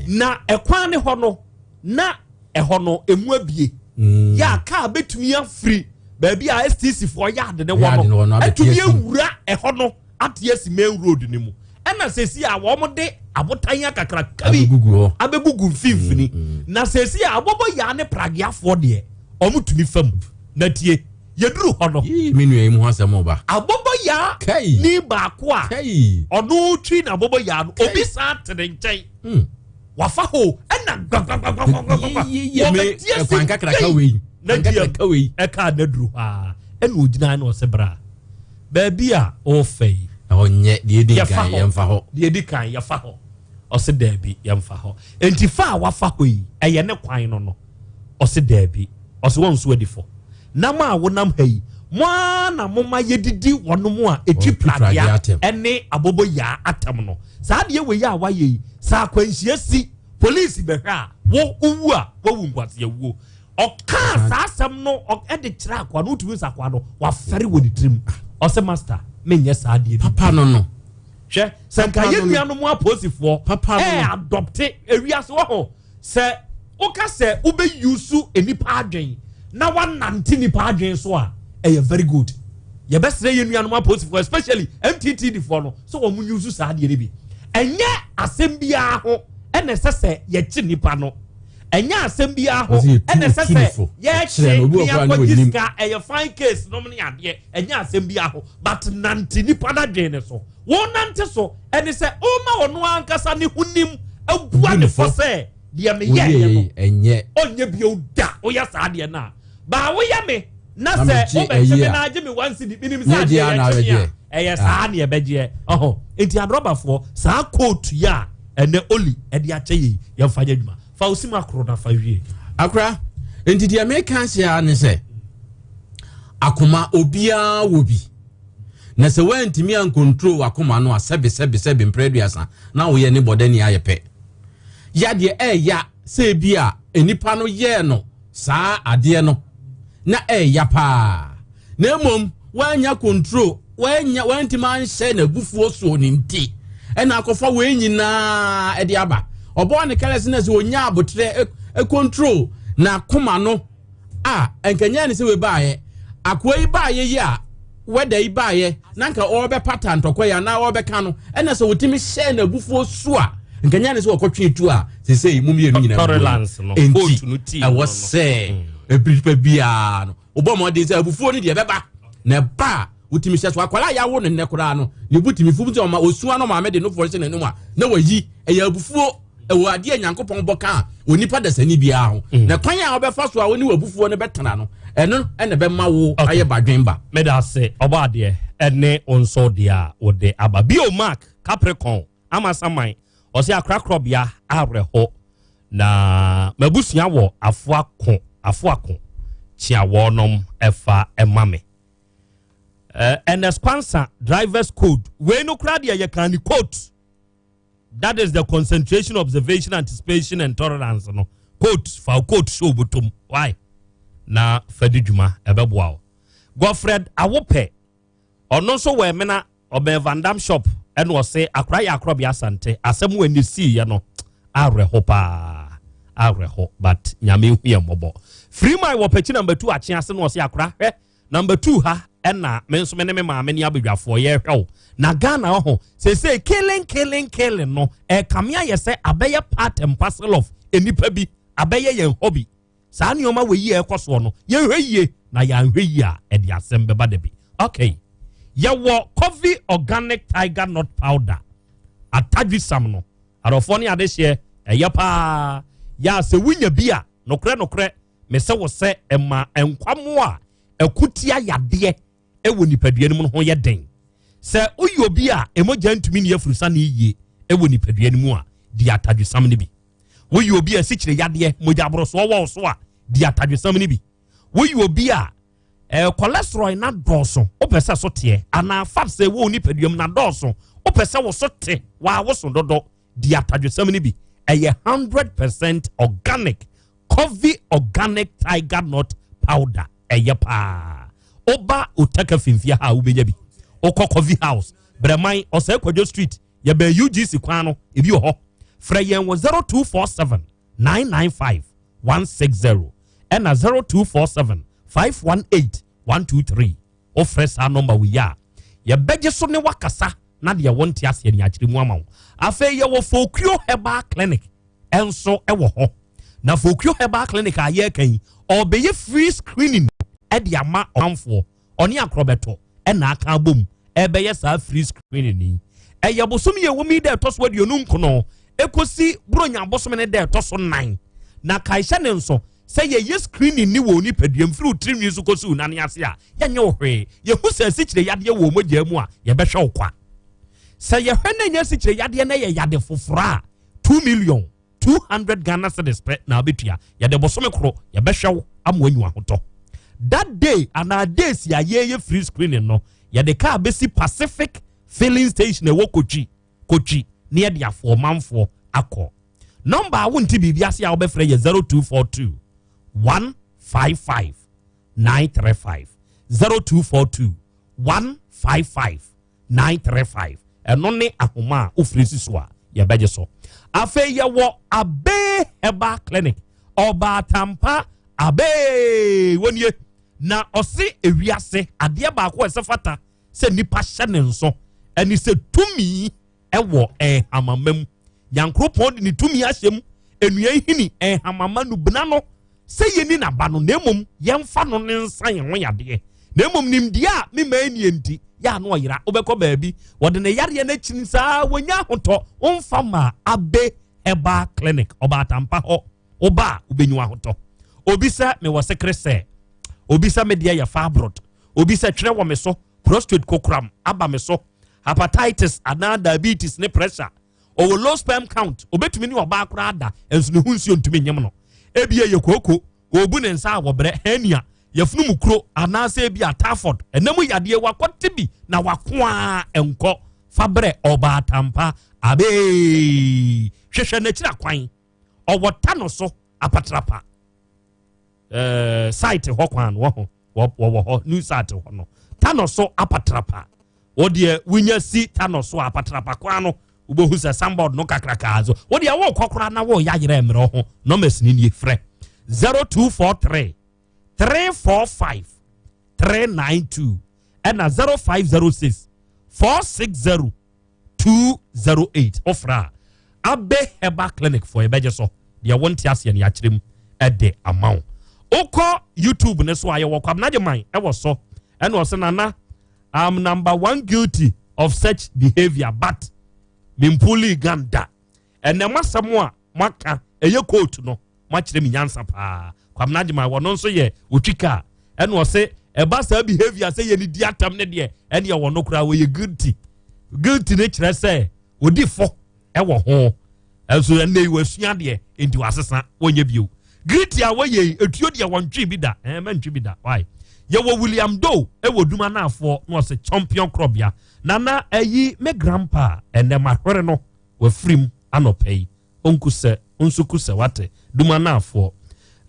Na ɛkwan ne hɔ no, na ɛhɔ no emu abie. Yɛ a kaa bɛtumi afiri baabi a STC foɔ yɛ ade ne wɔ no atumi awura ɛhɔ no ate asi main road no mu. Ɛna sɛsi a wɔn de abotan akakraka bi abɛgugu mfimfini. Na sɛsi a abɔbɔ yaa ne prageafoɔ deɛ wɔn tumi fam. Na tie, yɛduru hɔ no. Yii, me nua yi mu ho asɛm ɔba. Abɔbɔ yaa ni baako a ɔno twi na abɔbɔ yaa no obi saa te ne nkyɛn. Wafa hɔ ɛna gbagbagbagbagba. Wɔbɛti esi kwan kakraka wei. Na die ɛka na duru hɔ a ɛna ogyina na ɔsɛ bra. Baabi a ɔfɛ yi. Ɔnyɛ deɛ edi kan yɛmfa hɔ. Deɛ edi kan yɛfa hɔ. Ɔsɛ daabi yɛmfa hɔ. Nti fa a wafa hɔ yi ɛyɛ ne kwan no no. Ɔsɛ daabi. Ɔsɛ wɔn nso adi fɔ. Nam a wonam ha yi mo ara na mo ma yɛdidi wɔn a etwi pragea ɛne aboboyaa atɛm no. Saa adeɛ wei a wayɛ yi, sɛ akwanhyia si, polisi bɛhwɛ a, wo wowu a, wawu nkwaseawuo. Ɔkaa saa asɛm no de kyerɛ akoa no, wotumi sɛ akoa no wafɛre wɔ ne tirim. Ɔsɛ master, menyɛ saa adeɛ bi. Papa no no. Hwɛ, sɛ nka yɛn nuanom apolisifoɔ ɛɛ adɔpte ewiase wɔ ho sɛ woka sɛ wobɛyusu nnipa adwen na wanante nnipa adwen so a ɛyɛ very good. Yɛbɛsrɛ yɛn nuanom apolisifoɔ especially MTTD foɔ no sɛ wɔn yusu saa adeɛ no bi. Ɛnyɛ asɛm biara ho ɛna ɛsɛ sɛ yɛkye nnipa no. Ɛnyɛ asɛm biara ho ɛna ɛsɛ sɛ yɛkye ne akɔgye sika ɛyɛ fine case nom ne adeɛ ɛnyɛ asɛm biara ho but nante nipa no adwene ne so wɔn nante so ɛne sɛ ɔma ɔno ankasa ne ho nim abua ne fɔ sɛ deɛ meyɛɛyɛ no ɔnyɛ bio da woyɛ saa deɛ no a baa woyɛ me na sɛ wobɛkye me na agye me one cedi menim sɛ adeɛ yɛkye me a ɛyɛ saa ne ɛbɛgyeɛ ɔho nti adrɔbafoɔ saa kootu yi a ɛnɛ oli ɛde akyɛ yei yɛmfa nyɛ adwuma fa wo sim akoro na fa wie akora nti deɛ meka ahyɛ ne sɛ akoma obiara wɔ bi na sɛ woantumi ankontro wakoma no a sɛbe sɛbe sɛbe mprɛ aduasa na woyɛ ne bɔdani ayɛ pɛ yadeɛ ɛɛya sɛ bi a nnipa no yɛɛ no saa adeɛ no na ɛɛya paa na mmom woanya control woanya woantumi anhyɛ n'abufuo soɔ ne nti ɛna akɔfa wei nyinaa ɛde aba ɔbɔɔ ne kɛlɛ sɛ sɛ ɔnya abotrɛ control na koma no a nkanyɛ ne sɛ wei baayɛ akoa yi baayɛ yi a wɛda yi baayɛ na nka ɔrebɛpata ntɔkwa yi anaa ɔrebɛka no ɛna sɛ wɔtumi hyɛ n'abufuo so a nkanyɛ ne sɛ wɔkɔtwe tu a sesei mu mmienu nyinaa enti ɛwɔ sɛ ebiripa biara no wobɔ mmɔden sɛ abufuo no deɛ ɛbɛba na ɛba a wotumi hyɛ so akwadaa a yɛawo no nnɛ koraa no ne bu tumi fum sɛ ɔma osua no maame de nofoɔ hyɛ n'anim a na wayi ɛyɛ abufuo ɛwɔ adeɛ a nyankopɔn bɔ ka a onipa dasani biara ho mm. na kwan a wɔbɛfa so a wo ne w'abufuo no bɛtena no ɛno ɛna ɛbɛma wo ayɛ badwen ba meda ase ɔbɔ adeɛ ɛne wo nso deɛ a wode aba bio mark capricorn Amasaman, ɔse akorakorɔbea awerɛho na m'abusua wɔ afoako afoako kyea wɔnom ɛfa ɛma me. Uh, Ernest Kwansa driver's code wei no koraa deɛ yɛka ne code that is the concentration observation anticipation and tolerance no code fa code show botom why na fa di dwuma ɛbɛboa wo Godfred Awopɛ ɔno nso wɔ ɛmena Ɔbɛn Van Dam shop ɛna ɔse akora yɛ akorɔbea Asante asɛm wɔ ɛne sii yɛ no awerɛho paa awerɛho but nyame hu yɛ mmɔbɔ Free my wɔ pɛkyi number 2 akye ase na ɔse akora hwɛ number 2 ha ɛna me nso me ne me maame ne abadwafoɔ yɛhwɛ wo na Ghana ɔho sesei killing killing killing no ɛkame ayɛ sɛ abɛyɛ part and parcel of nnipa bi abɛyɛ yɛn hobby Saa nneɛma wei yi a ɛkɔ soɔ no, yɛnhwɛ yie na yɛanhwɛ yie a, ɛde asɛm bɛba da bi. Okay. Yɛwɔ Coffee Organic Tiger Nut Powder. Atadwisam no, adɔfoɔ ne adehyeɛ, ɛyɛ paa. Yɛ a sɛ wonya bi a, nokorɛ nokorɛ, mesɛ wo sɛ ɛma nkwammoa a ɛko tia yadeɛ wɔ nipadua no mu no ho yɛ den. Sɛ woyɛ obi a mogya ntumi nni afurusane yie wɔ nipadua no mu a, di atadwisam no bi. Woyɛ obi a asikyire yadeɛ, mogya aborosoɔ wɔ wo so a, di atadwesam no bi. Woyɛ obi a eh, cholesterol na dɔɔso, wopɛ sɛ so teɛ, anaa fat sɛ ɛwɔ wo nipaduam na dɔɔso, wopɛ sɛ wo so te, waa wo so dodo, di atadwesam no bi. Ɛyɛ 100% organic Covey organic tiger nut powder. Ɛyɛ paa. Woba Otaka Fimfia ha a wobɛnya bi. Wokɔ Covey House, Brɛman, Ɔsɛe Kwadwo Street, yɛbɛn UGC kwan no, ebi wɔ hɔ. Frɛ yɛn wɔ 0247 995 160 ɛna 0247 518 123. Wofrɛ saa nɔmba wei a, yɛbɛgye so ne wakasa na deɛ wonte aseɛ ne akyerɛ mu ama wo. Afei yɛwɔ Folkio Herbal Clinic nso wɔ hɔ. Na Folkio Herbal Clinic a yɛreka yi, ɔrebɛyɛ free screening de ama ɔmanfoɔ. Ɔne Akorɔbɛtɔ na aka abom rebɛyɛ saa free screening yi. Ɛyɛ bosome yi a ɛwɔ mu yi da ɛtɔ so 29 ɛkɔsi Buronya bosome no da ɛtɔ so nan. Na kae hyɛ ne nso sɛ yɛyɛ screening ni wɔ wo nipadua mu firi wo tirinwi so kɔsi wo nane ase a, yɛnyɛ wo hwee. Yɛhu sɛ asikyire yadeɛ wɔ wo mogyaa mu a, yɛbɛhwɛ wo kwa. Sɛ yɛhwɛ na ɛnyɛ asikyire yadeɛ na ɛyɛ yade foforɔ a, 2 million. 200 Ghana cedis pɛ na wobɛtua. Yɛde bosome koro yɛbɛhwɛ wo ama wanyi wahotɔ. That day anaa days a yɛyɛ free screening no, yɛde kaa bɛsi Pacific filling station ɛwɔ Kotwi, Kotwi ne yɛde afoɔ manfoɔ akɔ. Nɔmba a wonte biribi ase a wobɛfrɛ yɛ 0242 1. 155 935 0242 155 935 ɛno ne ahoma a wofiri si so a yɛbɛgye so. Afei yɛwɔ Abe Herbal Clinic, Ɔbaatampa Abe wɔnie na ɔse ewiase adeɛ baako a ɛsɛ fata sɛ nipa hyɛ ne nso ɛne sɛ tumi ɛwɔ nhamama mu. Nyankoropɔn de ne tumi ahyɛ mu, nnua nhini, nhamama, nubena no, sɛ yɛni n'aba no, na mmom yɛmfa no ne nsa yɛn ho yadeɛ. Na mmom nimdeɛ a me man nie nti, yɛ ano ɔyera, wobɛkɔ baabi, wɔde ne yareɛ no akyini saa, wɔnya ahotɔ, womfa ma Abe Herbal Clinic, Ɔbaatampa hɔ, woba a, wobɛnya ahotɔ. Obi sɛ mewɔ sekere sɛ, obi sɛ me deɛ yɛ fibroid, obi sɛ twerɛ wɔ me so, prostate kokoram aba me so, hepatitis anaa diabetes ne pressure, ɔwɔ low sperm count, obetumi ne ɔbaa koraa da, nso ne ho nsuo ntumi nyem no. Ebi yɛ kooko, ɔbu ne nsa a wɔbrɛ, hernia, yafunu mu kuro, anaasɛ ebi a typhoid, ɛnam yadeɛ wakɔte bi na wako a nkɔ, fa brɛ ɔbaa tampa abee, hwehwɛ n'akyiri akwan, ɔwɔ ta no so apatrapa. Eh, site hɔ kwan no wɔ ho, wɔwɔ hɔ, new site hɔ no, ta no so apatrapa. Wodeɛ wonya si ta no so apatrapa kwan no, wobɛhu sɛ signboard no kakrakaa so. Wodeɛ wokɔ koraa na woyɛ ayerɛ mmerɛ ho, numbers ni nie, frɛ 0243 345 392 ɛna 0506 460 208. Wofrɛ a, Abe Herbal Clinic foɔ yɛbɛgye so, deɛ wonte aseɛ no yɛakyerɛ mu ɛde ama wo. Wokɔ YouTube ne so a, yɛwɔ Kwabena Gyeman ɛwɔ so, ɛna ɔsɛ nana I'm number one guilty of such behavior, but mempuli gun da. Ɛnɛ masɛm a moaka ɛyɛ coat no, moakyerɛ me nyansa paa. Kwabena Gyeman wɔno nso yɛ otwi kaa, ɛna ɔse ɛba saa behavior sɛ yɛne di atam ne deɛ, ɛne ɛwɔ no koraa wɔyɛ guilty. Guilty ne kyerɛ sɛ odi fɔ ɛwɔ ho, ɛnso ɛnɛ yi wɔasua deɛ nti wɔasesa wɔnyɛ bio. Guilty a wɔyɛ yi etuo deɛ wɔntwe bi da, ɛɛ mɛntwe bi da. Why? Yɛwɔ William Doe ɛwɔ Duma Naafoɔ na ɔsɛ champion korɔbea nana ɛyi me grandpa ɛnɛ mahwere no wafirim anɔpɛ yi onku sɛ nso ku sɛ wate Duma Naafoɔ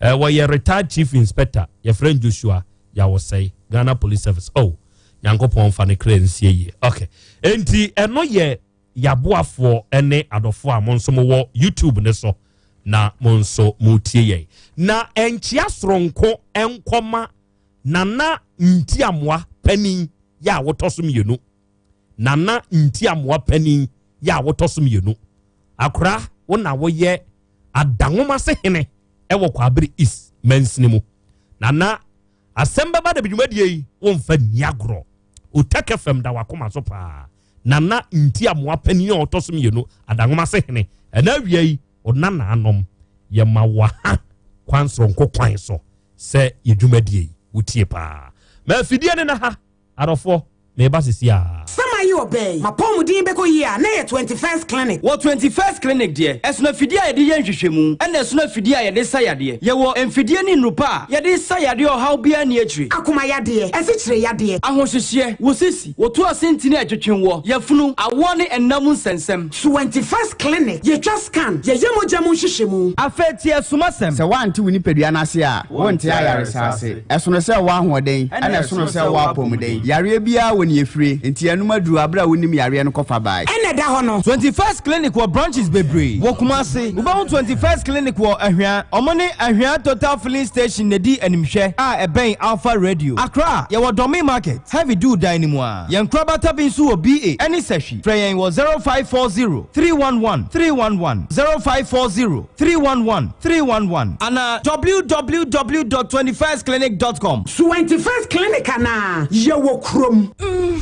ɛɛ wɔyɛ retired chief inspector yɛfrɛ no Joshua Yawosɛe Ghana Police Service. Oh, Nyankopɔn fa ne kra nsie yie. Okay, enti ɛno yɛ yaboafoɔ ne adɔfoɔ a mo nso mowɔ YouTube ne so na mo nso motie yɛn. Na nkyea soronko nkɔma Nana Ntiamoa panin yɛ a wotɔ so mmienu. Nana Ntiamoa panin yɛ a wotɔ so mmienu. Akora wo na woyɛ Adanwomase hene ɛwɔ Kwabere East mansini mu. Nana asɛm bɛba da dwumadie yi womfa nni agorɔ. Otec FM da wakoma so paa. Nana Ntiamoa panin a ɔtɔ so mmienu Adanwomase hene ɛna awia yi ɔna naanom yɛma waha kwan soronko kwan so sɛ yɛ dwumadie yi wotie paa. Ma afidie ne na ha adɔfoɔ meba sisi a. Sama yi ɔbɛn m'apɔmuden bɛkɔ yie a, na ɛyɛ 21st Clinic. Wɔ 21st Clinic deɛ, ɛsono afidie a yɛde yɛ nhwehwɛmu, ɛna ɛsono afidie a yɛde sa yadeɛ. Yɛwɔ mfidie ne nnuru pa a yɛde sa yadeɛ ɔhaw biara nni akyire. Akoma yadeɛ, asikyire yadeɛ. Ahohyehyeɛ, wo sisi, wo to ase ntini a ɛtwetwe woɔ, yafunu, awoɔ ne ɛnna mu nsɛnsɛm. 21st Clinic, yɛtwa scan, yɛyɛ mogya mu nhwehwɛmu. Afei tie asumasɛm. Sɛ woante wo nipadua no ase a, wonte ayaresa ase. Ɛsono sɛ wowɔ ahoɔden, ɛna ɛsono sɛ wowɔ apɔmuden. Yareɛ biara wɔ nea ɛfire, enti ɛnom aduru aberɛ a wonim yareɛ no kɔfa bae. Ɛna ɛda hɔ no. 21st Clinic wɔ branches bebree wɔ Kumasi. Wobɛhu 21st Clinic wɔ Ahwea. Ɔmo ne Ahwea Total Filling Station na ɛdi animhwɛ a ɛbɛn Alpha Radio. Accra, yɛwɔ Dɔme Market, Heavy Dew dan no mu ara. Yɛn nkorabata bi nso wɔ BA ɛne Sahwi. Frɛ yɛn wɔ 0540 311 311, 0540 311 311 anaa www dot 21stclinic dot com. 21st Clinic anaa? Yɛwɔ kurom. Mm-hmm.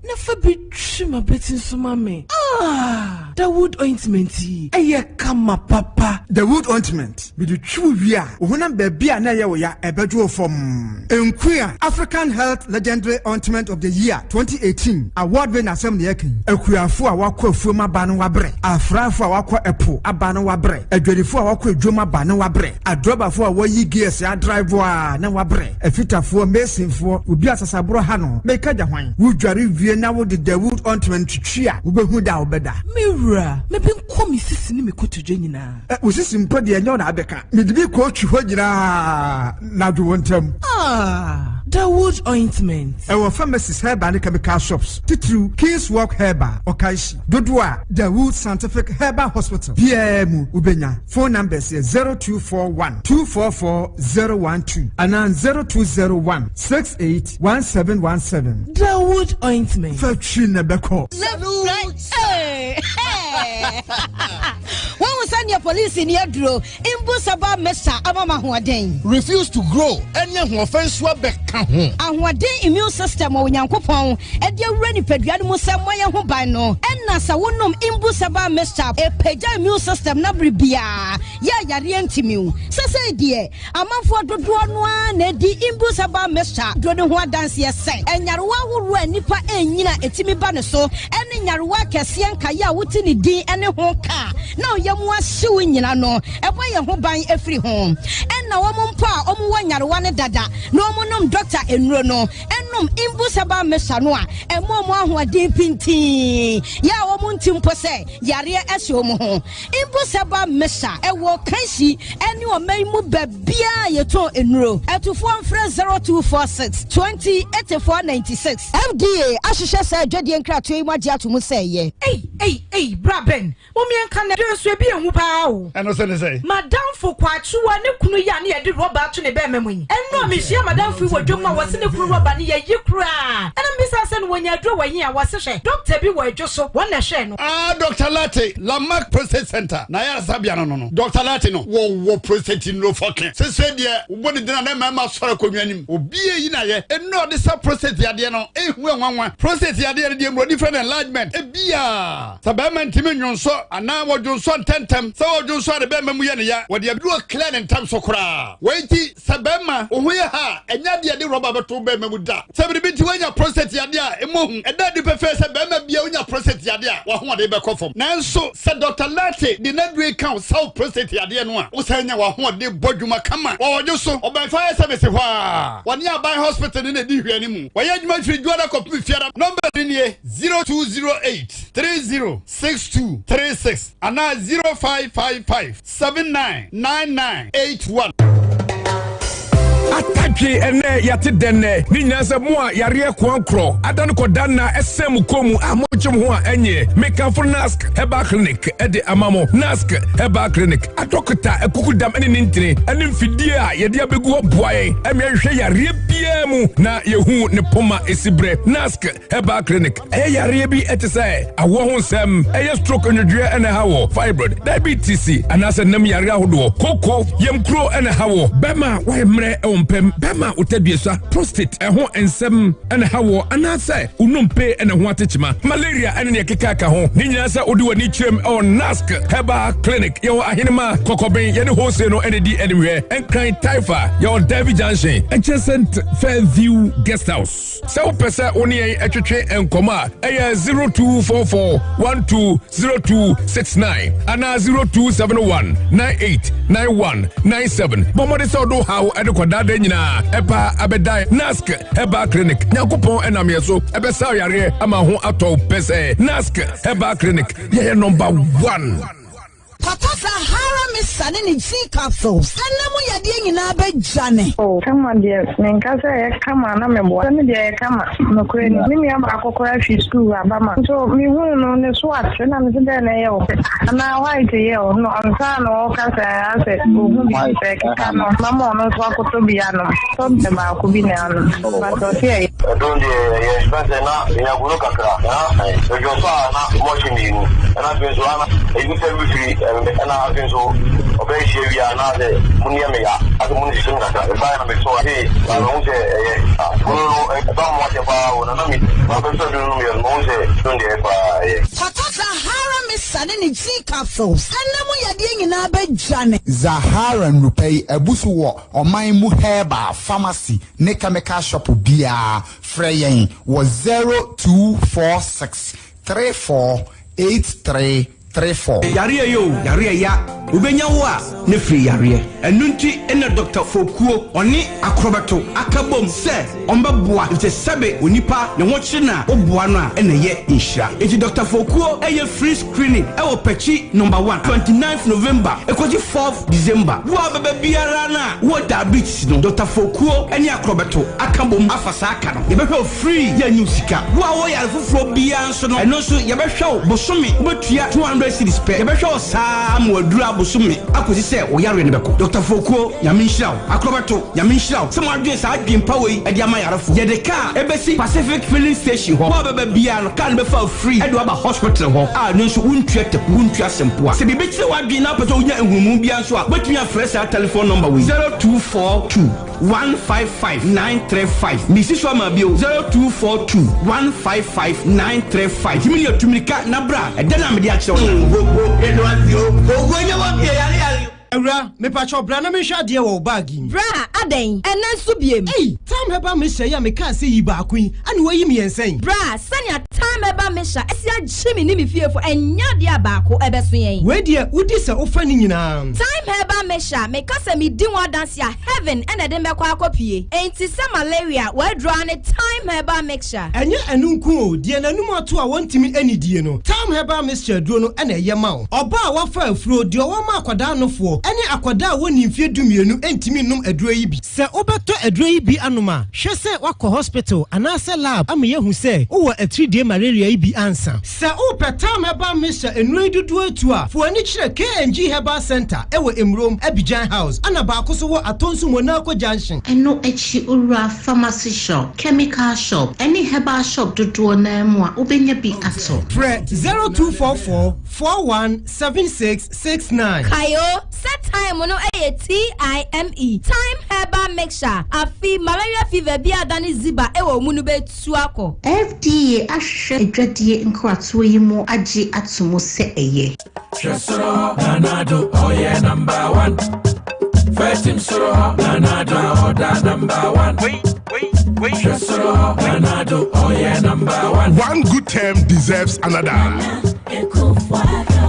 Na fa bi twi m'abati nso ma me. Ah, Dawood ointment yi, ɛyɛ kama papa. Dawood ointment, mede twi wo wie a, wo honam baabi a na ɛyɛ wo ya, ɛbɛdwo wo fam. Nkuya, African Health Legendary Ointment of the Year 2018 award winner asɛm na yɛka yi. Akuafo a wɔakɔ afuom aba no wabrɛ, afrafo a wɔakɔ ɛpo aba no wabrɛ, adwadifo a wɔakɔ adwom aba no wabrɛ, adrɔbafo a wɔyi gears adrive a na wabrɛ, afitafoɔ, masonfoɔ, obi a sasaborɔ ha no, meka gya hwan? Wodware wie na. na wode Dawood ointment twitwi a, wobɛhu da a wobɛda. Me wura, mebe nkɔ me sisi ne me kotodwe nyinaa. Ɛ, wo sisi mpo deɛ ɛnyɛ wo na abɛka. Mede bi kɔɔtwi hɔ nyinaa na dwo wo ntam. Ah, Dawood ointment. Ɛwɔ pharmacies, herbal ne chemical shops, titiriw King's Walk Herbal, Okaishie. Dodoɔ a Dawood Scientific Herbal Hospital biara mu wobɛnya. Phone numbers yɛ 0241 244 012 anaa 0201 68 1717. Dawood ointment. Fa twi na ɛbɛkɔ. Woahu sɛdeɛ polisi ni aduro mbu saba mesa ama ma ahoɔden. Refuse to grow ɛne ahoɔfɛ nso abɛka ho. Ahoɔden immune system a Onyankopɔn de awura nipadua no mu sɛ mmɔ yɛn ho ban no, ɛna sɛ wonom mbu saba mixture ɛpagya immune system no abere biara yɛ a yareɛ ntumi wo. Sesei deɛ Amanfoɔ dodoɔ no ara na adi Imbus herbal mixture duro no ho adanseɛ sɛ nyarewa ahoroɔ a nnipa nnyini a ɛtumi ba ne so ne nyarewa akɛseɛ nkaeɛ a wote ne din ne ho ka a na ɔyam ahye wo nyina no, ɛbɔ yɛn ho ban firi ho. Ɛna wɔn mpo a wɔwɔ nyarewa no dada na wɔnom dɔkta nnuro no nom Imbus herbal mixture no a, ɛma wɔn ahoɔden pintinn yɛ a wɔnte mpo sɛ yareɛ ahyɛ wɔn ho. Imbus herbal mixture ɛwɔ Kanshi ɛne ɔman yi mu baabiara a yɛtɔn nnuro. Atufoɔ mfrɛ 0246 20 84 96. FDA ahwehwɛ saa adwadie nkratoɔ yi mu agye ato mu sɛ ɛyɛ. Ei ei ei bra Ben mom yɛnka nɛ dwene nso ebi ɛhu paa o. Ɛno sɛ ne sɛn? Madamfo Kwakyewa ne kunu yi a ne yɛde rɔba ato ne bɛɛma mu yi. Ɛno a mehyia madamfo yi wɔ dwom a wɔse ne kunu rɔba no yɛyi koraa. Ɛna mebisaa sɛ no wɔnya aduro wɔ he a wɔse hwɛ dɔkta bi wɔ adwo so wɔn na ɛhwɛɛ no. Ah Doctor Lartey, Lamarck Prostate Center n'ayaresabea no no no. Doctor Lartey no, wɔwɔ prostate nnuro fɔke. Sesei deɛ, wobɔ ne din a na mmarima asɔre akonnwa anim. Obi eyi na yɛ. Nnuro a ɔde sa prostate yadeɛ no, ehu nwanwa. Prostate yadeɛ no, deɛ mmorɔni frɛ no enlargement. Ebia, sɛ barima ntumi nnwonsɔ anaa wɔdwonsɔ ntɛmntɛm. Sɛ ɔdwonsɔ a ne barima mu yɛ no ya, wɔde aduro clear no ntɛm so koraa. Wei nti, Sɛ bɛrima, wo ho yɛ ha a, ɛnyɛ adeɛ a yɛde rɔba bɛto wo bɛrima mu da. Sɛ biribi nti woanya prostate yadeɛ a, mmɔ hu. Ɛda adi pefee sɛ barima biara onya prostate yadeɛ a, w'ahoɔden bɛkɔ fam. Nanso sɛ Dɔkta Lartey de n'aduro yi ka wo sa wo prostate yadeɛ no a, wosan nya w'ahoɔden bɔ dwuma kama. Wɔ ɔdwo so, ɔbɛn Fire Service hɔ ara. Wɔne Aban Hospital no na ɛdi nhwɛanimu. Wɔyɛ adwuma firi Dwoada kɔpem Fiada. Numbers no nie, 0208 30 6236 anaa 0555. 799981. Atadwe ɛnɛ yɛate dɛn nɛ ne nyinaa sɛ mo a yareɛ koankorɔ ada no kɔda nna ɛsɛn mo kɔn mu a mogye mo ho a ɛnyɛ mekamfo nask herbal clinic ɛde ama mo nask herbal clinic adɔkota akukudam ne ne ntini ɛne mfidie a yɛde abɛgu hɔ boa yɛn ɛma yɛhwehwɛ yareɛ biara mu na yɛhu ne poma ɛsi berɛ nask herbal clinic ɛyɛ yareɛ bi ɛte sɛ awoɔ ho nsɛm ɛyɛ stroke nwodwoeɛ ɛna ɛha wɔ fibroid diabetes anaasɛ nam yareɛ ahodoɔ koko yamkuro ɛna ɛha wɔ bɛma wayɛ mmerɛ ɛwɔ mpɛm bɛma wotaduasa prostate ɛho nsɛm ɛna ɛha wɔ anaasɛ wonompe ɛna ho atekyema malaria ɛne neɛ keka ka ho ne nyinaa sɛ wode w'ani kyerɛm ɛwɔ nask herbal clinic yɛwɔ ahenema kɔkɔben yɛne hose no ɛne di animhwɛ nkran taifa yɛwɔ derby junction adjacent fairview guest house Sɛ wopɛ sɛ wo ne yɛn twetwe nkɔmmɔ a, ɛyɛ 0244 120269 anaa 0271 989197. Bɔ mmɔden sɛ wode wo haw de kɔdaadaa nyinaa ɛba abɛdan NASC Herbal Clinic. Nyankopɔn ɛnam yɛn so ɛbɛsa yareɛ ama ho atɔ wo pɛsɛɛ. NASC Herbal Clinic, yɛyɛ number one. Papa Sahara Mixture ne ne G capsules ɛna mu yadeɛ nyinaa bɛ dwane. Oh kama deɛ menka sɛ ɛyɛ kama na meboa sɛ me deɛ ɛyɛ kama nokorɛ ni me nua baako koraa firi sukuu aba ma nso mehuu no ne so ate na mese dɛn na ɛyɛ wo anaa white yɛ wo no ansa na ɔka sɛ asɛ ɔhu bi sɛ ɛkeka no mama ɔno nso akɔtɔ bi anom tɔ baako bi na anom but ɔse ɛyɛ. Ɛdon deɛ ɛyɛ ɛfɛn sɛ na menya gono kakra na medwo nso a na mɔhye mmienu ɛna afei nso ana ebi sɛ mefiri ɛna afei nso ɔbɛyɛ hyia wie a na sɛ mu nneɛ me ya asɛ mu no hyehye me kakra ɛbaeɛ na mesɔ afei na mehu sɛ ɛyɛ gono no ɛba mo akyɛ paa o na na me mabɛsɔ duro no meyɛ no mehu sɛ don deɛ paa ɛyɛ. Papa Zahara Mixture ne ne G capsules ɛna mu yadeɛ nyinaa bɛdwane. Zahara nnupɛ yi abu so wɔ ɔman mu herbal pharmacy ne chemical shop biara, frɛ yɛn wɔ 0246 34 83. 34. Yareɛ yɛ o, yareɛ ya, wobɛnya wo a ne firi yareɛ. Ɛno nti na Dɔkta Fokuo ɔne Akorɔbɛto aka bom sɛ ɔmbɛboa efisɛ sɛbe onipa ne ho kyere no a woboa no a ɛna ɛyɛ nhyira. Enti Dɔkta Fokuo ɛyɛ free screening ɛwɔ Pɛkyi number one, 29th November ɛkɔsi 4th December. Wo a wobɛba biara no a wowɔ diabetes no, Dɔkta Fokuo ɛne Akorɔbɛto aka bom afa saa ka no. Yɛbɛhwɛ wo free, yɛnnye wo sika. Wo a wowɔ yare foforɔ biara nso no, ɛno nso yɛbɛhwɛ wo bosome, wobɛtua 200 cedis pɛ. Yɛbɛhwɛ wo saa ama waduru abosome akɔsi sɛ wo yareɛ no bɛkɔ. Dɔkta Fokuo, Nyame nhyira wo. Akorɔbɛto, Nyame nhyira wo sɛ moadwene saa adwene pa wei de ama yarefoɔ. Yɛde kaa ɛbɛsi Pacific Filling Station hɔ. Wo a wobɛba biara no, kaa no bɛfa wo free de wo aba hospital hɔ a ɛno nso wontua taku, wontua sempoa. Sɛ biribi kyere w'adwene na wopɛ sɛ wonya nhunumu biara nso a, wobɛtumi afrɛ saa telephone number wei, 0242. 155 935 Mesi so ama bio 0242 155 935 Tumi ne atumirika na bra ɛda no a mede akyerɛ wo no. Awura, mepakyɛw bra na menhwɛ adeɛ wɔ wo bag yi mu. Bra, adɛn? Ɛnnɛ nso biem? Ei, Tam Herbal Mixture yi a mekaa sɛ yi baako yi, ɛna woayi mmiɛnsa yi? Bra, sɛnea Tam Herbal Mixture asi agye me ne me fiefo, ɛnyɛ adeɛ a baako ɛbɛso yɛn. Wei deɛ, wodi sɛ wofa ne nyinaa. Thyme Herbal Mixture, meka sɛ medi ho adanse a, heaven na ɛde me bɛkɔ akɔpue. Enti sɛ malaria, w'aduro ara ne Thyme Herbal Mixture. Ɛnyɛ ɛno nko o, deɛ n'anum ato a wɔntumi nnidie no, Thyme Herbal Mixture aduro no na ɛyɛ ma wo. Ɔbaa a wafa afuro, deɛ ɔwɔ ma akwadaa nofoɔ, ne akwadaa a wɔnnii mfeɛ dumienu ntumi nnom aduro yi bi. Sɛ wobɛtɔ aduro yi bi anom a, hwɛ sɛ woakɔ hospital anaasɛ lab ama yɛahu sɛ wowɔ atiridie malaria yi bi ansa. Sɛ wopɛ Tam Herbal Mixture nnuro yi dodoɔ atu a, fa w'ani kyerɛ KNG Herbal Centre wɔ Emurom, Abidjan House, ɛna baako nso wɔ Atonsu Monaco Junction. Ɛno akyi wura pharmacy shop, chemical shop, ne herbal shop dodoɔ no ara mu a wobɛnya bi atɔ. Frɛ 0244 41 76 69. Kae o sɛ thyme no yɛ TIME, Thyme Herbal Mixture, afe malaria fever bi a adane ziba wɔ wo mu no bɛtu akɔ. FDA ahwehwɛ adwadie nkratoɔ yi mu agye ato mu sɛ ɛyɛ. Hwɛ soro hɔ, Nana Addo, ɔyɛ number one. First team soro hɔ, Nana Addo, ɔda number one. Hwɛ soro hɔ, Nana Addo, ɔyɛ number one. One good term deserves another.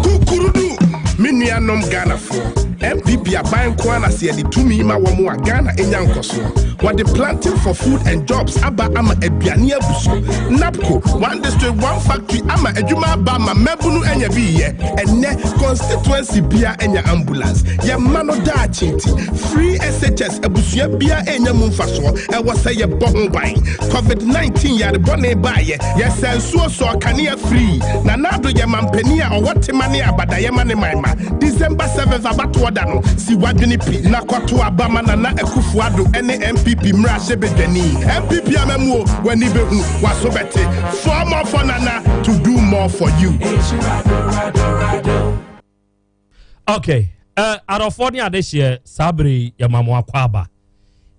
Kukurudu, me nuanom Ghanafoɔ, NPP aban nko ara na sɛ yɛde tumi ma wɔn a Ghana nya nkɔsoɔ. Wɔde planting for food and jobs aba ama aduane abu so. NAPCO, one district, one factory ama adwuma aba ma mmabunu anya bi yɛ. Ɛnnɛ, constituency bia anya ambulance. Yɛmma no daakye nti, free SHS abusua bia enya mu mfasoɔ. Ɛwɔ sɛ yɛbɔ ho ban. COVID-19 yare bɔne baayɛ, yɛsɛ nsuo sɔɔ kanea free. Nana Addo yɛ mampanin a ɔwɔ tema ne abadayɛ ma ne man ma. December 7th abatoɔ da no, si w'adwene pi na kɔto aba ma Nana Akufo Addo ne NPP mmarahyɛbadwani. NPP amamuo, w'ani bɛhu, w'aso bɛte. Four more for Nana to do more for you. Okay, uh, adɔfoɔ ne adehyeɛ saa bere yi yɛma mo akɔ aba.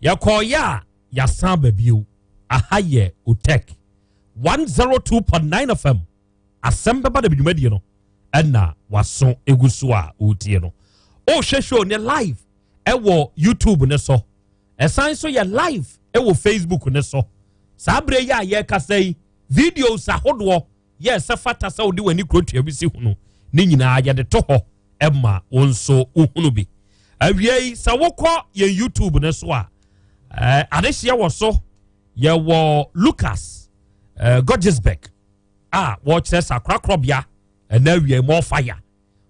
Yɛkɔɔyɛ a yɛasan aba bio. Aha yɛ Otec 102.9 FM. Asɛm bɛba da bi dwumadie no ɛna waso egu so a wotie no. Wohwɛ show ne live ɛwɔ YouTube ne so. Ɛsan so yɛ live ɛwɔ Facebook ne so. Saa bere yi a yɛrekasa yi, videos ahodoɔ yɛ sɛ fata sɛ wode w'ani kurotua bi si hunu ne nyinaa yɛde to hɔ ma wo nso wohunu bi. Awiei sɛ wokɔ yɛn YouTube no so a, eh, adehyeɛ wɔ so. Yɛwɔ Lucas eh, Gorgesbeck a wɔkyerɛ sɛ akorakorɔbea ɛna awiei more fire.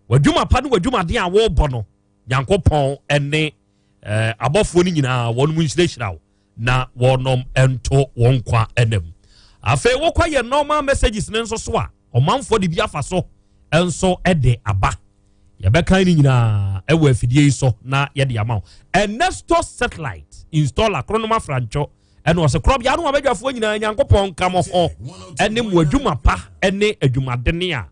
W'adwuma pa ne w'adwumaden a wɔrebɔ no, Nyankopɔn ne eh, abɔfoɔ no nyinaa wɔn mu nhyirahyira wo na wɔnom nto wɔn nkwa ɛna mu. Afei wokɔ yɛ normal messages no nso so a, ɔmanfoɔ de bi afa so nso de aba. Yɛbɛkan ne nyinaa ɛwɔ afidie yi so na yɛde ama wo. Ernesto Satellite installer kronom afrantwo ɛna ɔsɛ korɔbea no abadwafoɔ nyinaa Nyankopɔn nka mo ho ɛne mo adwuma pa ɛne adwumadene a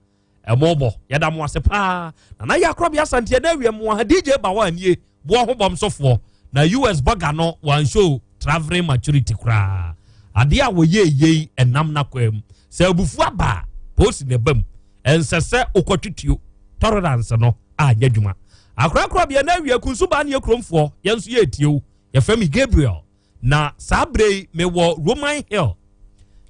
ɛmɔbɔ yɛda mo ase paa nana yɛ akorɔbea asanteɛ na awie mo ha DJ ba hɔ anie boɔ ho bɔm sofoɔ na US bɔga no wanhyɛ traveling maturity koraa adeɛ a wɔyɛ yei ɛnam n'akwan mu sɛ abufu aba a polisi na ɛba mu ɛnsɛ sɛ wokɔtwe tolerance no anyɛ adwuma akorakora bea na awie kunsu baa ne yɛ kuromfoɔ yɛn nso yɛ etie wo yɛfrɛ me Gabriel na saa berɛ yi mewɔ Roman Hill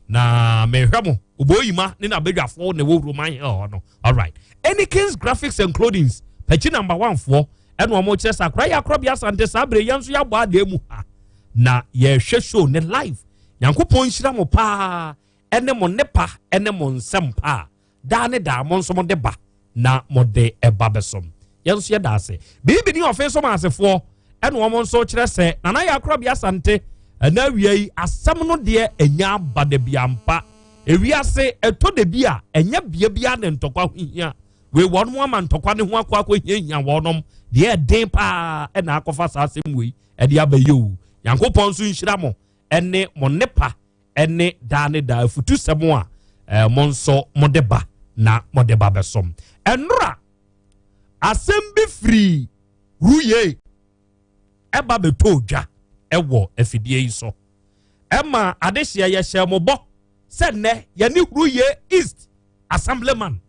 na mehwɛ mo oboyima ne n'abadwafoɔ na ɛwɔ Roman Hill hɔ no alright. Enikins Graphics and Clothings, Pakyi Number One foɔ ɛna wɔn kyerɛ sɛ akora yɛ akorɔbea asante saa bere yɛn nso yɛabɔ adeɛ mu ha na yɛhwɛ show ne live. Nyankopɔn nhyira mo paa ɛne mo nnepa ɛne mo nsɛm paa daa ne daa mo nso mo de ba na mo de ɛba bɛsom. Yɛn nso yɛda ase. Biribi ne ɔfe nso ma asefoɔ ɛna wɔn nso kyerɛ sɛ Nana yɛ akorɔbea asante ɛna awia yi asɛm no deɛ ɛnya aba da bi ampa. Ewiase ɛtɔ da bi a ɛnyɛ bea biara na ntɔkwa ho hia. Wei wɔnom ama ntɔkwa ne ho akɔ akɔ hiahia wɔnom. Deɛ ɛden paa ɛna akɔfa saa asɛm wei ɛde aba yi o. Nyankopɔn nso nhyira mo ɛne mo nnepa ɛne daa ne daa afutusɛm a ɛɛ mo nso mo de ba na mo de ba bɛsom. Ɛnora asɛm bi firi Ruye ɛba bɛtɔɔ dwa ɛwɔ afidie yi so. Ɛma adehyeɛ yɛhyɛ mo bɔ sɛ nnɛ yɛne Huruye East Assemblyman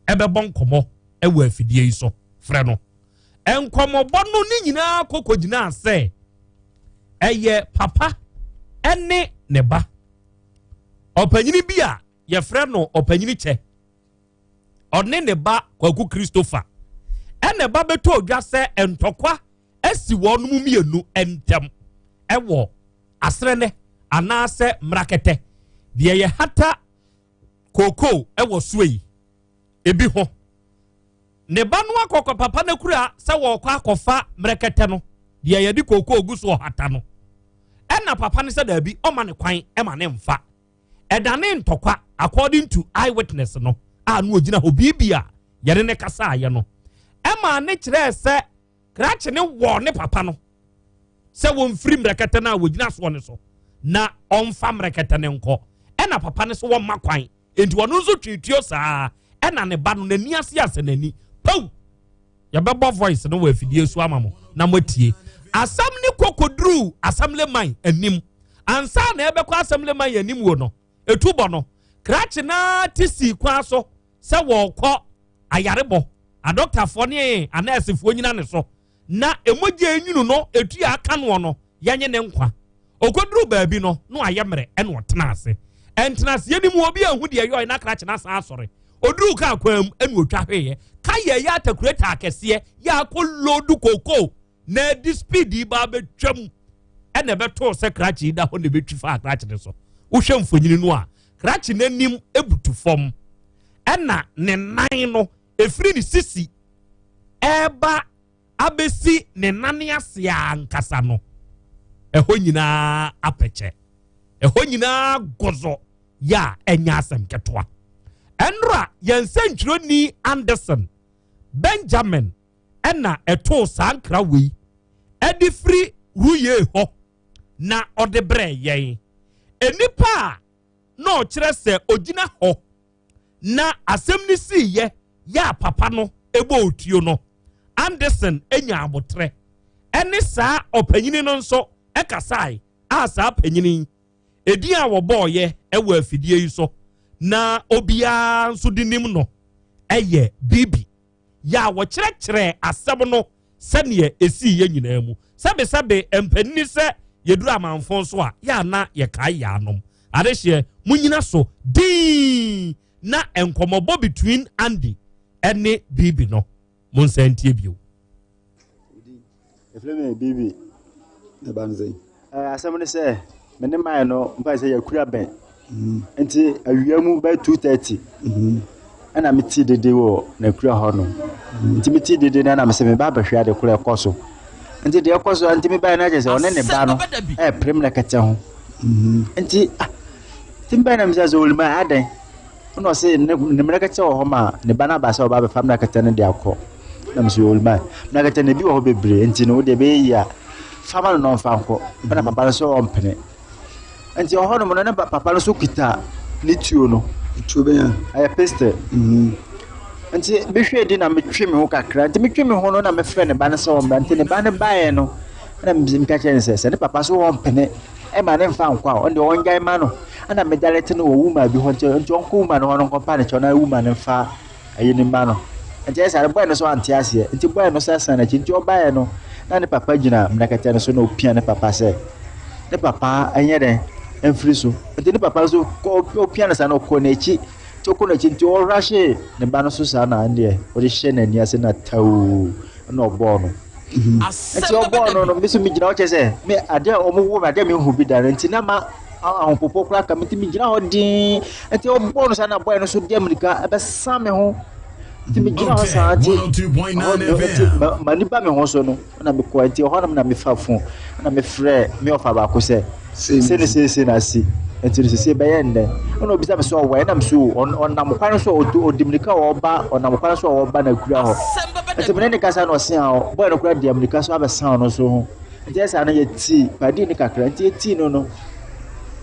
ɛbɛbɔ nkɔmmɔ ɛwɔ afidie yi so. Frɛ no. Nkɔmmɔbɔ no ne nyinaa kɔkɔ gyinaa sɛ ɛyɛ papa ɛne ne ba. Ɔpanyini bi a yɛfrɛ no Ɔpanyini Kyɛ, ɔne ne ba Kwaku Christopher ɛna ɛba bɛtɔ odwa sɛ ntɔkwa asi wɔn mu mmienu ntam ɛwɔ asrɛnɛ anaasɛ mmerakɛtɛ deɛ yɛhata kookoo ɛwɔ soɔ yi ebi ho. Ne ba no akɔkɔ papa no akura sɛ wɔrekɔ akɔfa mmerɛkɛtɛ no deɛ yɛde kookoo gu so ɔhata no, ɛna papa no sɛ daabi, ɔma ne kwan ɛma ne mfa. Ɛdane ntɔkwa according to eyewitness no a no ogyina hɔ biribi a yɛne ne kasaeɛ no ɛma ne kyerɛɛ sɛ krakye ne wɔ ne papa no sɛ wɔmfiri mmerɛkɛtɛ no a wɔgyina soɔ no so na ɔmfa mmerɛkɛtɛ no nkɔ, ɛna papa no so wɔmma kwan, enti ɔno nso twee tuo saa, ɛna ne ba no n'ani ase asɛ n'ani pow. Yɛbɛbɔ voice no wɔ afidie so ama mo na moatie. Asɛm ne kɔkɔduruu assemblyman anim. Ansa na ɛbɛkɔ assemblyman anim wo no, ɛtu bɔ no, krakye naa te sii kwan so sɛ wɔrekɔ ayarebɔ, adɔktafoɔ ne anɛɛsefoɔ nyina ne so na emogya enwunu no etua aka noɔ no yɛnye ne nkwa. Okoduruu baabi no na wayɛ mmerɛ ɛna ɔtena ase. Ɛntenaseɛ no mu obi anhu deɛ ɛyɔe na krakye no asan asɔre. Oduruu kaa kwan mu ɛna otwa hweeɛ. Ka yɛ ɛyɛ atakureta akɛseɛ yɛ akɔ loodu kookoo na ɛde speed yi ba abɛtwam ɛna ɛbɛtoo sɛ krakye yi da hɔ na ɛbɛtwi faa krakye no so. Wohwɛ mfonyini no a, krakye no anim butu fam ɛna ne nan no ɛfiri ne sisi ɛreba abɛsi ne nane ase ankasa no, ɛhɔ nyinaa apɛkyɛ, ɛhɔ nyinaa gɔzɔ yɛ a ɛnyɛ asɛm ketewa. Ɛnora yɛn nsɛntwerɛni Anderson Benjamin ɛna ɛtoo saa nkra wei ɛde firi Ruye hɔ na ɔde brɛɛ yɛn. Nnipa a na ɔkyerɛ sɛ ɔgyina hɔ na asɛm no siiɛ yɛ a papa no bɔ otuo no, Anderson nya aboterɛ ɛne saa ɔpanyini no nso kasae a saa panyini yi edin a wɔbɔɔyɛ wɔ afidie yi so na obiara nso de nim no ɛyɛ Bibi. Yɛ a wɔkyerɛkyerɛɛ asɛm no sɛdeɛ ɛsiiɛ nyinaa mu. Sɛbesɛbe mpanini sɛ yɛduru amanfo so a, yɛ a na yɛkae yɛn anom. Adehyeɛ, monyina so dinn na nkɔmmɔbɔ between Andy ne Bibi no, monsan ntie bio. Yɛfrɛ me Bibi. Na ɛba no sɛn? Ɛɛ asɛm ne sɛ me ne mae no mfa sɛ yɛakura bɛn. Mm. Nti awia mu bɛyɛ 2:30. Mm-hmm. Ɛna mete dede wɔ n'akura hɔ no. Mm. Nti mete dede no ɛna mesɛ meba abɛhwɛ ade korɔ ɛkɔ so. Nti deɛ ɛkɔ so nti mebaeɛ no akyɛ sɛ ɔne ne ba no ɛɛpere me kɛtɛ ho. Mm-hmm. Nti ah nti mebaeɛ na mesɛ sɛ olima adɛn? Ɛna ɔse ne ne mmerɛkɛtɛ wɔ hɔ ma ne ba no aba sɛ ɔba abɛfa mmerɛkɛtɛ no de akɔ. Na mese olima mmerɛkɛtɛ no ebi wɔ hɔ bebree nti no wodeɛ ɛbɛyɛ yie a fa ma no na ɔmfa nkɔ. Ɛna papa no sɛ ɔmpene. Nti ɔhɔ nom no ne papa no so kita ne tuo no. Tuo bɛn a? Ɛyɛ pistol. Mm-hmm. Nti mehwɛ di na metwe me ho kakra. Nti metwe me ho no na mefrɛ ne ba no sɛ ɔmmra. Nti ne ba no baeɛ no ɛna meka kyerɛ no sɛ sɛ ne papa so ɔmpene ɛma ne mfa nkɔ a ɔno deɛ ɔngyae ma no. Ɛna me direct no wɔ woman bi hɔ nti nti ɔnkɔ woman no hɔ no nkɔpa ne kyɛw na woman no mfa ayi no mma no. Nti ɛyɛ saa no boy no so ante aseɛ nti boy no sɛ san n'akyi nti ɔbaeɛ no na ne papa gyina mmerɛkɛtɛ no so na ɔpia ne papa sɛ ne papa ɛnyɛ dɛn mfiri so nti ne papa nso ɔpia no saa na ɔkɔ n'akyi. Nti ɔkɔ n'akyi nti ɔrahye ne ba no so saa na ɛndeɛ ɔde hyɛ n'ani ase na tawuu ɛna ɔbɔɔ no. Nti ɔbɔɔ no no me so megyina hɔ kyerɛ sɛ me adeɛ a wɔn wɔ me adeɛ a mehu bi da no nti na ma ahopopo koraa ka me nti megyina hɔ dinn nti ɔbɔɔ no saa na bɔɔ no so de amirika ɛbɛsa me ho nti megyina hɔ saa nti ɛhɔ nti m'ani ba me ho so no na mekɔ nti ɛhɔ nom na mefa fon na mefrɛ me ɔfa baako sɛ sei ne seesei na asi nti no seesei bɛyɛ nnɛ ɛna obisa me sɛ ɔwɔ ɛnam so ɔnam kwan so ɔdi mirika a ɔba ɔnam kwan so a ɔba na kura hɔ nti mene ne kasa na ɔse a bɔyɛ no kora di amirika so abɛsan ɔno so ho nti ɛsɛ no yɛtii padi ne kakra nti yɛtii no no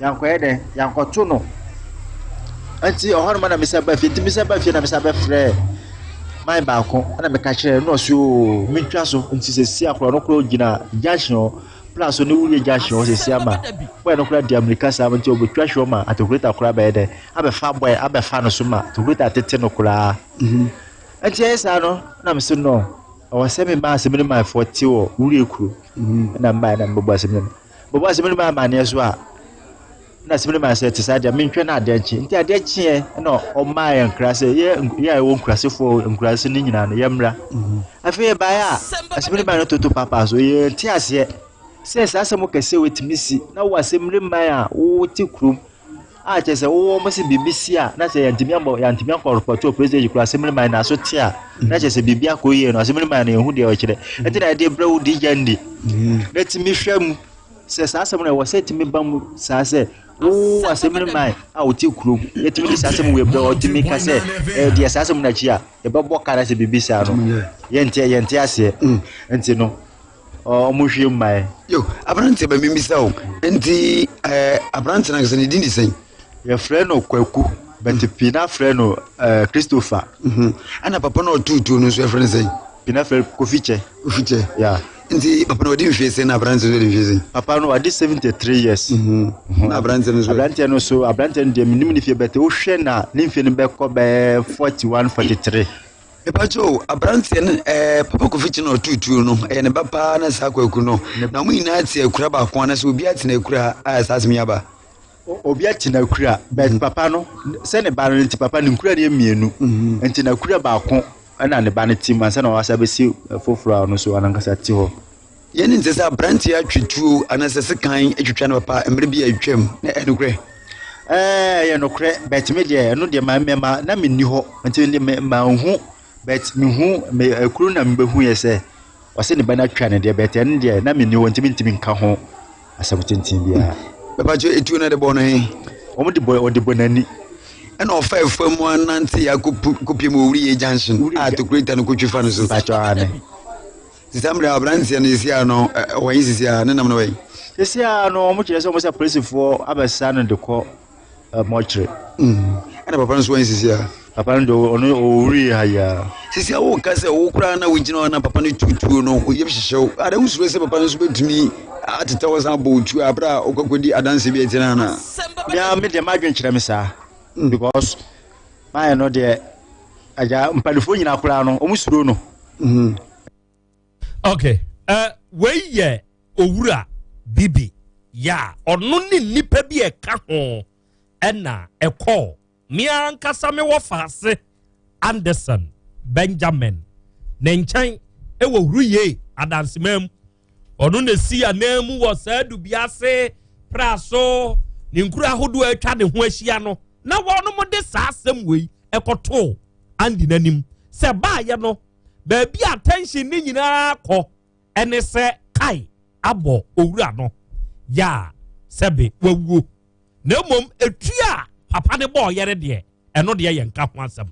yankɔyɛ dɛ yankɔto no nti ɔhɔ nom na mesa ba fie nti mesa ba fie na mesa bɛfrɛ man baako ɛna meka kyerɛ no na ɔse oo mentwa so nti sɛsi akorɔ no korɔ gyina junction hɔ Bra so ne wuye gya hye hɔ sɛsi ama bɔy no koraa di amirika saa nti ɔbɛtwa hye hɔ ma atokureta koraa bɛyɛ dɛ abɛfa bɔy abɛfa no so ma atokureta atete no koraa nti ɛyɛ saa no na mese no ɛwɔ sɛ me maa asɛm no manfoɔ te wɔ wurie kuro na mmaa na mebɛbɔ asɛm no bɛbɔ asɛm no maa amaneɛ so a na asɛm no maa sɛ te saa deɛ mentwɛn na adeɛ nkye nti adeɛ kyeɛ na ɔmaa yɛn nkra sɛ yɛ yɛ a ɛwɔ nkurasefoɔ nkurase no nyinaa no yɛmmra afei yɛbaeɛ a asɛm no maa no toto paapaa so yɛnte aseɛ sɛ saa asɛm kɛseɛ wɔtumi si na wɔ asɛm no man a wote kurom a kyerɛ sɛ wowɔ mo sɛ biribi si a na sɛ yɛntumi ambɔ yɛntumi ankɔ repɔto wɔ police station kura asɛm no man na so te a na kyerɛ sɛ biribi akɔ yie no asɛm no man no yɛhu deɛ ɔkyerɛ ɛnti na yɛde brɛ wo di gya ndi na tumi hwɛ mu Sɛ saa asɛm no ɛwɔ sɛ ɛtumi ba mu saa sɛ wo asɛm no man a wote kurom yɛtumi de saa asɛm wei brɛ ɔtumi ka sɛ ɛɛ deɛ saa asɛm no akyi a yɛbɛbɔ ka na sɛ biribi saa no yɛnte yɛnte aseɛ mm. nti no ɔmo hwie mmae. Yo aberanteɛ bɛ mimbisa o nti ɛɛ aberanteɛ no ankasa ne din de sɛn? Yɛfrɛ no Kwaku but pii na frɛ no ɛɛ Christopher. Ɛna papa no ɔtoo tuo no nso yɛfrɛ no sɛn? Pii na frɛ Kofi Kyɛ. Kofi Kyɛ. Yeah. Nti papa no wadi mfie sɛn na aberanteɛ no wadi mfie sɛn? Papa no wadi 73 years. Na aberanteɛ no nso? Aberanteɛ no so aberanteɛ no deɛ menim ne fie bɛtɛ wohwɛ na ne mfie no bɛkɔ bɛyɛ 41 43. Mepakyɛ o aberanteɛ no ɛɛ papa Kofi Kyɛ na ɔtoo tuo no ɛyɛ ne ba paa na saa Kwaku no na wɔn nyinaa te akura baako anaasɛ obiara te n'akura a saa asɛm yi aba? Obi ate n'akura but mm. papa no sɛ ne ba no nti papa ne nkura no yɛ mmienu mm-hmm. nti n'akura baako ɛna ne ba no te mu ansa na wasa bɛsi foforɔ a ɔno nso anankasa te hɔ. Yɛn ne nsɛ sɛ aberanteɛ atwe tuo anaasɛ sekan atwitwa ne papa mmerɛ bi a atwam na ɛyɛ nokorɛ? Ɛɛ ɛyɛ nokorɛ but me deɛ ɛno deɛ ma mɛma na menni hɔ nti ma nhu but mehu me akuru na mebɛhu yɛ sɛ ɔsɛ ne ba no atwa ne deɛ but ɛno deɛ na menni hɔ nti mentumi nka ho asɛm tenten biara. Bɛpakyɛ etuo no de bɔ no he? Wɔn de bɔ ɔde bɔ n'ani. Ɛna ɔfa efa mu anante yɛ akɔpie mu Owuriyɛ junction a tokureta no kɔtwi fa no so. Pakyɛ ane. Sisi amere aberanteɛ no sisi a no ɔwɔ he sisi a ne nam no wɔ he? Sisi a no wɔn kyerɛ sɛ wɔn sɛ polisifoɔ abɛsa no de kɔ mɔkyere. Ɛna papa no nso wɔn sisi a. Papa no deɛ ɔno ɔwuri ha yi ara. Sisi a woka sɛ wo koraa na wogyina hɔ na papa no tutuo no wo yam hyehyɛ wo. Ada wosuro sɛ papa no nso bɛtumi atetɛ wo san abɔ wo tuo a berɛ a wokɔkɔdi adanse bi atia no anaa? Mea me deɛ m'adwene kyerɛ me saa because mayɛ no deɛ agya mpanimfoɔ nyinaa koraa no wɔn suro no. Okay, uh, wei yɛ owura bibi yɛ a ɔno ne nnipa bi a ɛka ho ɛna ɛkɔɔ Me ankasa me wɔfaase Anderson Benjamin ne nkyɛn wɔ Huruyei adanseman mu. Ɔno na esi ananmu wɔ saa Dubiase, Praso, ne nkuro ahodoɔ a atwa ne ho ahyia no, na wɔnom de saa asɛm wei ɛkɔtoo Andy n'anim sɛ baayɛ no baabi a attention ne nyinaa kɔ ɛne sɛ Kai abɔ owura no yɛ a sɛbe wawuo. Na mmom etua a papa no bɔɔ yɛre deɛ, ɛno deɛ yɛnka ho asɛm.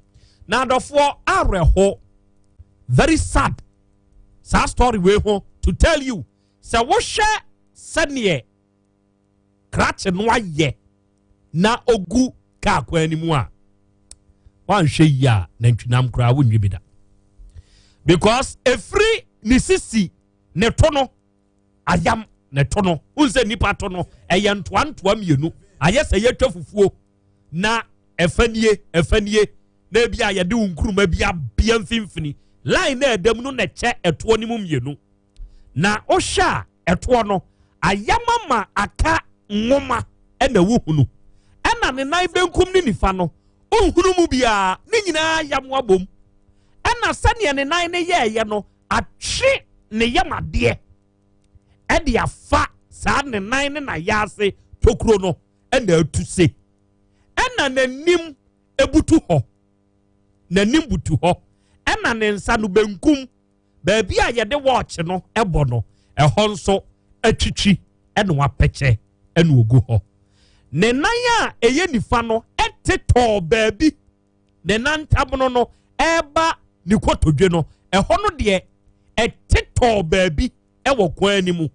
Na adɔfoɔ awerɛho, very sad saa story wei ho to tell you sɛ wohwɛ sɛneɛ krakye no ayɛ na ogu kaa kwan no mu a wanhwɛ yie a nantwinam koraa wonwi bi da because efiri ne sisi ne to no ayam ne to no wohu sɛ nnipa to no ɛyɛ ntoa ntoa mmienu ayɛ sɛ yɛtwa fufuo na ɛfa nie ɛfa nie na ebi a yɛde wo nkuruma bi abea mfimfini line na ɛda mu no na ɛkyɛ ɛtoɔ no mu mmienu na wohwɛ a ɛtoɔ no ayam ama aka nwoma ɛna wohunu ɛna ne nan benkum ne nifa no. Wonhunu mu biara, ne nyinaa yam abom. Ɛna sɛdeɛ ne nan no yɛɛyɛ no, atwe ne yam adeɛ ɛde afa saa ne nan ne n'ayaase tokuro no ɛna atu se. Ɛna n'anim ebutu hɔ. N'anim butu hɔ. Ɛna ne nsa no benkum baabi a yɛde wɔɔkye no ɛbɔ no, ɛhɔ nso atwitwi ɛna wapɛkyɛ ɛna ogu hɔ. Ne nan a ɛyɛ nifa no ɛte tɔɔ baabi ne nan ntabono no ɛreba ne kotodwe no, ɛhɔ no deɛ ɛte tɔɔ baabi ɛwɔ kwan no mu.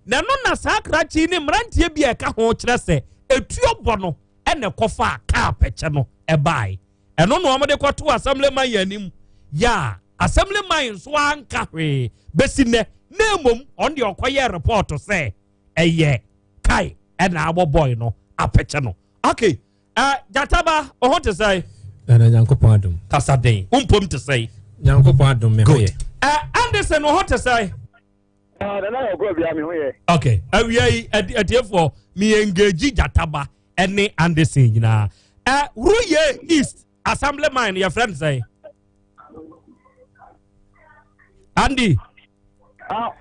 Na ɛno na saa krakye ne mmeranteɛ bi a ɛka ho kyerɛ sɛ etuo bɔ no ɛna ɛkɔfaa kaa pɛkyɛ no ɛbae. Ɛno na wɔde kɔto assemblyman yɛn anim. Yɛ a assemblyman nso anka hwee bɛsi nnɛ, na mmom ɔno deɛ ɔkɔyɛɛ report sɛ ɛyɛ kae ɛna abɔ boy no apɛkyɛ no. Okay, Gyataba, wo ho te sɛn? Nana Nyankopɔn adom. Kasa den, wo mpom te sɛn? Nyankopɔn adom me ho yɛ. Anderson, wo ho te sɛn? Nana yɛ ɔkɔ bia me ho yɛ. Okay, awia yi atiefoɔ me engage Gyataba ɛne Anderson nyinaa. Wuruye East Assemblyman yɛfrɛ no sɛn? Andy.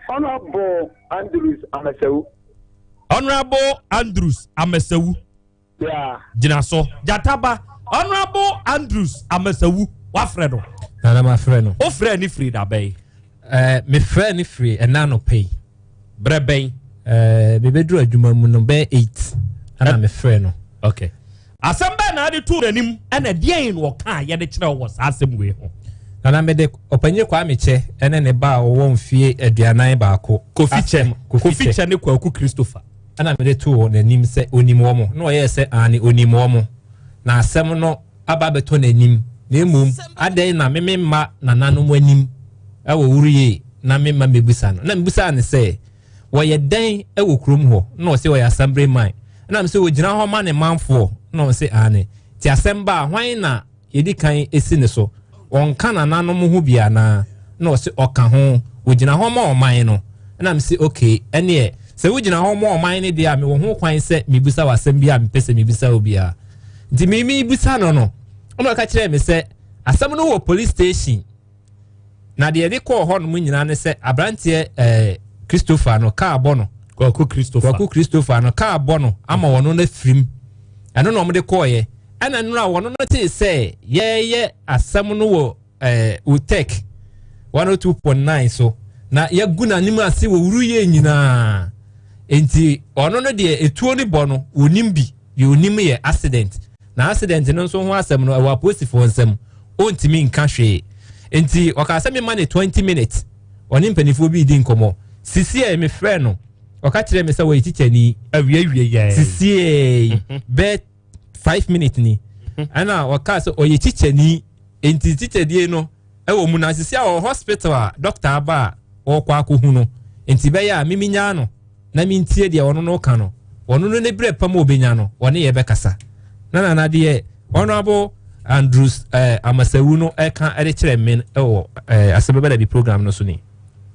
Honorable Andrews Amesewu. Honorable Andrews Amesewu. Yeah. Gyina so. Gyataba. Honorable Andrews Amesewu. Wafrɛ no. Nana mafrɛ no. Wofrɛ ne firi da bɛn? Mefrɛ ne firi ɛna anɔpa yi. Berɛ bɛn? Mebɛduru adwuma mu no bɛyɛ 8 ɛna mefrɛ no. Okay. Asɛm bɛn na ade too n'anim ɛna deɛn na ɔkaa yɛde kyerɛ wɔ saa asɛm wei ho? Nana mede ɔpanyin Kwame Kyɛ ne ne ba a ɔwɔ mfie 41. Kofi Kyɛ. Kofi Kyɛ ne Kwaku Christopher. Ɛna mede too n'anim sɛ onim wɔn na ɔyɛɛ sɛ aane onim wɔn na asɛm no aba abɛtɔ n'anim na mmom adɛn na me memma nananom anim wɔ Wuruye na memma mmɛbisa no. Na mebisaa no sɛ wɔyɛ dɛn wɔ kurom hɔ na ɔse ɔyɛ assembly man na mesɛ ɔgyina hɔ ma ne manfoɔ na ɔse aane nti asɛm ba a hwan na yɛdi kan si ne so ɔnka nananom ho bi anaa na ɔse ɔka ho ɔgyina hɔ ma ɔman no na mese okay ɛneɛ sɛ wogyina hɔ ma ɔman no deɛ a mewɔ ho kwan sɛ mebisa wo asɛm bi a mepɛ sɛ mebisa wo biara nti memebisa no no ɔna ɔka kyerɛɛ me sɛ asɛm no wɔ police station na deɛ ɛde kɔɔ hɔ nom nyinaa ne sɛ aberanteɛ ɛɛ Christopher no kaa bɔ no Kwaku Christopher Kwaku Christopher no kaa bɔ no ama wɔn no afirim ɛno na wɔde kɔɔyɛ ɛna nnora wɔn no tee sɛ yɛyɛ asɛm no wɔ ɛɛ Otek 102.9 so na yɛgu n'anim ase wɔ wuru yɛ nyinaa nti ɔno no deɛ etuo ne bɔ no onim bi deɛ onim yɛ accident na accident no nso ho asɛm no ɛwɔ apolisifoɔ nsam ɔntumi nka hwee nti ɔkaa sɛ mema ne 20 minutes ɔne mpanimfoɔ bi redi nkɔmmɔ sisiɛ mefrɛ no ɔka kyerɛ me sɛ wɔyɛ tikyani awiewie yɛ sisiɛ bɛɛ 5 minutes ni ɛna ɔkaa sɛ ɔyɛ tikyani nti tikyadie no ɛwɔ mu na sisi a ɔwɔ hospital a dɔkta aba a ɔrekɔ akɔhu no nti bɛyɛ a mimi nyaa no na mentie deɛ ɔno no ka no ɔno no ne berɛ pa mu ɔbɛnya no ɔne yɛ bɛkasa na nana deɛ Honorable Andrews eh, Amasawu no ɛka ɛde kyerɛ men ɛwɔ eh, asɛm bɛbɛ bi program no so ni.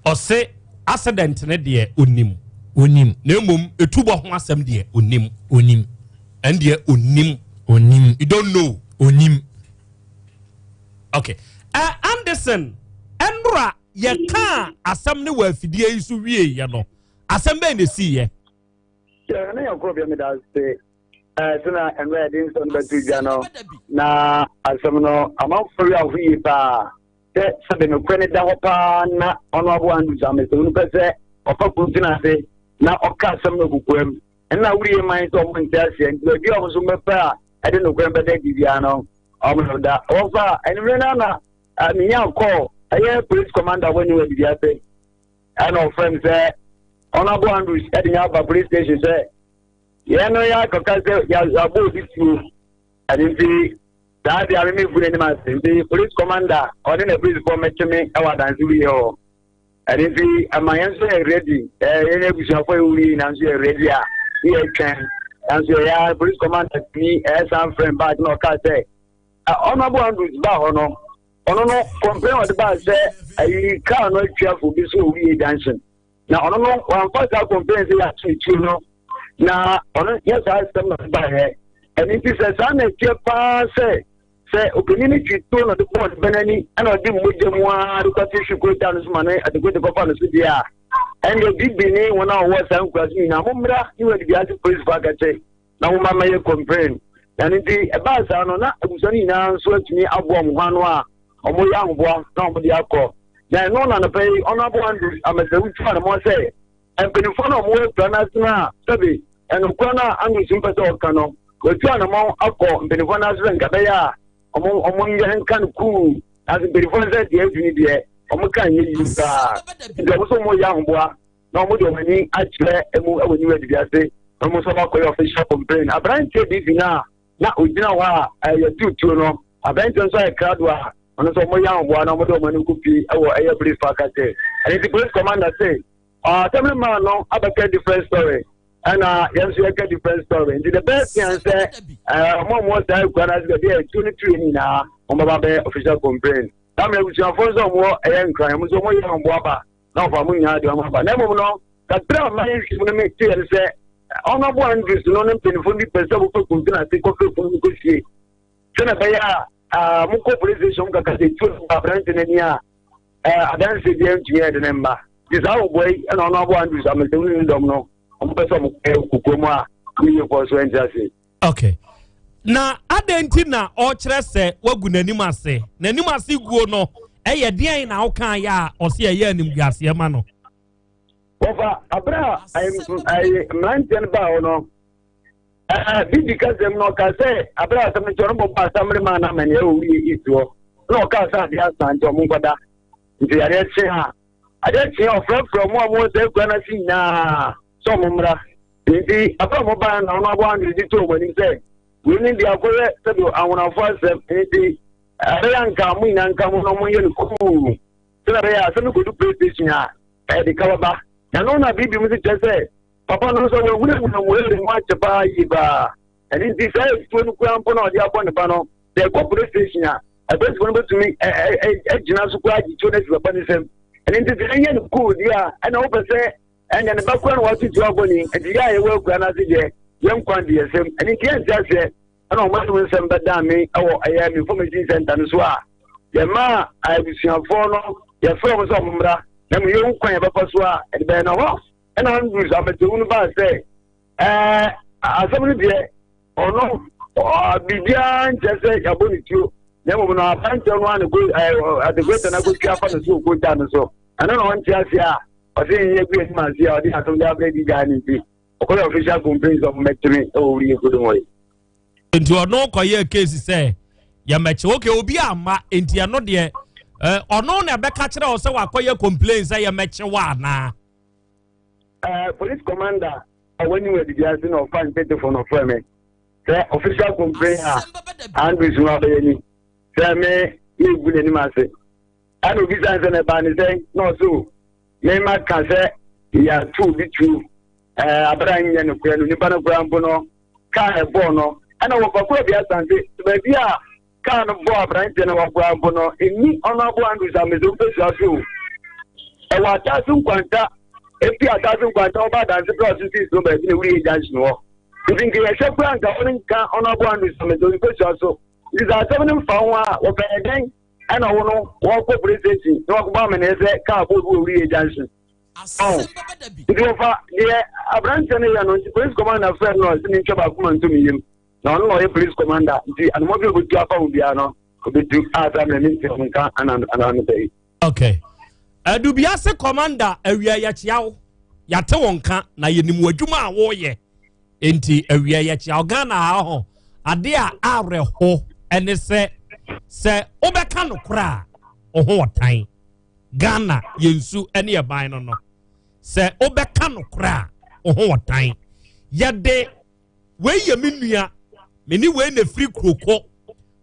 Ɔse accident ne deɛ onim. Onim. Na mmom etubɔ ho asɛm deɛ onim. Onim. Ɛn deɛ onim. Onim. You don't know. Onim. Okay. Anderson, ɛnora yɛkaa asɛm ne wɔ afidie yi so wie yɛ no, asɛm bɛn na esi yɛ? Yɛ ne yɛn korɔ bia meda ase. Ɛɛ na mmerɛ yɛde nsɛm bɛto dwa no na asɛm no amanfoɔ wi aho yie paa sɛ sɛde nokorɛ no da hɔ paa na ɔno aboa Andrews Amesɛ no pɛ sɛ ɔfa kuntun ase na ɔka asɛm no kokoam ɛna worie man sɛ ɔmo nte aseɛ nti baabi a ɔmo nso mbɛpɛ a ɛde nokorɛ no bɛda adi biara no ɔmo no da wɔfa anwummerɛ no na menya kɔɔ ɛyɛ police commander wɔ ne wɔ adidi ase ɛna ɔfrɛ m sɛ Honorable Andrews ɛde me aba police station sɛ yɛn no yɛakɔka sɛ yɛabɔ obi tuo ɛno nti saa deɛ ame mefu n'anim ase nti police commander ɔne na policefoɔ mɛkye me ɛwɔ adanse wie hɔ ɛno nti ɛma yɛn nso yɛ ready yɛn abusuafoɔ yɛ wurie nyinaa nso yɛ ready a ne yɛtwɛn nanso yɛyɛ police commander tumi ɛsan frɛ back na ɔkaa sɛ Honorable Andrews baa hɔ no ɔno no complain ɔde baa sɛ ayi kaa no atwa bi so wɔ wie junction na ɔno no wamfa saa complain sɛ yɛato ne tuo no na ɔno yɛ saa asɛm na ɔde baeɛ ɛno nti sɛ saa na ɛteɛ paa sɛ Sɛ ɔpanin no twi tuo na ɔde bɔɔ ne ba no ani na ɔde mogya mu ara de kɔte hwe kootaa no so ma no adekote kɔfa no so deɛ a, ɛndeɛ Bibi ne wɔn a wɔwɔ saa nkuraase nyinaa mommra ne wɔ Adubiase polisifo akɛse na momma mmɛyɛ complain. Na ɛno nti ɛbaa saa no na abusua no nyinaa nso atumi aboa wɔn ho ano a wɔyɛ ahoboa na wɔde akɔ. Na ɛno na anɔpa yi Honourable Andrews Amesawu tu anamɔ sɛ mpanimfoɔ no a wɔwɔ akura no ase no a sɛbe ɛnokora no a Andrews mpɛ sɛ ɔka no, wɔatu anamɔ akɔ mpanimfoɔ no ase sɛ nka bɛyɛ a wɔn wɔn nyɛ nka no kuu. Nanso mpanimfoɔ no sɛ deɛ adu no deɛ wɔn ka nyɛ yie koraa. Nti wɔn nso wɔyɛ ahoboa na wɔn de wɔn ani akyerɛ mu wɔ New Adidi ase na wɔn nso wɔakɔyɛ official complaint. Aberanteɛ bi no a na ogyina hɔ a yɛtu tuo no, aberanteɛ nso ayɛ krado a ɔno nso wɔyɛ ahoboa na wɔde wɔn ani kɔ pie wɔ ɛyɛ police park ase. Ɛno nti police commander se asɛm no maa no abɛka different story ɛna yɛn nso yɛka different story nti the best thing sɛ wɔn a wɔwɔ saa akura no ase baabi a ɛtuo no tuo no nyinaa wɔn bɛba bɛyɛ official complaint. Saa mmerɛ abusuafoɔ nso a wɔwɔ ɛyɛ nkran wɔn nso wɔyɛ ahoboa ba na wɔfa mo nyinaa de wɔn aba na mmom no kakra a mayɛ nhwehwɛmu no meteɛ no sɛ Honorable Andrews no ne mpanyinfoɔ bi pɛ sɛ wɔfɛ kuntun ase kɔfɛ kun no kɔsie sɛnɛ ɛbɛyɛ a mokɔ police station kaka sɛ tuo no ba aberante no ani a adanse biara ntumi ɛde ne mma nti saa wɔboa yi ɛna Honorable Andrews amesɛm no ne dɔm no wɔpɛ sɛ wɔkɔ kokoa mu a meyɛfoɔ so ɛnte ase. Okay. Na adɛn nti na ɔkyerɛ sɛ wagu n'anim ase? N'anim ase guo no, ɛyɛ deɛn na woka yɛ a ɔse ɛyɛ animguaseɛ ma no? Wɔfa abere a mmeranteɛ no baa hɔ no, bibi kasɛm no ɔka sɛ abere a asɛm no kyɛ ɔno bɔbɔ asamere maa no amaneɛ wɔ wie east hɔ na ɔka sɛ adeɛ asa nti ɔmo nkɔda nti adeɛ kye a adeɛ kye a ɔfrɛfrɛ ɔmo a ɔmo wɔ saa akura no ase nyinaa sɛ ɔmo mmra. Enti bere a wɔbae no, na wɔn aboa ano de too wɔn anim sɛ, Wei ne deɛ akɔyɛ sɛdeɛ anwonafo asɛm, enti ɛbɛyɛ anka mo nyinaa nka ho na monyɛ no kuu, sɛdeɛ ɛbɛyɛ a asɛm no kɔdu police station a, ɛde ka bɛba. Na ɛno na biribi mu nso kyerɛ sɛ papa no nso wahunahuna mu ɛde mu akyɛ paa yie paa. Ɛno nti saa etuo no kura mpo na ɔde abɔ ne ba no, sɛ ɛkɔ police station a, apolisifoɔ no bɛtumi agyina so koraa agye tuo no asi papa no nsam. Ɛno nti sɛ ɛnyɛ no kuu deɛ a, ɛna wopɛ sɛ ɛnna ne ba kura na watutu abɔ ni nti yɛ a yɛwɔ akura no ase deɛ yɛn nkwa de yɛsɛm ɛne nti yɛnte aseɛ ɛna wɔn anom nsɛm bɛdan me ɛwɔ ɛyɛ me information center no so a yɛmaa abusuafoɔ no yɛfrɛ wɔn sɛ wɔn mmra na mu yɛhu kwan yɛbɛfa so a ɛde bɛyɛ na hɔ ɛna Andrews abɛtɛwu no baa sɛ ɛɛ asɛm no deɛ ɔno biribiara nkyɛ sɛ yɛabɔ ne tuo na mmom no aberanteɛ no a ne ko ɛɛ adekweta no akɔtwa afa no so wɔ kogya no so ɛno na ɔnte aseɛ a ɔsɛ yɛn gu anim ase a ɔde asɛm de abrɛ di gyaa ne nti ɔkɔyɛ official complaint sɛ ɔmɛtumi ɛwɔ wuri yɛ kodom hɔ yi. Nti ɔno kɔyɛ case sɛ yɛmɛkye okay obi amma nti ɛno deɛ ɔno na ɛbɛka kyerɛ wo sɛ wakɔyɛ complaint sɛ yɛmɛkye wo anaa. Uh, police commander a wani wɔ adidi ase na ɔfa ntetefo no ɔfrɛ me sɛ official complaint a Andrews no abɛyɛ ni sɛ me megu n'anim ase ɛna obisa sɛ na ɛbaa ne sɛn na ɔso mema ka sɛ yɛato obi tuo ɛɛ abere a nyɛ nokorɛ no nipa no koraa mpo no kaa ɛbɔɔ no ɛna wɔfa koro bi asante baabi a kaa no bɔɔ aberanteɛ no wakoraa mpo no ɛni ɔno abo Andrews amesɛ wobɛsua so o ɛwɔ ataase nkwanta efi ataase nkwanta wɔba adanse kora so sii so baabi na wuri junction hɔ nti nka yɛhwɛ koraa nka ɔno nka ɔno abo Andrews amesɛ wobɛsua so nti sɛ asɛm no mfa ho a wɔbɛyɛ dɛn ɛna wo no wɔkɔ police station na wɔkɔbɔ amaneɛ sɛ kaa bɔ obi wɔ wuriye junction ɔn nti wɔfa deɛ aberanteɛ no yɛ no nti police commander frɛ no ɔsɛ mentwa baako ma nto me yam na ɔno na ɔyɛ police commander nti anamɔ bi a ɔbɛtu afa ho biara no ɔbɛtu a saa mmerɛ mente ɔmo nka ana no sɛ yi. Okay. Adubiase commander awia yɛkyea wo yɛate wo nka na yɛnim w'adwuma a woyɛ Enti awia yɛkyea wo. Ghana ha ho ade a awerɛho ɛne sɛ sɛ wobɛka nokorɛ a wo ho ɔtan. Ghana yɛn su ne yɛban no no sɛ wobɛka nokorɛ a wo ho ɔtan. Yɛde wei yɛ me nua, me ne wei na ɛfiri kuroko,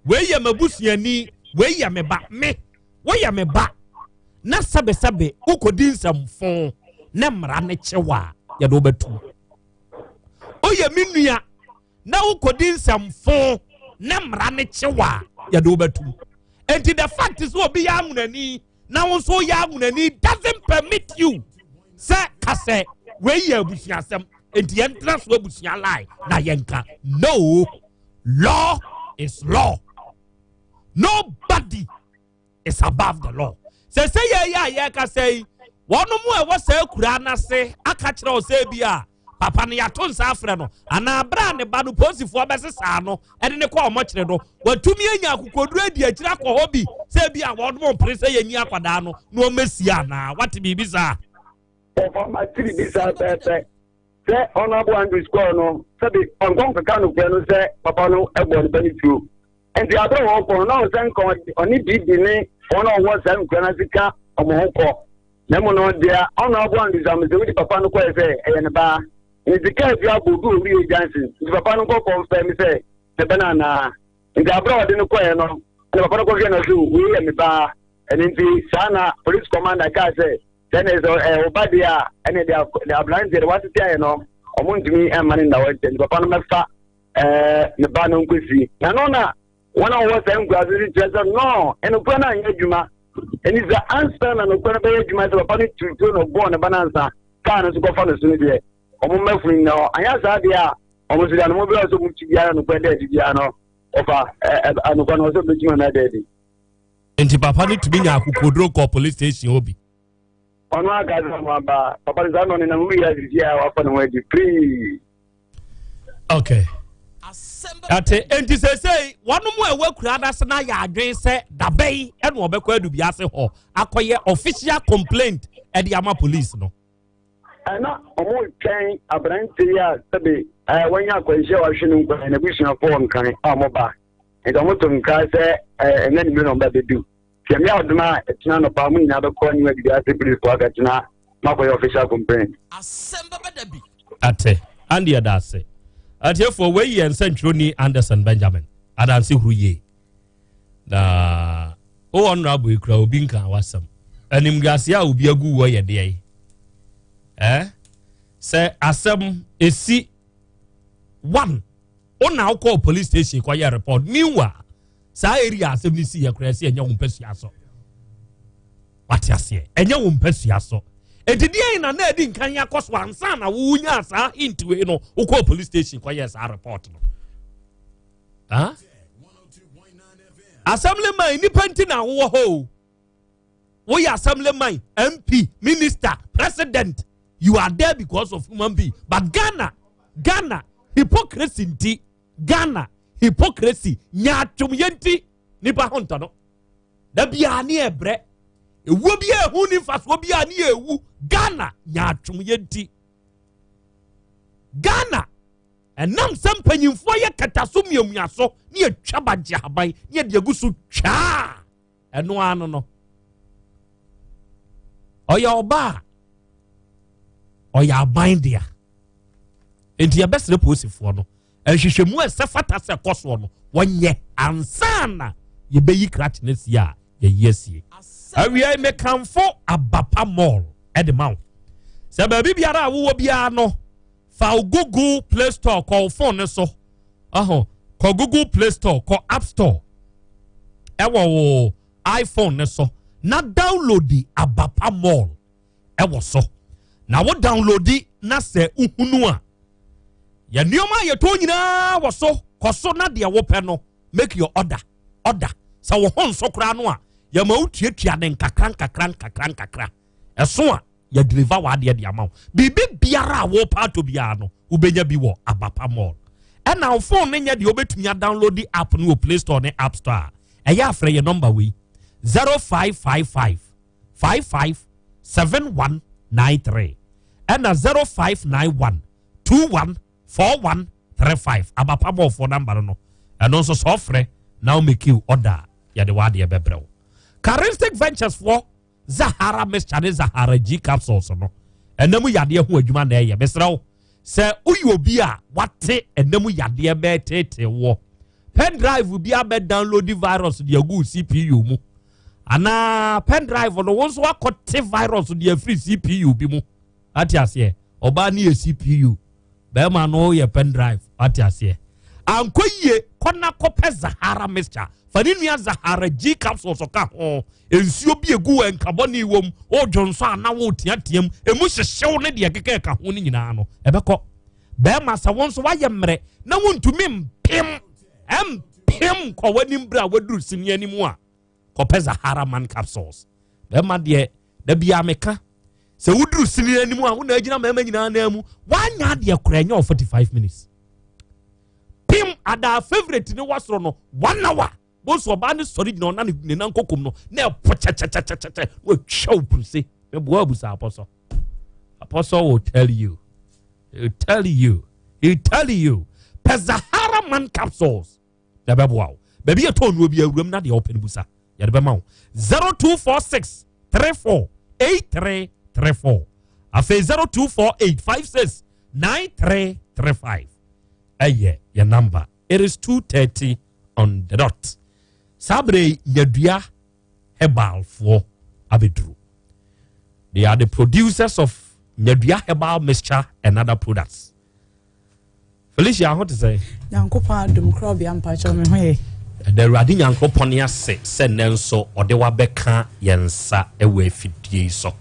wei yɛ m'abusuani, wei yɛ me ba, me woyɛ me ba na sɛbesɛbe wokɔdi nsɛmfo na mmara no kyew a yɛde wobɛtum. Woyɛ me nua na wokɔdi nsɛmfo na mmara no kyew a yɛde wobɛtum. Enti the fact sɛ obi yɛ anwonani na wo nso woyɛ anwonani doesn't permit you sɛ ka sɛ wei yɛ abusuasɛm enti yɛntena so abusua lie na yɛnka no law is law. Nobody is above the law. Sɛ sɛ yɛ yɛ a yɛrekasa yi, wɔn mu a ɛwɔ saa akuraa no ase aka kyerɛ wo sɛ bi a papa no yɛato nsa afrɛ no anaa berɛ a ne ba no polisifoɔ bɛsesaa no ɛde ne kɔ ɔmɔkyere no watumi anya akokoduro adi akyire akɔ hɔ bi sɛ bi a wɔn mo mpere sɛ yɛnyi akwadaa no na wɔmmɛsie anaa wate biribi saa. Wɔfa matiri bi saa pɛɛpɛ sɛ Honourable Andrews kɔɔ no sɛbi ɔnkɔ nkeka nokorɛ no sɛ papa no bɔɔ ne ba no tuo. Nti abere a wɔkɔ no na ɔsɛ nka ɔne Didi ne wɔn a wɔwɔ saa nkura no ase ka wɔn ho kɔ. Na mmom no deɛ Honourable Andrews Amesɛ wodi papa no kɔɛ sɛ ɛyɛ ne ba. Nti kaa bi abɔ obi wɔ Wie Junction nti papa no nkɔ kɔnfɛm sɛ ne ba no anaa. Nti abere a ɔde no kɔɛ no ɛna papa no kɔhwɛ no so wei yɛ me ba. Ɛno nti saa na police commander kaa sɛ Sɛ ne sɛ ɛyɛ wo ba deɛ a, ɛne deɛ deɛ aberanteɛ deɛ watete ayɛ no, ɔmo ntumi mma ne nna hɔ nkyɛ nti papa no mɛfa ɛɛ ne ba no nkɔsi. Na no na wɔn a wɔwɔ saa nkuraase no kyerɛ sɛ no, ɛnokorɛ no anyɛ adwuma. Ɛni sɛ ansa na nokorɛ no bɛyɛ adwuma sɛ papa no tutuo na ɔbɔɔ ne ba no ansa kaa no nso kɔfa no so no deɛ, ɔmo mma funu nyina hɔ. Anyɛ saa deɛ a, ɔmo nso deɛ ano mo bɛyɛ sɛ ɔmo tu biara nokorɛ da adi biara no, ɔfa ɛɛ nokorɛ no ɔsɛ ɔbɛtumi ama ɛda adi. Nti papa no tumi nya akokoduro kɔ police station hɔ bi. Ɔno aka sɛ ɔno aba papa no saa na ɔnenam wia sisi a wafa ne ho adi free. Okay. Ate nti sesei wɔn mu a ɛwɔ akura no ase no ayɛ adwene sɛ dabɛn ɛna ɔbɛkɔ adubiase hɔ akɔyɛ official complaint ɛde ama police no. Ɛna wɔn retwɛn aberante yi a sɛbe ɛɛ wɔanya akwanhyia a wahwe no nkwan n'abusuafoɔ nkan a wɔn ba. Nti ɔmo to nkra sɛ ɛnɛ anwummere na ɔmo ba bɛdu. Nti ɛmea ɔdom a ɛkyena anɔpa ɔmo nyinaa bɛkɔ New Adidi ase polisfoɔ akɛkyena ma akɔyɛ official complaint. Ate, Andy yɛda ase. Atiefoɔ, wei yɛ nsɛntwerɛni Anderson Benjamin. Adanse huru yie. Na wowɔ nnora abɔ ekura obi nka wasɛm. Animguaseɛ a obi agu wɔ yɛ deɛ yi. Eh? Sɛ asɛm esi one Wo na wokɔɔ police station kɔyɛ report. Meanwhile, saa area asɛm no si yɛ koraa sɛ ɛnyɛ wo mpasua so. Wate aseɛ, ɛnyɛ wo mpasua so. Enti deɛn na na adi nkan akɔ so ansa na wonyaa saa hint wei no wokɔɔ police station kɔyɛ saa report no? Huh? Assemblyman, nipa nti na wowɔ hɔ o. Woyɛ assemblyman, MP, minister, president. You are there because of human being. But Ghana, Ghana, hypocrisy nti, Ghana, hypocrisy, nyaatwomyɛ nti, nipa ho ntɔ no. Da biara ne ɛbrɛ. Ewuo bi a ehu ne mfasoɔ bi a ne ewu. Ghana, nyaatwomyɛ nti. Ghana, ɛnam sɛ mpanyinfoɔ yɛ kɛtɛso mmiamuaso ne atwa bagye ahaban ne yɛde agu so twaa. Ɛno ara no no, ɔyɛ ɔba a ɔyɛ aban dea. Nti yɛbɛsrɛ polisifoɔ no, nhwehwɛmu a ɛsɛ fata sɛ ɛkɔ soɔ no, wɔnyɛ ansa na yɛbɛyi krakye no asie a yɛyi asie. Awia yi mekamfo Abapa Mall de ma wo. Sɛ baabi biara a wowɔ biara no, fa wo Google Play Store kɔ wo phone no so. Ɔho, kɔ Google Play Store, kɔ App Store ɛwɔ wo iPhone no so na download Abapa Mall ɛwɔ so. Na wo download na sɛ wohunu a, yɛ nneɛma a yɛtɔn nyinaa wɔ so. Kɔ so na deɛ wopɛ no, make your order. Order. Sɛ wo ho nso koraa no a, yɛma wotuatua ne nkakra nkakra nkakra nkakra. Ɛso a, yɛ deliver w'adeɛ de ama wo. Biribi biara a wɔpɛ atɔ biara no, wobɛnya bi wɔ Abapa Mall. Ɛna wo phone no nyɛ deɛ wobɛtumi adownload app no wɔ Play Store ne App Store a, ɛyɛ afrɛ yɛ number wei 0555 55 7193 ɛna 0591 21 4135. Abapa Mall foɔ number no no, ɛno nso sɛ ɔfrɛ na wo make order a, yɛde w'adeɛ bɛbrɛ wo. Charistic Ventures foɔ Zahara mixture ne Zahara G capsules no, ɛna mu yadeɛ ho adwuma na ɛyɛ. Mesrɛ wo, sɛ woyɛ obi a wate ɛna mu yadeɛ bɛɛteetee woɔ, pen drive bi abɛ download virus de agu CPU mu, anaa pen drive no wo nso akɔte virus de afiri CPU bi mu. Ate aseɛ? Ɔbaa no yɛ CPU, bɛrima no yɛ pen drive. Ate aseɛ? Ankɔ yie, kɔ na kɔpɛ Zahara mixture. Fa ne nua Zahara G capsules ka ho. Nsuo bi egu wɔ nkabɔne wɔ mu, wodwo nso a na woteateam, emu hyehyew ne deɛ ɛkeka ɛka ho no nyinaa no, ɛbɛkɔ. Bɛrima sɛ wo nso woayɛ mmerɛ na wontumi mpem, mpem. Pem kɔ w'anim berɛ a waduru sini anim a kɔpɛ Zahara man capsules. Bɛrima deɛ da biara meka sɛ woduru sini anim a wona agyina mmarima nyinaa nan mu woanya adeɛ koraa ɛnyɛ wɔ 45 minutes. Pem adaa favorite ne wasoro no one hour bonso ɔbaa ne sɔre gyina ɔna ne nan kokom no na ɛpɔ kyɛkyɛkyɛkyɛkyɛ watwa wo puruse meboa abusa apɔsɔ apɔsɔ will tell you he will tell you he will tell you pɛ Zahara man capsules na ɛbɛboa wo baabi yɛ tɔn nuo bi awuram na deɛ ɔpɛ no busa yɛde bɛma wo 0246 34 8334 afei 0248 56 9335 ɛyɛ yɛ number. It is 2:30 on the dot. Saa berɛ yi Nyadua Herbalfoɔ abɛduru. They are the producers of Nyadua Herbal Mixture and other products. Felicia ho te sɛ? Nyankopɔn adom korɔ bea mpakyɛw me ho yɛ. Ɛda Awurade Nyankopɔn ase sɛ nnɛ nso ɔde wabɛka yɛn nsa wɔ afidie yi so.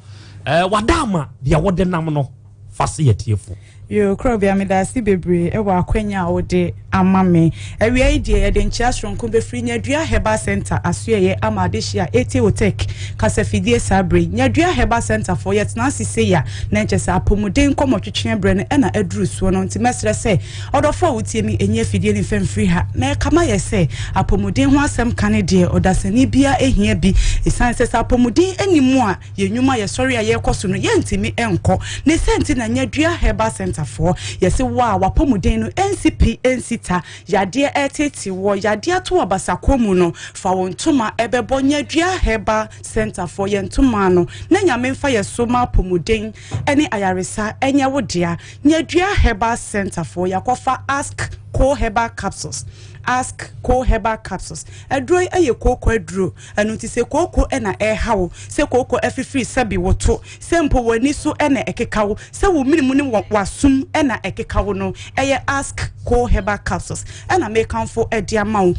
Ɛɛ wada ama deɛ wɔde nam no fa se yɛ tiefo. Yoo Korɔbea medaase bebree wɔ akwanya a wode ama me. Awia yi deɛ yɛde nkyea soronko bɛfiri Nyadua Herbal Centre asoɛeɛ ama adehyeɛ a ɛretie Otec kasafidie saa berɛ yi. Nyadua Herbal Centre foɔ yɛtena ase sei a na nkyɛ sɛ apɔmuden nkɔmmɔtwetweɛ berɛ no na aduru soɔ no nti mɛsrɛ sɛ ɔdɔfoɔ a wotie me ɛnyi afidie no mfa mfiri ha na ɛkama yɛ sɛ apɔmuden ho asɛm ka ne deɛ ɔdasani biara hia bi ɛsiane sɛ sɛ apɔmuden nni mu a Yɛn nnwuma a yɛsɔre a yɛkɔ so no yɛntumi nkɔ. Ne sɛ nti na Nyadua Herbal Centre foɔ yɛse wo a w'apɔmuden no nsi pi nsi ta, yadeɛ ɛretete woɔ, yadeɛ ato wo abasakɔ mu no, fa wo ntoma bɛbɔ Nyadua Herbal Centre foɔ yɛn ntoma ano na Nyame mfa yɛ so ma apɔmuden ne ayaresa nyɛ wo dea. Nyadua Herbal Centre foɔ yɛakɔfa Ask Co Herbal Capsules, Ask Co Herbal Capsules, aduro yi yɛ kooko aduro. Ɛno nti sɛ kooko na ɛreha wo, sɛ kooko afifiri sɛbe wo to, sɛ mpo w'ani so na ɛkeka wo, sɛ wo mene mu ne w'asom na ɛkeka wo no, ɛyɛ Ask Co Herbal Capsules na mekamfo de ama wo.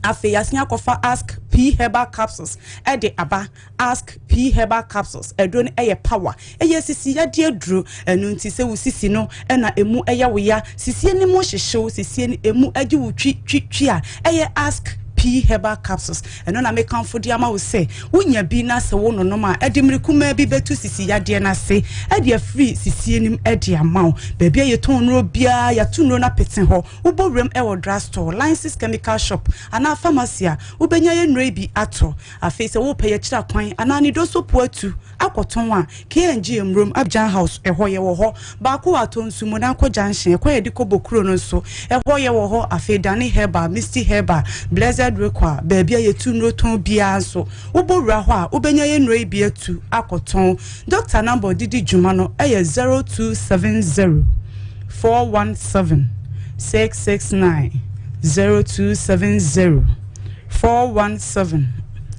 Afei yɛasan akɔfa Ask P Herbal Capsules de aba. Ask P Herbal Capsules aduro no yɛ power, ɛyɛ sisi yadeɛ aduro. Ɛno nti sɛ wo sisi no na ɛmu yɛ wo ya, sisie no mu hyehye wo, sisie no ɛmu gye wo twi twi twi a, ɛyɛ Ask P Herbal Capsules. Ɛno na mekamfo de ama wo sɛ wonya bi na sɛ wononom a, ɛde mmere kumaa bi bɛtu sisi yadeɛ no ase de afiri sisie no mu de ama wo. Baabi a yɛtɔn nnuro biara, yɛato nnuro no apete hɔ. Wobɔ wuram wɔ drugstore, License Chemical Shop anaa pharmacy a, wobɛnya yɛn nnuro yi bi atɔ. Afei sɛ worepɛ yɛn akyiri akwan anaa Nidoso atu akɔtɔn a, KNG Mmrom, Abidjan House, ɛhɔ yɛwɔ hɔ. Baako wɔ Atonsu, Monaco Junction, ɛkwan a yɛde kɔ Bokuro no nso, ɛhɔ yɛwɔ hɔ. Afei Dane Herbal, Misty Herbal, Blessed Requar, baabi a yɛtu nnuro tɔn biara nso, wobɔ wura hɔ a, wobɛnya yɛn nnuro yi bi atu akɔtɔn. Dɔkta namba a ɔde di dwuma no yɛ 0270 417 669, 0270. 417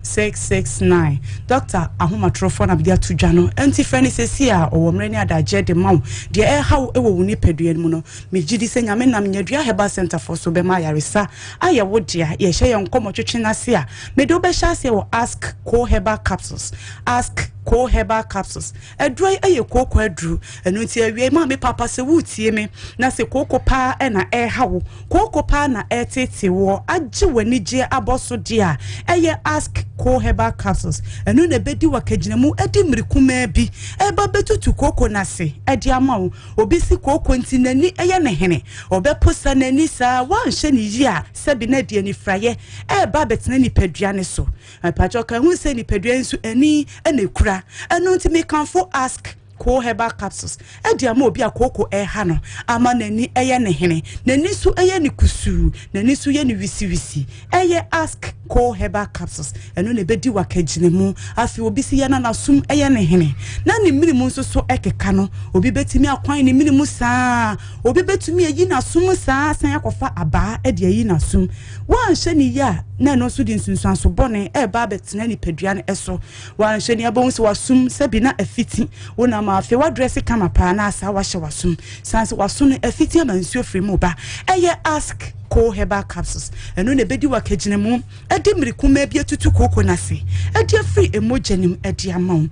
669 Dɔkta ahomatorofoɔ na mede ato dwa no nti frɛ no seesei a ɔwɔ mmerɛ ne adagyeɛ de ma wo deɛ ɛreha wo wɔ wo nipadua no mu no. Megye di sɛ Nyame nam Nyadua Herbal Centre foɔ so bɛma ayaresa ayɛ wo dea. Yɛhyɛ yɛn nkɔmmɔ twetwe no ase a, mede wo bɛhyɛ aseɛ wɔ Ask Co Herbal Capsules. Ask Co Herbal Capsules. Aduro yi yɛ kooko aduro. Ɛno nti awiei maame papa sɛ woretie me na sɛ kooko paa na ɛreha wo, kooko paa na ɛreteetee woɔ, agye w'anigyeɛ abɔ so deɛ a, ɛyɛ Ask Co Herbal Capsules. Ɛno na ɛbɛdi w'akagyinamu de mmere kumaa bi ɛreba bɛtutu kooko no ase de ama wo. Obi si kooko nti n'ani yɛ no hene, ɔbɛposa n'ani saa, woanhwɛ no yie a sɛbe na ɛde anifiraeɛ ɛreba abɛtena nipadua no so. Mpakyɛw ka ho sɛ nipadua yi nso ani na ekura. Ɛno nti mekamfo Ask Ko Herbal Capsules de ama obi a kooko reha no ama n'ani yɛ ne hene, n'ani so yɛ no kusuu, n'ani so yɛ no wisiwisi. Ɛyɛ Ask Ko Herbal Capsules. Ɛno na ebedi w'akagyinamu. Afei obi si yɛ na n'asom yɛ ne hene na ne mene mu nso so keka no. Obi betumi akwan ne mene mu saa. Obi betumi ayi n'asom saa asan akɔfa abaa de ayi n'asom. Woanhwɛ no yie a, na ɛno nso de nsunsuanso bɔne reba abɛtena nipadua no so. Woanhwɛ no yie a, wobɛhu sɛ w'asom sɛbi na afiti. Wonam a, afei woadrɛse kama paa na asaa woahyɛ w'asom. Sane sɛ w'aso no afiti ama nsuo firi mu ba. Ɛyɛ Ask Co Herbal Capsules. Ɛno na ɛbɛdi w'akagyinamu de mmere kumaa bi atutu kooko no ase de afiri mogya no mu de ama wo.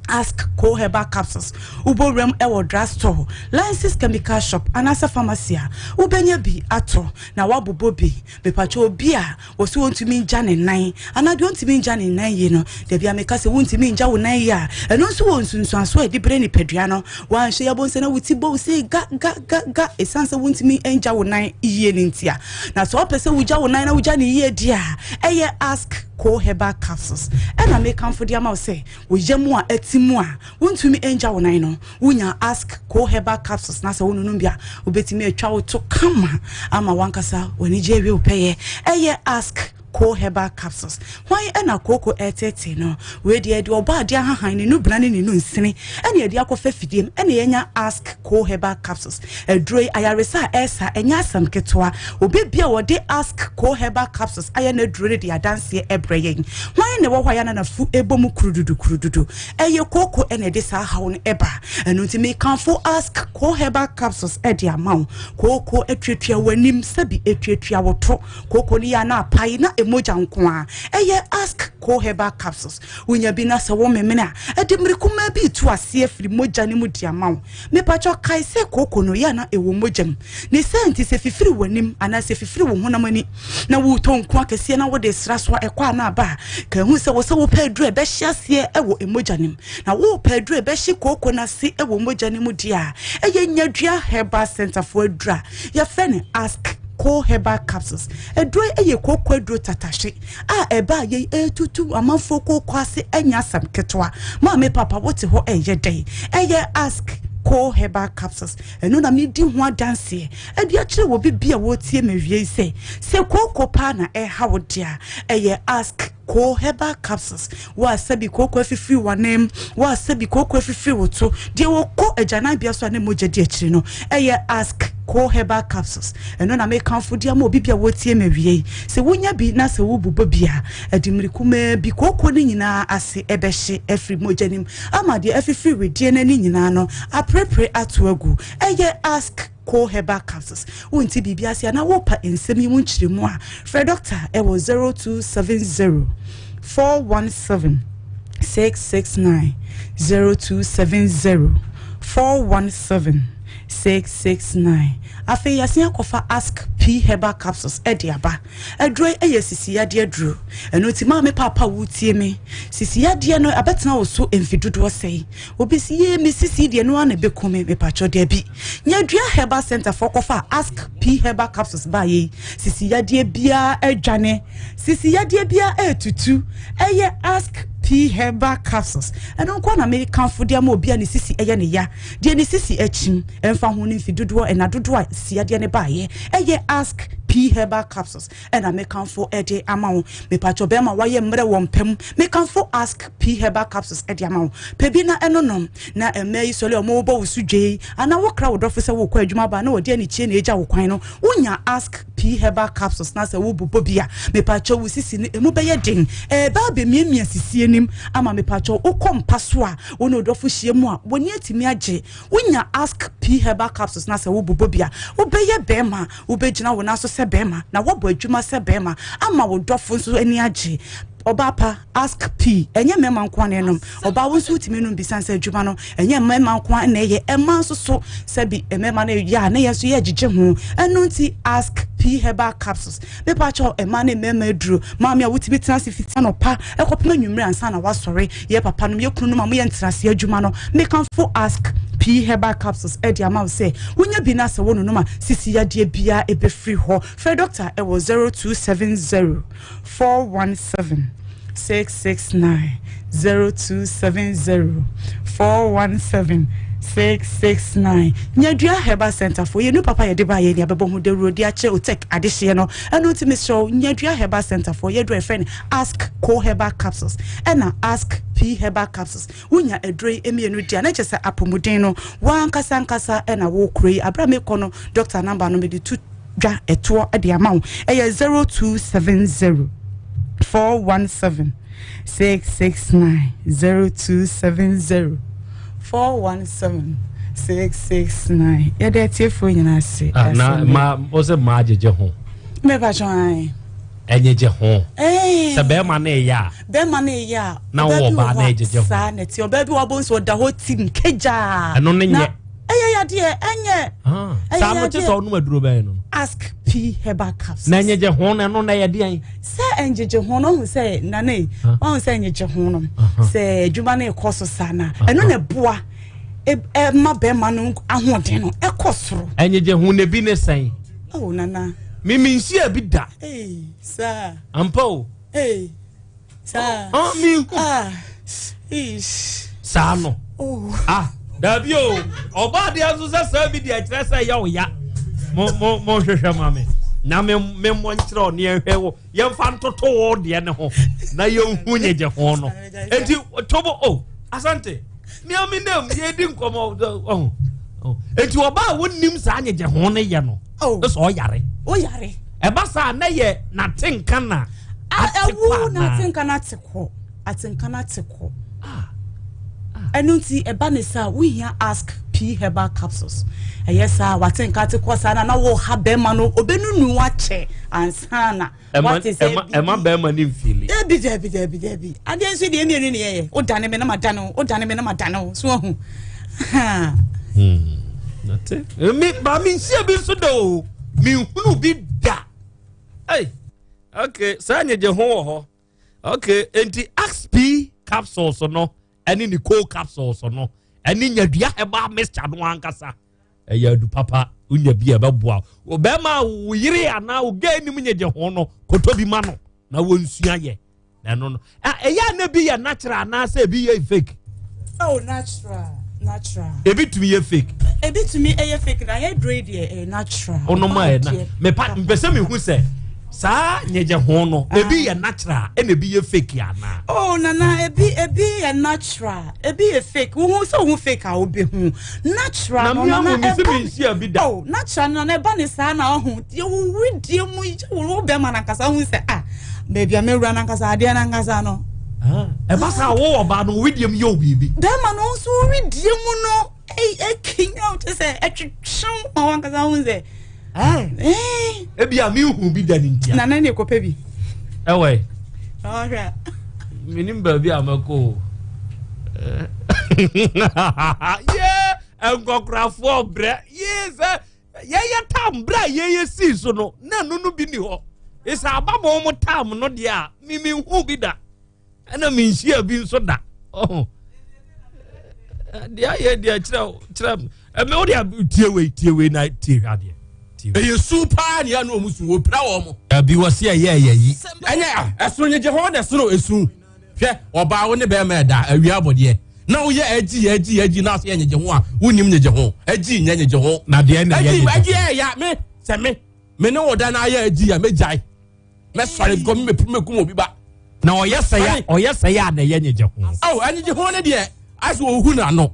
Ask Co Herbal Capsules. Wobɔ wuram wɔ drugstore, License Chemical Shop anaasɛ pharmacy a, wobɛnya bi atɔ na woabobɔ bi. Mepakyɛ obi a wɔse ɔntumi ngya ne nan anaa deɛ ɔntumi ngya ne nan yie no, dabi a meka sɛ wontumi ngya wo nan yie a, ɛno nso wɔ nsunsuansoɔ a ɛde brɛ nipadua no. Woanhwɛ yie abɔ nsɛ na wo ti bɔ wo sei ga ga ga ga ɛsiane sɛ wontumi ngya wo nan yie no nti a. Na sɛ wopɛ sɛ wogya wo nan na wogya no yie deɛ a, ɛyɛ Ask Co Herbal Capsules ɛna mekamfo de ama wo sɛ Wo yam a ɛte mu a wontumi ngya wo nan no, wonya Ask Co Herbal Capsules na sɛ wononom bi a, wobɛtumi atwa wo to kama ama w'ankasa w'anigye awie wo pɛyɛ. Ɛyɛ Ask Co Herbal Capsules. Hwan na kooko ɛreteetee no? Wei deɛ yɛde ɔbɔ adeɛ ahahan, ne nubena ne ne nunsini ɛna yɛde akɔfa fidie mu ɛna yɛanya Ask Co Herbal Capsules. Aduro yi, ayaresa a ɛresa, ɛnyɛ asɛm ketewa. Obi bia a wɔde Ask Co Herbal Capsules ayɛ n'aduro no de adanseɛ brɛ yɛn. Hwan na ɛwɔ hɔ a yɛn ananafu bɔ mu kurududu kurududu? Ɛyɛ kooko na ɛde saa haw no ba. Ɛno nti mekamfo Ask Co Herbal Capsules de ama wo. Kooko atuatua w'anim sɛbi ɛtuatua wo to. Kooko no yɛ a na apae na mogya nko ara. Ɛyɛ Ask Co Herbal Capsules. Wonya bi na sɛ womemene a, ɛde mmere kumaa bi retu aseɛ firi mogya no mu de ama wo. Mepakyɛw kae sɛ kooko no yɛ a na ɛwɔ mogya mu. Ne saa nti sɛ fifiri w'anim anaa sɛ fifiri wo honam ani na woretɔ nku akɛseɛ na wode sra so a ɛkɔ a na aba a, ka hu sɛ wɔ sɛ wopɛ aduru a ɛbɛhye aseɛ wɔ mogya no mu. Na worepɛ aduru a ɛbɛhye kooko no ase wɔ mogya no mu deɛ a, ɛyɛ Nyadua Herbal Centre foɔ aduru a yɛfrɛ no Ask Co Herbal Capsules. Aduro yi yɛ kooko aduro tatahwe a ɛbaa yei ɛretutu amanfoɔ kooko ase ɛnyɛ asɛm ketewa. Maame papa wote hɔ ɛyɛ dɛn? Ɛyɛ Ask Co Herbal Capsules. Ɛno na medi ho adanseɛ ɛde akyerɛ wɔ bi a wɔretie me awie yi sɛ, sɛ kooko paa na ɛha wo deɛ a, ɛyɛ Ask Co Herbal Capsules. Wo a sɛbi kooko afifiri w'anan mu, wo a sɛbi kooko afifiri wo to, deɛ wɔkɔ agyananbea so a ne mogya di akyiri no, ɛyɛ Ask Co Herbal Capsules. Ɛno na mekamfo de ama obi bi a wɔretie me awie yi. Sɛ wonya bi na sɛ wobobɔ bi a, ɛde mmere kumaa bi kooko no nyinaa ase ɛbɛhye afiri mogya no mu ama deɛ afifiri wedeɛ no ani nyinaa no aperepere ato agu. Ɛyɛ Ask Co Herbal Capsules. Wonte biribi ase anaa worepa nsɛm yi ho nkyerɛmu a, frɛ dɔkta wɔ 0270 417 669, 0270 417 669. Afei yɛasen akɔfa Ask P Herbal Capsules de aba. Aduro yi yɛ sisi yadeɛ aduro. Ɛno nti maame paapa wotie me. Sisi yadeɛ no abɛtena wo so mfe dodoɔ sɛe. Obi si yee me sisi deɛ no ara na ɛbɛku me. Mepakyɛ dabi. Nyadua Herbal Center foɔ kɔfa Ask P Herbal Capsules baa yei. Sisi yadeɛ biara adwane. Sisi yadeɛ biara ɛretutu. Ɛyɛ Ask P Herbal Capsules. Ɛno nko na mekamfo de ama obi a ne sisi ɛyɛ ne ya. Deɛ ne sisi akyim. Ɛmfa ho ne mfe dodoɔ ɛna dodoɔ a sisi yadeɛ no baeɛ. Ɛyɛ Ask P Herbal Capsules ɛna mekamfo de ama wo. Mepakyɛ bɛrima wayɛ mmerɛ wɔ mpa mu. Mekamfo Ask P Herbal Capsules de ama wo. Pɛ bi na ɛno nom. Na mmaa yi sɔre a wɔbɔ wo so dwei anaa wokra wo dɔfo sɛ wokɔ adwuma ba na wɔde anikyie na egya wo kwan no, wonya Ask P Herbal Capsules na sɛ wobobɔ bi a, mepakyɛ wo sisi no emu bɛyɛ den. Ɛɛba abɛmiamia sisi anim ama mepakyɛ wokɔ mpa so a wo ne wo dɔfo hyia mu a w'ani atumi agye. Wonya Ask P Herbal Capsules na sɛ wobobɔ bi a, wobɛyɛ bɛrima, wobɛgyina wo nan so sɛ bɛrima na woabɔ adwuma sɛ bɛrima ama wo dɔfo nso ani agye. Ɔbaa pa, Ask P, ɛnyɛ mmarima nko ara na ɛnom. Ɔbaa wo nso wotumi nom bi sane sɛ adwuma no ɛnyɛ mmarima nko ara na ɛyɛ, mmaa nso so sɛbi mmarima no yɛ a na yɛn nso yɛgyegye ho. Ɛno nti Ask P Herbal Capsules. Mepa kyɛw, mmaa ne mmarima aduro. Maame a wotumi tena ase fiti anɔpa ɛkɔpem anwummere ansa na wasɔre. Yɛ papa nom, yɛ kunu nom a moyɛ ntenaseɛ adwuma no, mekamfo Ask P Herbal Capsules ɛde ama wo sɛ wonya bi na sɛ wononom a sisi yadeɛ biara ɛbɛfiri hɔ. Frɛ dɔkta ɛwɔ 0270 417 669, 0270 417 669. Nyadua Herbal Center fo yɛ nu papa yɛde ba yɛ ni abɛbɔ ho dawuro de akyerɛ otek adehyeɛ no. Ɛno nti mesrɛ wo, Nyadua Herbal Center fo yɛduro yɛfrɛ no Ask Co Herbal Capsules ɛna Ask P Herbal Capsules. Wonya aduro yi mmienu di a na kyerɛ sɛ apɔmuden no wankasa ankasa ɛna wokura yi. Abere a mekɔ no doctor number no mede to dwa ɛtoɔ de ama wo, ɛyɛ 0270 417 669, 0270 417 669. Yɛde atiefoɔ nyinaa ase. Ah, na ma ɔsɛ maa gyegye ho. Mɛpa kyɛn. Ɛnyegye ho. Ɛɛ. Sɛ bɛrima no ɛyɛ a. Bɛrima no ɛyɛ a. Na wɔ ɔbaa no ɛgyegye ho. Saa na ɛte ɔbaa bi wɔ abɔ nso ɔda hɔ tim kegyaa. Ɛno ne nyɛ. Ɛyɛ yadeɛ ɛnyɛ. Ah, saa no kye sɛ ɔnom aduro bɛyɛ no. Ask P herbal capsules. Na ɛnyegye ho no ɛno na ɛyɛ deɛn. Sɛ ɛngyegye ho no ɔhu sɛ nane ɔhu sɛ ɛnyegye ho no sɛ adwuma no ɛkɔ so saa na ɛno na ɛboa ɛma bɛrima no ahoɔden no ɛkɔ soro. Ɛnyegye ho na ebi ne sɛn. Oh nana. Mimi nhyia bi da. Ee saa. Ampa o. Ee saa. Ah mi hu. Ah ish. Saa no. Oh. Ah dabi o ɔbaa deɛ nso sɛ saa bi deɛ kyerɛ sɛ ɛyɛ ɔya mo mo mo hwehwɛ ma me na me me mmɔ nkyerɛ ɔne ɛhwɛ wɔ yɛmfa ntoto wɔ deɛ ne ho na yɛnhu nyegye ho no eti tobo o asante nea mi nam yɛdi nkɔmɔ ɔho eti ɔbaa a wɔnnim saa nyegye ho no yɛ no oh. ɛsɛ ɔyare ɔyare ɛba saa na yɛ n'atenka na ate kɔ ɛwu n'atenka na ate kɔ atenka na ate kɔ ah. Ah. ɛno nti ɛba ne saa wohia ask p herbal capsules ɛyɛ saa watenka ate kɔ saa na na wɔha bɛrima no ɔbɛnunu akyɛ ansa na Wate sɛ bibi. Ɛma bɛrima ne mfili. Dabi dabi dabi dabi. Adeɛ nso deɛ mmienu ne yɛyɛ. O dane me na ma dane wo. O dane me na ma dane wo. So ahu. Hmm. Nate. Eh, me ba me nhyia bi nso da o. Me nhunu bi da. Hey. Okay, saa nyegye ho wɔ hɔ. Okay, enti axp capsules no ɛne ne co capsules no ɛne nyadua herbal mixture no ankasa. ɛyɛ adu papa wonya bi a ɛbɛboa wo bɛrima a wo yere anaa wo gay nim nyegye ho no kɔtɔ bi ma no na wɔnsua yɛ na ɛno no ɛyɛ a na bi yɛ natural anaasɛ ebi yɛ fake. Oh natural natural. Ebi tumi yɛ fake. Ebi tumi yɛ fake na yɛ duro yi deɛ ɛyɛ natural. Ɔnom a yɛ na mepa mpɛ sɛ mehu sɛ saa nyegye ho no ah. ebi yɛ natural ɛna ebi yɛ fake anaa. Oh nana ebi ebi yɛ natural ebi yɛ fake wohu sɛ wohu fake a wobehu natural no nana ɛba oh natural no nana ɛba ne saa na ɔho deɛ wowu deɛ mu wo bɛrima nankasa wohu sɛ ah baabi a mewura nankasa adeɛ nankasa no. Ah, ɛba saa wo ɔbaa no wowi deɛ mu yɛ wo biribi. bɛrima no nso wowi deɛ mu no ɛkenya wo kyɛ sɛ ɛtwetwe ma wankasa wohu sɛ. Ebi a mi hu bi da ne ntia. Nana ne kɔpɛ bi. Ɛwɔ yi. Ɔhwɛ. Menim baabi a mɛkɔ o. Yee nkɔkorafoɔ brɛ yee sɛ yɛyɛ tam brɛ a yɛyɛ sii so no na ɛno no bi ni hɔ. Ɛsɛ aba ma wɔn tam no deɛ a mimi hu bi da. ɛna menhyia bi nso da ɔho deɛ ayɛ deɛ kyerɛ kyerɛ ɛmɛ wo deɛ tie wei tie wei na tie hwɛ adeɛ ɛyɛ su paa ne ɛna ɔmo su wɔpira wɔ mo dabi wɔ se ɛyɛ ɛyɛ yi ɛnyɛ a ɛsono nyegye hɔ na ɛsono esu hwɛ ɔbaa wo ne bɛrima ɛda awia abɔdeɛ na woyɛ agyi agyi agyi na ase yɛ nyegye ho a wonim nyegye ho agyi nyɛ nyegye ho na deɛ na ɛyɛ nyegye agyi ɛyɛ me sɛ me me ne wo da na ayɛ agyi a megyae mɛsɔre because me mɛkum obi ba. na ɔyɛ sɛ ya ɔyɛ sɛ ya na ɛyɛ nyegye ho. awo ɛnyegye ho ne deɛ asɛ ohu n'ano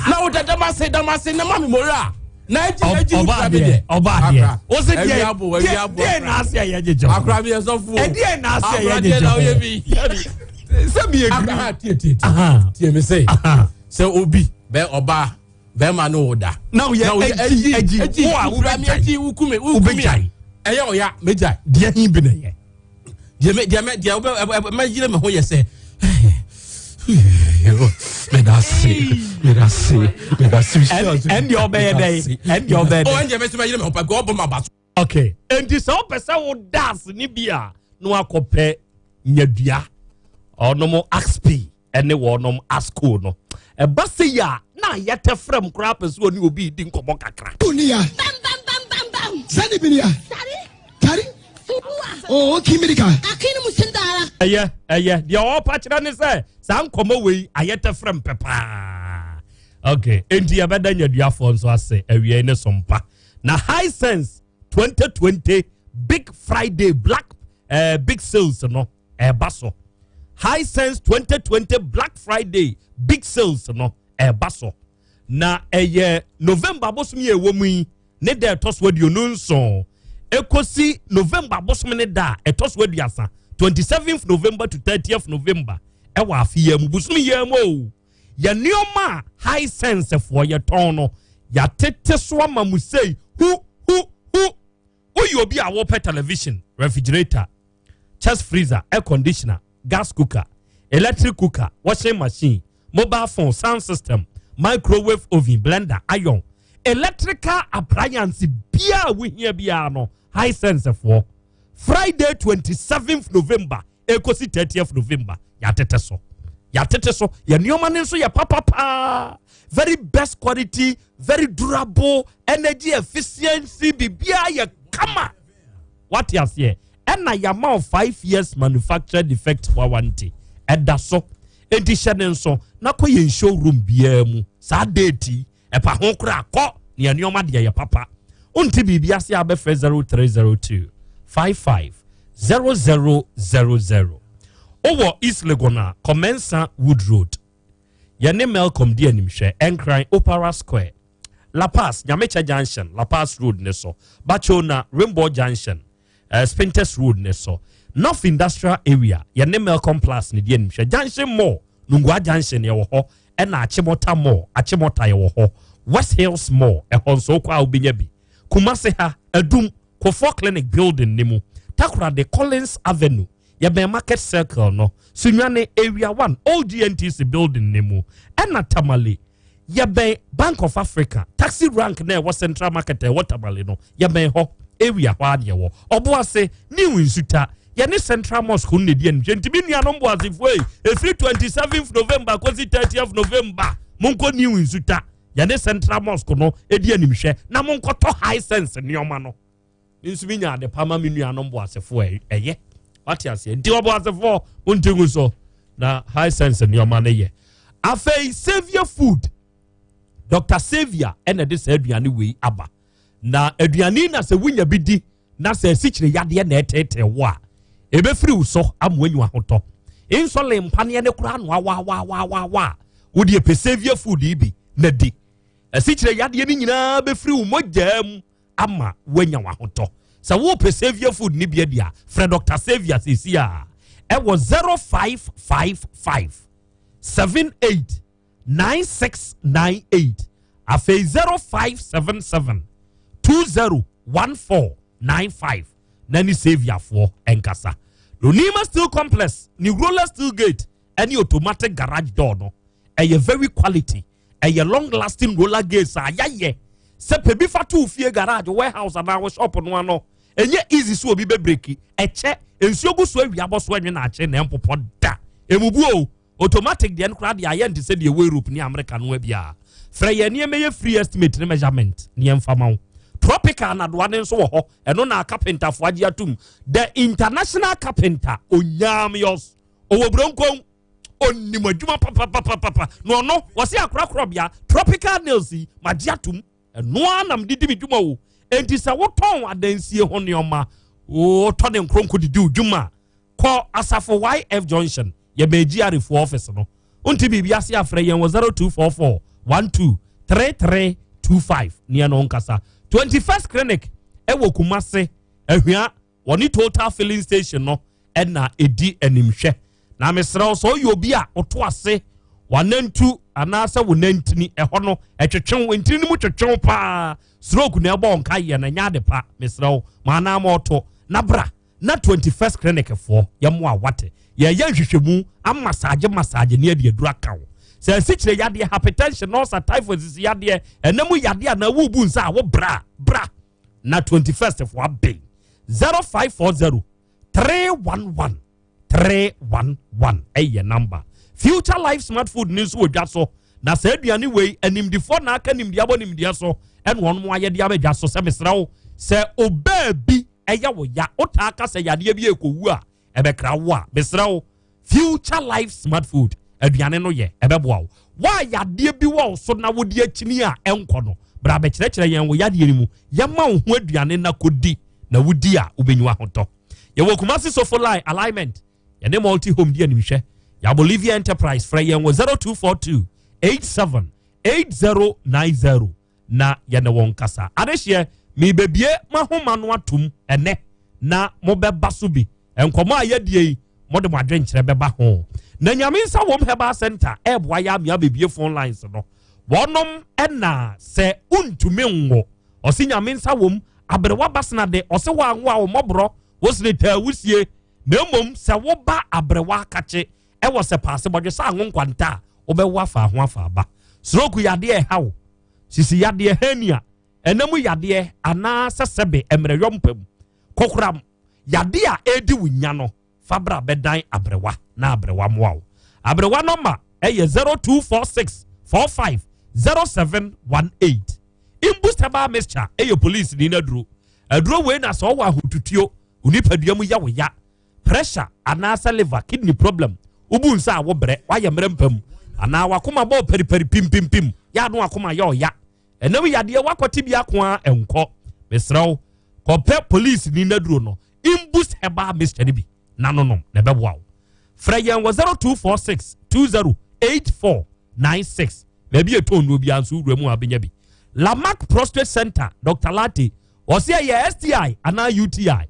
na wo da damase damase na ma mi mora na egyi egyi ɔba adeɛ ɔba adeɛ o se deɛ deɛ deɛ na ase ɛyɛ nyegye ho akora mi yɛ sɔfo ɛdeɛ na ase ɛyɛ nyegye ho sɛ mi yɛ giri tie tie tie tie mi se sɛ obi bɛ ɔbaa. bɛrima ne wo da. na woyɛ agyi agyi agyi wo a wobɛgyae wokumi wokumi a ɛyɛ ɔya megyae. deɛ hin bi na ɛyɛ. deɛ mɛ deɛ mɛ deɛ wobɛ mɛyere me ho yɛ sɛ medase medase medase. ɛndeɛ ɔbɛyɛ dɛ ɛndeɛ ɔbɛyɛ dɛ. ɔ ɛndeɛ mɛsɛ mɛyere me ho pa ɔbɔ ma ba so. okay nti sɛ wopɛ sɛ wo das ne bi a na wakɔpɛ nyadua ɔnom axp ɛne wɔnom asco no ɛba sɛ yi a na ayɛ tɛfrɛm koraa pɛ sɛ ɔne obi di nkɔmmɔ kakra Dunia. Sani binia. Tari. Oh, kimirika. Ɛyɛ ɛyɛ deɛ ɔrepa kyerɛ ne sɛ saa nkɔmmɔ wei ayɛ tɛfrɛm pɛ paa okay enti yɛbɛda nyaduafoɔ nso ase awiei ne sompa na high sense 2020 big friday black uh, big sales no ɛreba so hisense 2020 black friday big sales no ɛreba so na ɛyɛ november abosom yɛ ɛwɔ mu yi ne da ɛtɔ so 27 ekosi november abosom ne da a ɛtɔ so 30 27th november to 30th november ɛwɔ afe yɛ mu bosom yɛ mu o yɛ nneɛma a hisense foɔ yɛtɔn no yɛatete so ama mu sei hu hu hu. Woyɛ obi a wopɛ television, refrigerator, chest freezer, air conditioner, gas cooker, electric cooker, washing machine, mobile phone, sound system, microwave oven, blender, iron, electrical appliance biara a wohia biara no, Hisense foɔ. Friday 27th November ekosi 30th November yɛatete so. Yɛatete so. Yɛ nneɛma no nso yɛ papa paa. Very best quality, very durable, energy efficiency, biribiara yɛ kama. Wate aseɛ? Ɛna yɛama wo 5 years manufacturer defect warranty. Ɛda so. Enti hyɛ ne nso na kɔ yɛn showroom biara mu. Saa date yi, ɛpa ho koraa kɔ na yɛn nneɛma deɛ yɛ papa. Wonte biribi ase a bɛfrɛ 0302 55 0000. Wowɔ East Legon a, Commensa Wood Road. Yɛne Melcom di animhwɛ, Nkran Opera Square. La Paz, Nyamekyɛ Junction, La Paz Road ne so. Bachona, Rainbow Junction, Spintex Road ne so. North Industrial Area, yɛne Melcom Plus ne di animhwɛ. Junction Mall, Nungua Junction yɛwɔ hɔ, ɛna Achimota Mall, Achimota yɛwɔ hɔ. West Hills Mall, ɛhɔ nso wokɔ a wobɛnya bi. Kumasi ha, Adum, Kofoɔ Clinic building ne mu. Takoradi, Collins Avenue, yɛbɛn Market Circle no. Sunyani, Area 1, Old GNTC building ne mu. Ɛna Tamale, yɛbɛn Bank of Africa, taxi rank na ɛwɔ Central Market a ɛwɔ Tamale no, yɛbɛn hɔ area hɔ adeɛ wɔ. Ɔboase, New Nsuta, yɛne Central Mosque no na ɛdi animhwɛ. Nti me nuanom Boasefoɔ yi, ɛfiri 27th November kɔsi 30th November, monkɔ New Nsuta, yɛne Central Mosque no ɛdi animhwɛ na monkɔtɔ Hisense nneɛma no. Nso menya ade pa ma me nuanom Boasefoɔ ɛyɛ. Wate aseɛ? Nti ɔboasefoɔ monte ngu so na Hisense nneɛma no yɛ. Afei Saviour Food, Dr. Saviour ɛna ɛde saa aduane wei aba. Na aduane na sɛ wonya bi di na sɛ asikyire yadeɛ na ɛtɛɛtɛɛ wo a, ɛbɛfiri wo so ama woanya ahotɔ. Insulin mpaneɛ ne koraa no awawawawaawa a, wode pɛ Saviour Food yi bi na di. Asikyire yadeɛ no nyinaa bɛfiri wo mogyaa mu ama woanya wahotɔ. Sɛ wopɛ Saviour Food ne bi adi a, frɛ Dr. Saviour seesi a ɛwɔ 0555 78 9698, afei 0577 201495 na ne Saviourfoɔ ɛnkasa. Onima Steel Complex ne roller steel gate ɛne automatic garage door no ɛyɛ very quality, ɛyɛ long lasting roller gates a yɛayɛ sɛ pɛ bi fa to fie, garage, warehouse anaa wo shop no ano. Ɛnyɛ easy so obi bɛbreak. Ɛkyɛ nsuo gu so, awia bɔ so, ɛnwe na akye na ɛmpopɔ da emubu o. Automatic deɛ no koraa deɛ ayɛ nte sɛ deɛ ɛwɔ Europe ne America no biara. Frɛ yɛn nneɛma yɛ free estimate ne measurement ne yɛmfa ma wo. Tropical nadoa ne nso wɔ hɔ, ɛno na carpenterfoɔ agye atum. The international carpenter Onyamios ɔwɔ Buronkon, onim adwuma papapapapa na ɔno wɔsi akorakorɔbea tropical nails yi magye atum, ɛnoa nam de di mi dwuma o. Enti sɛ wotɔn adansie ho nneɛma, wotɔ ne nkoronko didi wo dwuma, kɔ Asafo YF Junction, yɛbɛn GRA office no. Wonti biribi ase afrɛ yɛn wɔ 0244 12 3325 neɛ no nkasa. 21st Clinic ɛwɔ Kumase Ahwia, wɔne Total filling station no ɛna ɛdi animhwɛ. Na mesrɛ wo, sɛ ɔyɛ obi a woto ase wanantu anaasɛ wo nantini ɛhɔ no ɛtwetwew, ntini no mu twetwew paa, stroke na ɛbɔ nka yɛ na ɛnyɛ ade pa, mesrɛ wo, ma anaa ma ɔto na bra na 21st Clinic foɔ yɛmo a wate yɛyɛ nhwehwɛmu ama massage massage ne ade aduru aka wo. Sɛ asikyire yadeɛ, hypertension, ulcer, typhoid, sisi yadeɛ, ɛnam yadeɛ anaa wobu nsa a wo bra bra na 21st foɔ abɛn 0540 311 311 ɛyɛ number. Future Life Smart Food ni nso wɔ dwa so, na saa aduane wei animdifoɔ na aka nimdeɛ abɔ nimdeɛ so ɛna wɔn mo ayɛ de aba dwa so. Sɛ mesrɛ wo, sɛ ɔbaa bi ɛyɛ wo ya, wotaa ka sɛ yadeɛ bi ɛkɔwu a ɛbɛkra wo a, mesrɛ wo, Future Life Smart Food aduane no yɛ ɛbɛboa wo. Wa yadeɛ bi wɔ wo so na wode akyini a ɛnkɔ no, bra bɛkyerɛkyerɛ yɛn wo yadeɛ no mu, yɛma wo ho aduane na kɔdi na wodi a wobɛnyi ahotɔ. Yɛwɔ Kumasi Sofo Line alignment, yɛne Multi Home di animhwɛ. Yɛ Bolivia Enterprise, frɛ yɛn wɔ 0242 87 8090 na yɛne wɔn kasa. Adehyeɛ mebɛbie mahoma no atom ɛnɛ na mobɛba so bi. Nkɔmɔ a yɛdie yi, mode mo adwenkyerɛ bɛba ho. Na Nyame Nsa Wɔm Herbal Center ɛɛboa yɛ amea bɛbie phone lines no. Wɔnom ɛna sɛ wontumi nwo, ɔse Nyame nsa wɔm. Aberewa Basena de, ɔse woanwo a wo mmɔborɔ, wo sene taa wusie. Na mmom sɛ woba aberewa akakye ɛwɔ sɛ paase bɔdwe sɛ anwo nkwanta a, wobɛwo afa ho afa aba. Stroke yadeɛ ɛha wo, sisi yadeɛ, hernia, ɛna mu yadeɛ anaa sɛ sɛbe mmerɛyɔ mpa mu, kokoram, yadeɛ a ɛredi wo nya no, fa bra bɛdan aberewa na aberewa mmoa wo. Aberewa nɔma ɛyɛ 0246 45 0718. Imbus herbal mixture ɛyɛ police ni n'aduro. Aduro wei na sɛ ɔwɔ ahotutuo, onipadua mu yɛ wo ya, pressure anaasɛ liver, kidney problem, wobu nsa a wobrɛ, woayɛ mmerɛ mpa mu, anaa wakoma bɔɔ paripari pimpimpim, yɛ ano akoma yɛ ɔya. Ɛnam yadeɛ wakɔte bi ako a ɛnkɔ. Mesrɛ wo, kɔpɛ police ni n'aduro no, Imbus herbal mixture no bi na nonom na ɛbɛboa wo. Frɛ yɛn wɔ 0246 20 8496. Baabi a ɛtɔn nnuro biara nso wura mu a wobɛnya bi. Lamarck Prostate Center, Dr. Latte, ɔse ɛyɛ STI anaa UTI,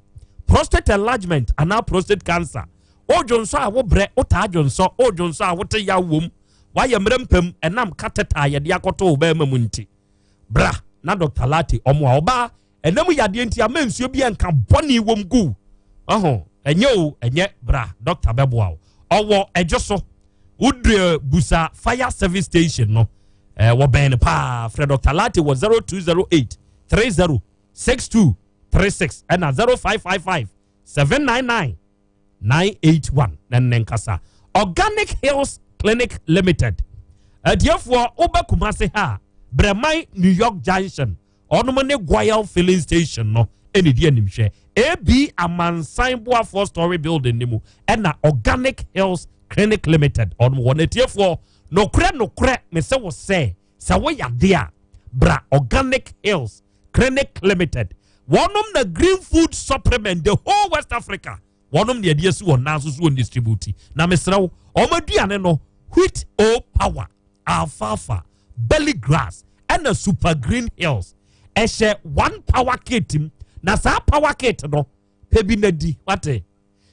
prostate enlargement anaa prostate cancer. Wodwonsɔ a wobrɛ, wotaa dwonsɔ, wodwonsɔ a wote yaw wom, woayɛ mmerɛ mpam ɛnam catheter a yɛde akɔto wo bɛrima mu nti. Bra na Dr. Latte ɔmoa ɔbaa Ɛnam yadeɛ nti ama nsuo bi a nka bɔne wom gu ɔho ɛnyɛ o ɛnyɛ bra dɔkta bɛboa wo ɔwɔ ɛdwo so wodue busa fire service station no eh, wɔbɛn no paa frɛ dɔkta late wɔ 0208 30 62 36 ɛna 0555 799 981 na ne nkasa Organic Hills Clinic Limited atiefoɔ wobɛ Kumase ha Brɛman New York Junction ɔnom ne Goil filling station no ɛna ɛdi animhwɛ AB Amansan Boafoɔ Story Building ne mu ɛna Organic Hills Clinic Limited ɔnom wɔ n'atiefoɔ nokorɛ nokorɛ mesɛ wo sɛ sɛ woyɛ adeɛ a bra Organic Hills Clinic Limited wɔnom na green food supplement the whole West Africa wɔnom na yɛde asi wɔn nan so so wɔn distribute na mesrɛ wo wɔn aduane no wheat o power alfalfa belly grass ɛna super green hills ɛhyɛ one power kit mu na saa power kit no pɛ bi na di wate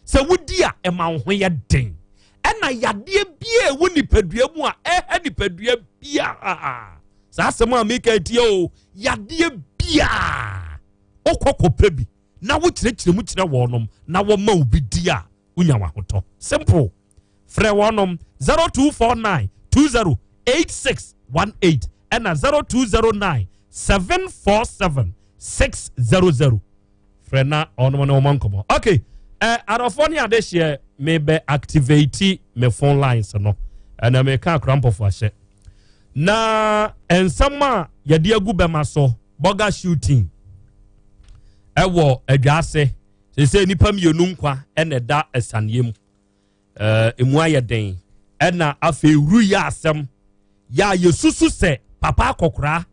sɛ wodi a ɛma wo ho yɛ den ɛna yadeɛ bia ɛwɔ nipadua mu a ɛha nipadua biara saa asɛm a meka atie o yadeɛ biara wokɔ kɔpɛ bi na wokyerɛkyerɛ mu kyerɛ wɔnom na wɔma wo bi di a wonya wahotɔ simple frɛ wɔnom 0249 20 8618 ɛna 0209 747 600 frɛ na ɔnom ne wɔn nkɔmɔ okay ɛ adɔfoɔ ne adehyeɛ mebɛ activate me phone lines no ɛna meka akora mpɔfo ahyɛ na nsɛm a yɛde agu bɛma so bɔga shooting ɛwɔ adwa ase sɛ nnipa mmienu nkwa ɛna ɛda asianeɛ mu ɛɛ emu ayɛ den ɛna afei wuru yɛ asɛm yɛ a yɛsusu sɛ papa akɔkora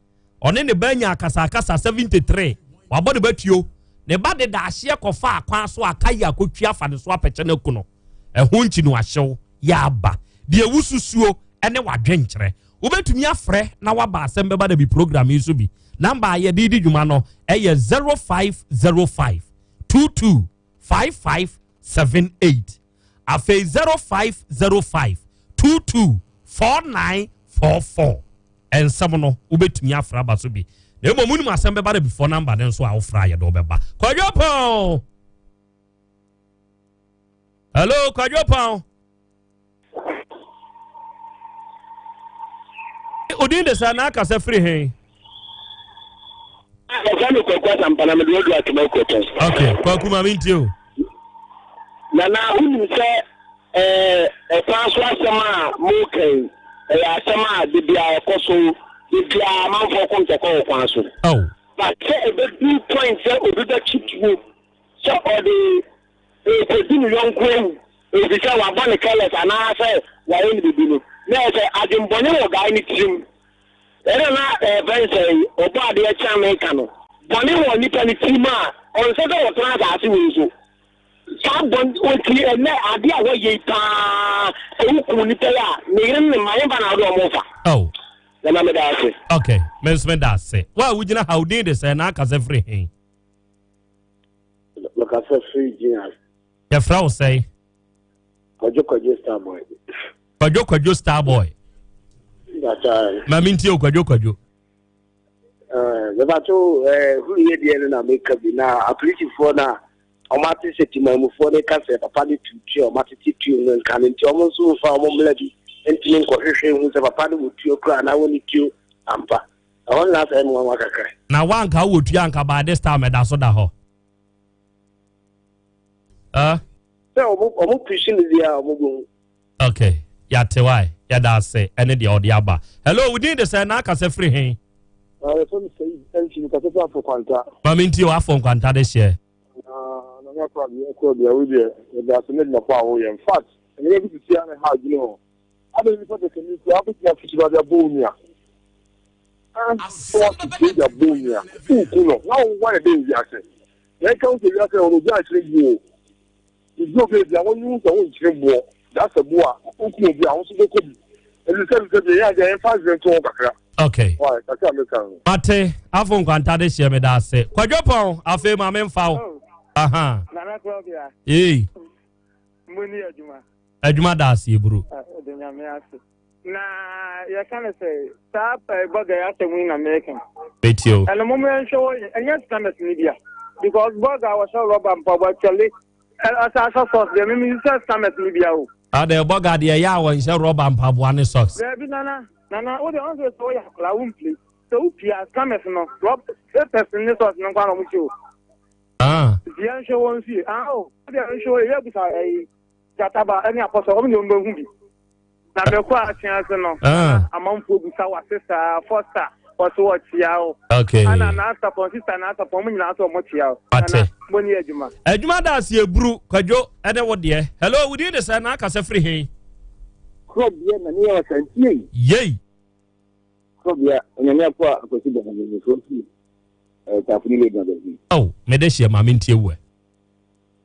ɔne ne ba nya akasakasa 73 wabɔ ne ba tuo ne ba de daahyeɛ kɔfa akwan so aka yi akɔtwi afa ne so apɛkyɛ no aku no ɛho nkyi no ahyew yɛ aba deɛ wususuo ɛne wadwenkyerɛ wobɛtumi afrɛ na waba asɛm bɛba da bi program yi so bi namba a yɛde di dwuma no ɛyɛ 0505 22 5578 afei 0505 22 4944 ɛnsɛm no wobɛtumi afra aba so bi na mmom wonim asɛm bɛba da before namba no nso a wofra yɛde wobɛba Kwadwo Pɔn. Hello Kwadwo Pɔn. Odin de sɛ na akasa firi he? Yɛfrɛ me Kwaku Asampa na mede wadu Atwoma Akuropɔn. Ok, Kwaku ma mentie o. Nana, wonim sɛ ɛkwan so asɛm a moreka yi, ɛyɛ asɛm a da biara ɛkɔ so, da biara amanfoɔ ko ntɔkwa wɔ kwan so. Oh. But sɛ ɛbɛduru point sɛ obi bɛtwe tuo sɛ ɔde rekɔdi ne yɔnko awu efisɛ wabɔ no careless anaasɛ wayɛ no biribi no, na ɛyɛ sɛ adwemmɔne wɔ guy no tirim. Ɛna na ɛfɛn sɛ ɔbɔ adeɛ kyɛn meka no, bɔne wɔ nipa no tirim a ɔnsɛ sɛ ɔtena asase wei so. Saa bɔne nti ɛnɛ adeɛ a wɔyɛ yi paa sɛ wokum nipa yi a ne yere ne ne mma yɛmfa na wode wɔn fa. Oh. Nana meda ase. Okay, me nso meda ase. Wo a wogyina ha wo din de sɛ na akasa firi he? Mekasa firi Gina. Yɛfrɛ wo sɛn? Kwadwo Kwadwo Starboy. Kwadwo Kwadwo Starboy. Ma mentie o Kwadwo Kwadwo. Mepakyɛw eh, huruyɛ deɛ no na meka bi na apolisifoɔ no a wɔn ate sɛ timanmufoɔ no ka sɛ papa no tu tuo a wɔn atete tuo no nka no nti wɔn nso mfa wɔn mmla bi ntumi nkɔhwehwɛ nhu sɛ papa no wɔ tuo koraa anaa wɔnni tuo ampa. Ɛhɔ no na asɛ ɛyɛ me nwanwa kakra. Na wanka wowɔ tuo anka by this time ɛda so da hɔ. Uh? Sɛ wɔn wɔn pushi no deɛ a wɔn bɛhu. Okay, yɛate wae, yɛda ase ɛne deɛ ɔde aba. Hello, wo din de sɛ na akasa firi he? Yɛfrɛ me Said Antwi, mekasa firi Afo Kwanta. Ma mentie o, Afo Nkwanta de hyeɛ. Na Nana Korabea, Korabea, wo deɛ yɛda ase ne adwuma pa a woyɛ. In fact, nneɛma bi sisi a na ɛha adwene o. Adɛn nipa dasani koraa wobɛtumi ato kyima de abɔ wo nua? Sɛ woato kyima de abɔ wo nua, woku no, na woayɛ dɛn wiase? Na ɛka wo sɛ wiase ɛwɔ no obi ankyerɛ buo o. Edu baabi a wonyi hu sɛ wonkyere boɔ, dasɛ bo a, wokum obi a, wo nso bɛkɔ bi. Ɛfiri sɛ sɛ deɛ ɛyɛ adeɛ a yɛmfa adwene nto ho kakra. Okay. Why, kakra a meka no. Mate, afo nkwanta de hyeɛ meda ase. Kwadwo pɔn, afei ma memfa wo. Oh. Aha. Nana Claudia. Ei. Mo ni adwuma. Adwuma da ase eburu. Ɛde nyame ase. Na yɛka no sɛ saa bɔga yi asɛm yi na meka. Metie o. Ɛno mom yɛnhwɛ wɔ ɛnyɛ scammers no bia because bɔga a wɔhyɛ rɔba mpaboa kyɛle ɔsa ahyɛ socks deɛ mimi sɛ scammers no bia o. Adɛ bɔga deɛ ɛyɛ a wɔnhyɛ rɔba mpaboa ne socks. Daabi nana nana wo deɛ ɔn sɛ sɛ woyɛ akwadaa wo mpire sɛ wopia scammers no rɔb slippers ne socks no nko ara na wɔn hyɛ o. Ah. Nti yɛnhwɛ wɔn fie ah o wo deɛ nhwɛ wɔ yɛ abusa ɛyi gyataba ɛne apɔsɔ wɔn deɛ wɔn bɛhu bi. Na mekɔ akyea ase no, ah. amanfoɔ bisa wase saa, Foster, wɔso wɔkyea wo. Okay. Ana n'asapɔn, sista n'asapɔn, wɔn nyinaa so wɔn kyea wo. Ate. Mo ni adwuma. Adwuma da ase eburu, kwadwo, ɛne wo deɛ. Hello, wo din de sɛ na akasa firi he? Korɔbea na ne yɛ ɔsantie yi. Yei. Korɔbea, onyame apo a akwasi bɔ hɔ ne so fi. Eh, taafo ne lady na baabi. Oh, mede hyɛ maame ntie wo ɛ.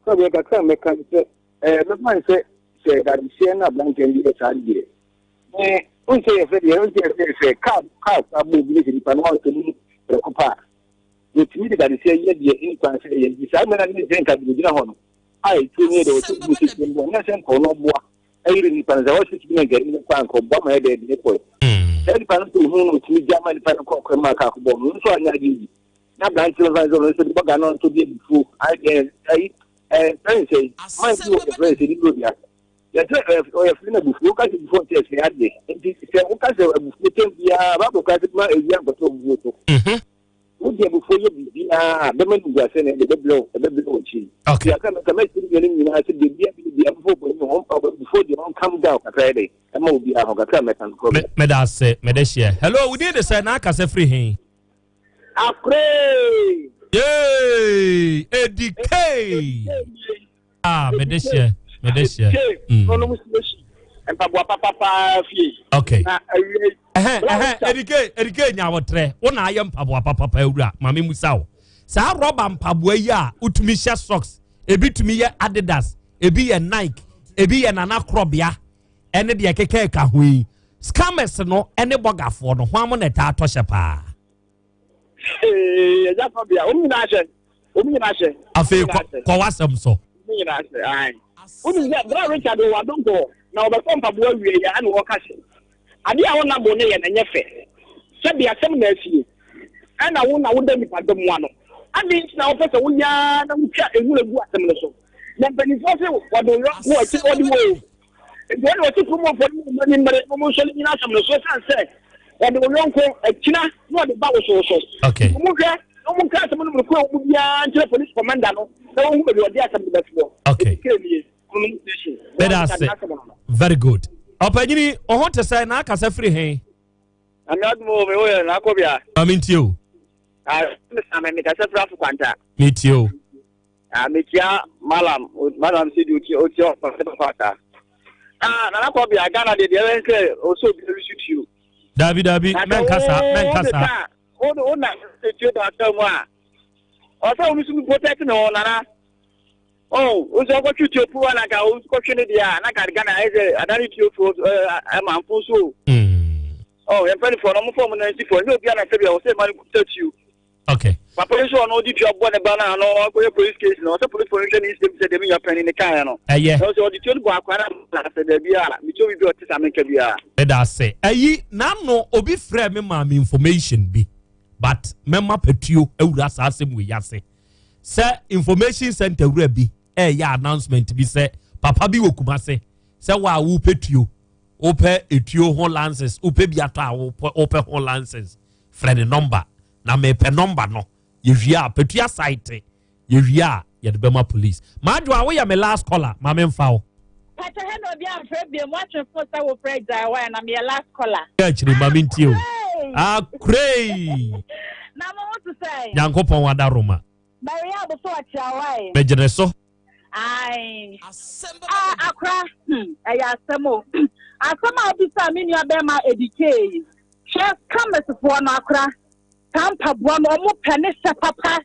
Korɔbea kakra mɛka sɛ Ɛɛ, mɛfa no sɛ sɛ dadehyeɛ na aberanteɛ no de yɛ saa no deɛ, me wohu sɛ yɛfrɛ deɛ wohu sɛ yɛfrɛ sɛ kaa kaa koraa bɔ obi ne sɛ nipa no wantɔ mu prɛko pɛ a, yɛtumi de dadehyeɛ yɛ deɛ ɛnni kwan sɛ ɛyɛ. Nti saa mmerɛ no ne sɛ nka gyinagyina hɔ no a ɛtuo no yɛ deɛ wɔsɛ bu sɛ tuo no bɔ na sɛ nka ɔno ɔboa ɛyere nipa no sɛ wɔsɛ tumi na nka ɛde no kɔ a nka ɔboa ma yɛ dɛ ɛde ne kɔɛ. Saa nipa no nso ohun no ɔtumi gya ma nipa no kɔ ɔkwan mu a kaa kɔbɔ no nso anyɛ adeɛ bi na aberanteɛ no fa sɛ ɔno nso de bɔga no nso de abufuo ayɛ ayi ɛɛ fɛn sɛ man bi wɔ yɛfrɛ sɛ nipa bi ase yɛsɛ ɛɛ ɔyɛ firi na abufuo woka sɛ abufuo nkyɛ ɛsɛ adeɛ nti sɛ woka sɛ abufuo tɛm biara baabo ka sɛ ma ewia nkɔtɔ abufuo so wode abufuo yɛ biribiara bɛma no guase na ɛde bɛbrɛ wo ɛbɛbrɛ wo akyi okay yɛaka no kama ɛsɛ nnuane nyinaa sɛ deɛ bia bi bia abufuo bɔ ne ho abufuo deɛ ɔn calm down kakra yɛ dɛ ɛma obiara ho kakra mɛka no kɔ mɛda ase mɛda hyia hello wodin de sɛ na akasɛ firi he Akure! Yay! Eddie K! Ah, mede hyɛ, mede hyɛ. Mm. Ɔnom station. Mpaboa papa paa fie. Okay. Na awie. Ɛhɛn, ɛhɛn, Eddie K, Eddie K nya wɔtrɛ. Wo na ayɛ mpaboa papa paa wura. Maame musa wo. Saa rɔba mpaboa yi a wotumi hyɛ socks, ebi tumi yɛ Adidas, ebi yɛ Nike, ebi yɛ Nana Korɔbea, ɛne deɛ ɛkeka ɛka ho yi. Scammers no ɛne bɔgafoɔ no, hwan mo na ɛtaa tɔ hyɛ paa? Ɛgya fa bia, wɔn nyinaa hyɛ, wɔn nyinaa hyɛ. Afei kɔ w'asɛm so. Wɔn nyinaa hyɛ, ayi. Wonim sɛ bra Richard wɔ adonkɔ na ɔbɛfɔ mpaboa wie yɛ ɛna wɔka hyɛ. Adeɛ a wɔnam bo ne yɛ na ɛnyɛ fɛ. Sɛbi asɛm na asie. Ɛna wo na woda nipa dɔm ano. Ade nti na wopɛ sɛ woyɛ ara na wotwa ehura gu asɛm no so. Na mpanimfoɔ se wɔde wo yɔnko akyi na wɔde wo o. Nti wɔde wɔte kurom hɔfoɔ no mu ani mmere na wɔnsɔre nnyina asɛm no so ɛsiane sɛ wɔde wo yɔnko akyina na wɔde ba wo so so. Okay. Wɔn hwɛ na wɔn nka asɛm no mu nokorɛ wɔn biara nkyerɛ police commander no na wɔn hu baabi wɔde asɛm no bɛtoɔ. Okay. Ɛdi nie kurom station. Bɛda ase. Very good. Ɔpanyini, ɔho te sɛ na akasa firi he? Ame adum o, me wo yɛ na akɔ bia. Maame ntie o. Ah, me sa me kasa firi afo kwanta. Me tie o. Ah, mekyia malam, malam sɛ di otie otie ɔpɛ papa saa. Ah, nana kɔ bia Ghana deɛ deɛ ɛbɛn sɛ ɔsɛ obi ɛwi so tuo. Dabi dabi, mɛnka saa, mɛnka saa. O o na tuo da aka mu a, ɔsɛ wɔn nso protect ne ho nana. Oh, o sɛ ɔkɔtwe tuo puwa na nka o kɔtwe ne deɛ a, na nka Ghana ayɛ sɛ adane tuo fuo ɛɛ ɛmanfo so. Oh, yɛn mpanyinfoɔ no, wɔn fɔ wɔn nan si fɔ, ɛnyɛ obi a na sɛ bi a ɔsɛ ɛma no kuta tuo. Okay. Papa yi nso ɔno ɔde tua bɔ ne ba no a ano akɔyɛ police case no ɔsɛ police no hwɛ ne nsɛm sɛ deɛ me nua panyin ne kaeɛ no. Ɛyɛ. Ɛwɔ sɛ ɔde tuo no bɔ akwara na sɛ daabi a metuo bi bi ɔte saa menka biara. Meda ase. Ɛyi n'ano obi frɛ me maa me information bi. But mɛma patuo awura saa asɛm wei ase sɛ information center wura bi ɛreyɛ announcement bi sɛ papa bi wɔ Kumase sɛ wo a wopɛ tuo wopɛ etuo ho license wopɛ bi atɔ a wopɛ ho license frɛ ne nɔmba na mepɛ nɔmba no yɛwie a patua site yɛwie a yɛde bɛma police maadwo a woyɛ me last caller ma memfa wo Pàtó hɛ na obi amfrɛ biem watwe fon sɛ wofrɛ gyae wa na meyɛ last caller. Yɛ akyiri ma mentie o. Akorei. Na mo ho te sɛ. Nyankopɔn wada Roma. Maria aboso ɔkyea wae. Megyene so. Ae. Ah, akora, hmm, ɛyɛ asɛm o. Asɛm a wobisa me nua bɛrima edikee yi. Hwɛ, scammers foɔ no akora. Saa mpaboa no ɔmo pɛ ne hyɛ papa.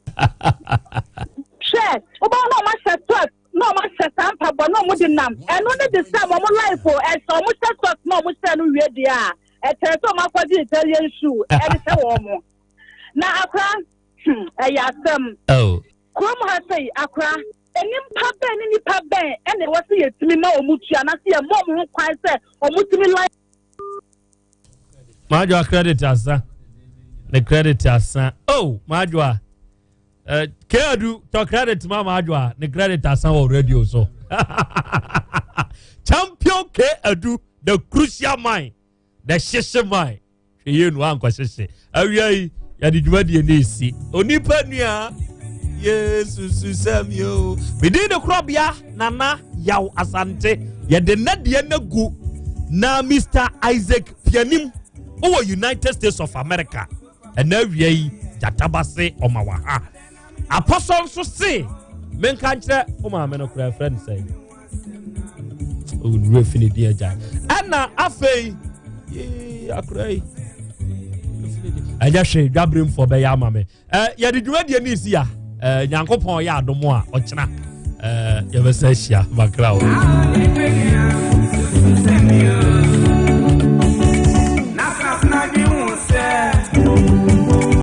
Hwɛ, wobɛhu na ɔmo ahyɛ socks na ɔmo ahyɛ saa mpaboa na ɔmo de nam. Ɛno ne de sɛ ɔmo life o, ɛsɛ ɔmo hyɛ socks na ɔmo hyɛ no wie deɛ a, ɛkyerɛ sɛ ɔmo akɔgye Italian shoe ɛde hyɛ wɔn mo. Na akora, hmm, ɛyɛ asɛm. Oh. Kurom ha sei, akora, nnipa bɛn ne nnipa bɛn ɛna ɛwɔ sɛ yɛtumi ma wɔn tua anaasɛ yɛma wɔn ho kwan sɛ wɔtumi life Madwoa credit asa. Ne credit asa. Oh, Madwoa. Uh, Keadu, tɔ credit ma Madwoa. Ne credit asa wɔ radio so. Champion K Adu, the crucial mind, the sheshe mind. Hwɛ yie no ankɔ hyehye. Awia yi, yɛde dwumadie no esi. Onipa nua, Yesu susɛm yo. Medin de korɔbea Nana Yaw Asante. Yɛde nnadeɛ no agu na Mr. Isaac Pianim wɔ United States of America. Ɛna awia yi, gyataba se ɔma wɔ ha. Apɔsɔ nso se menka nkyerɛ wo maame no koraa frɛ no sɛn. Owura fi ne din agya. Ɛna afei akora yi ɛnyɛ hwee dwaberemfoɔ bɛyɛ ama me yɛde dwumadie ne si a nyankopɔn yɛ adom a ɔkyena yɛbɛsɛ ahyia makra o.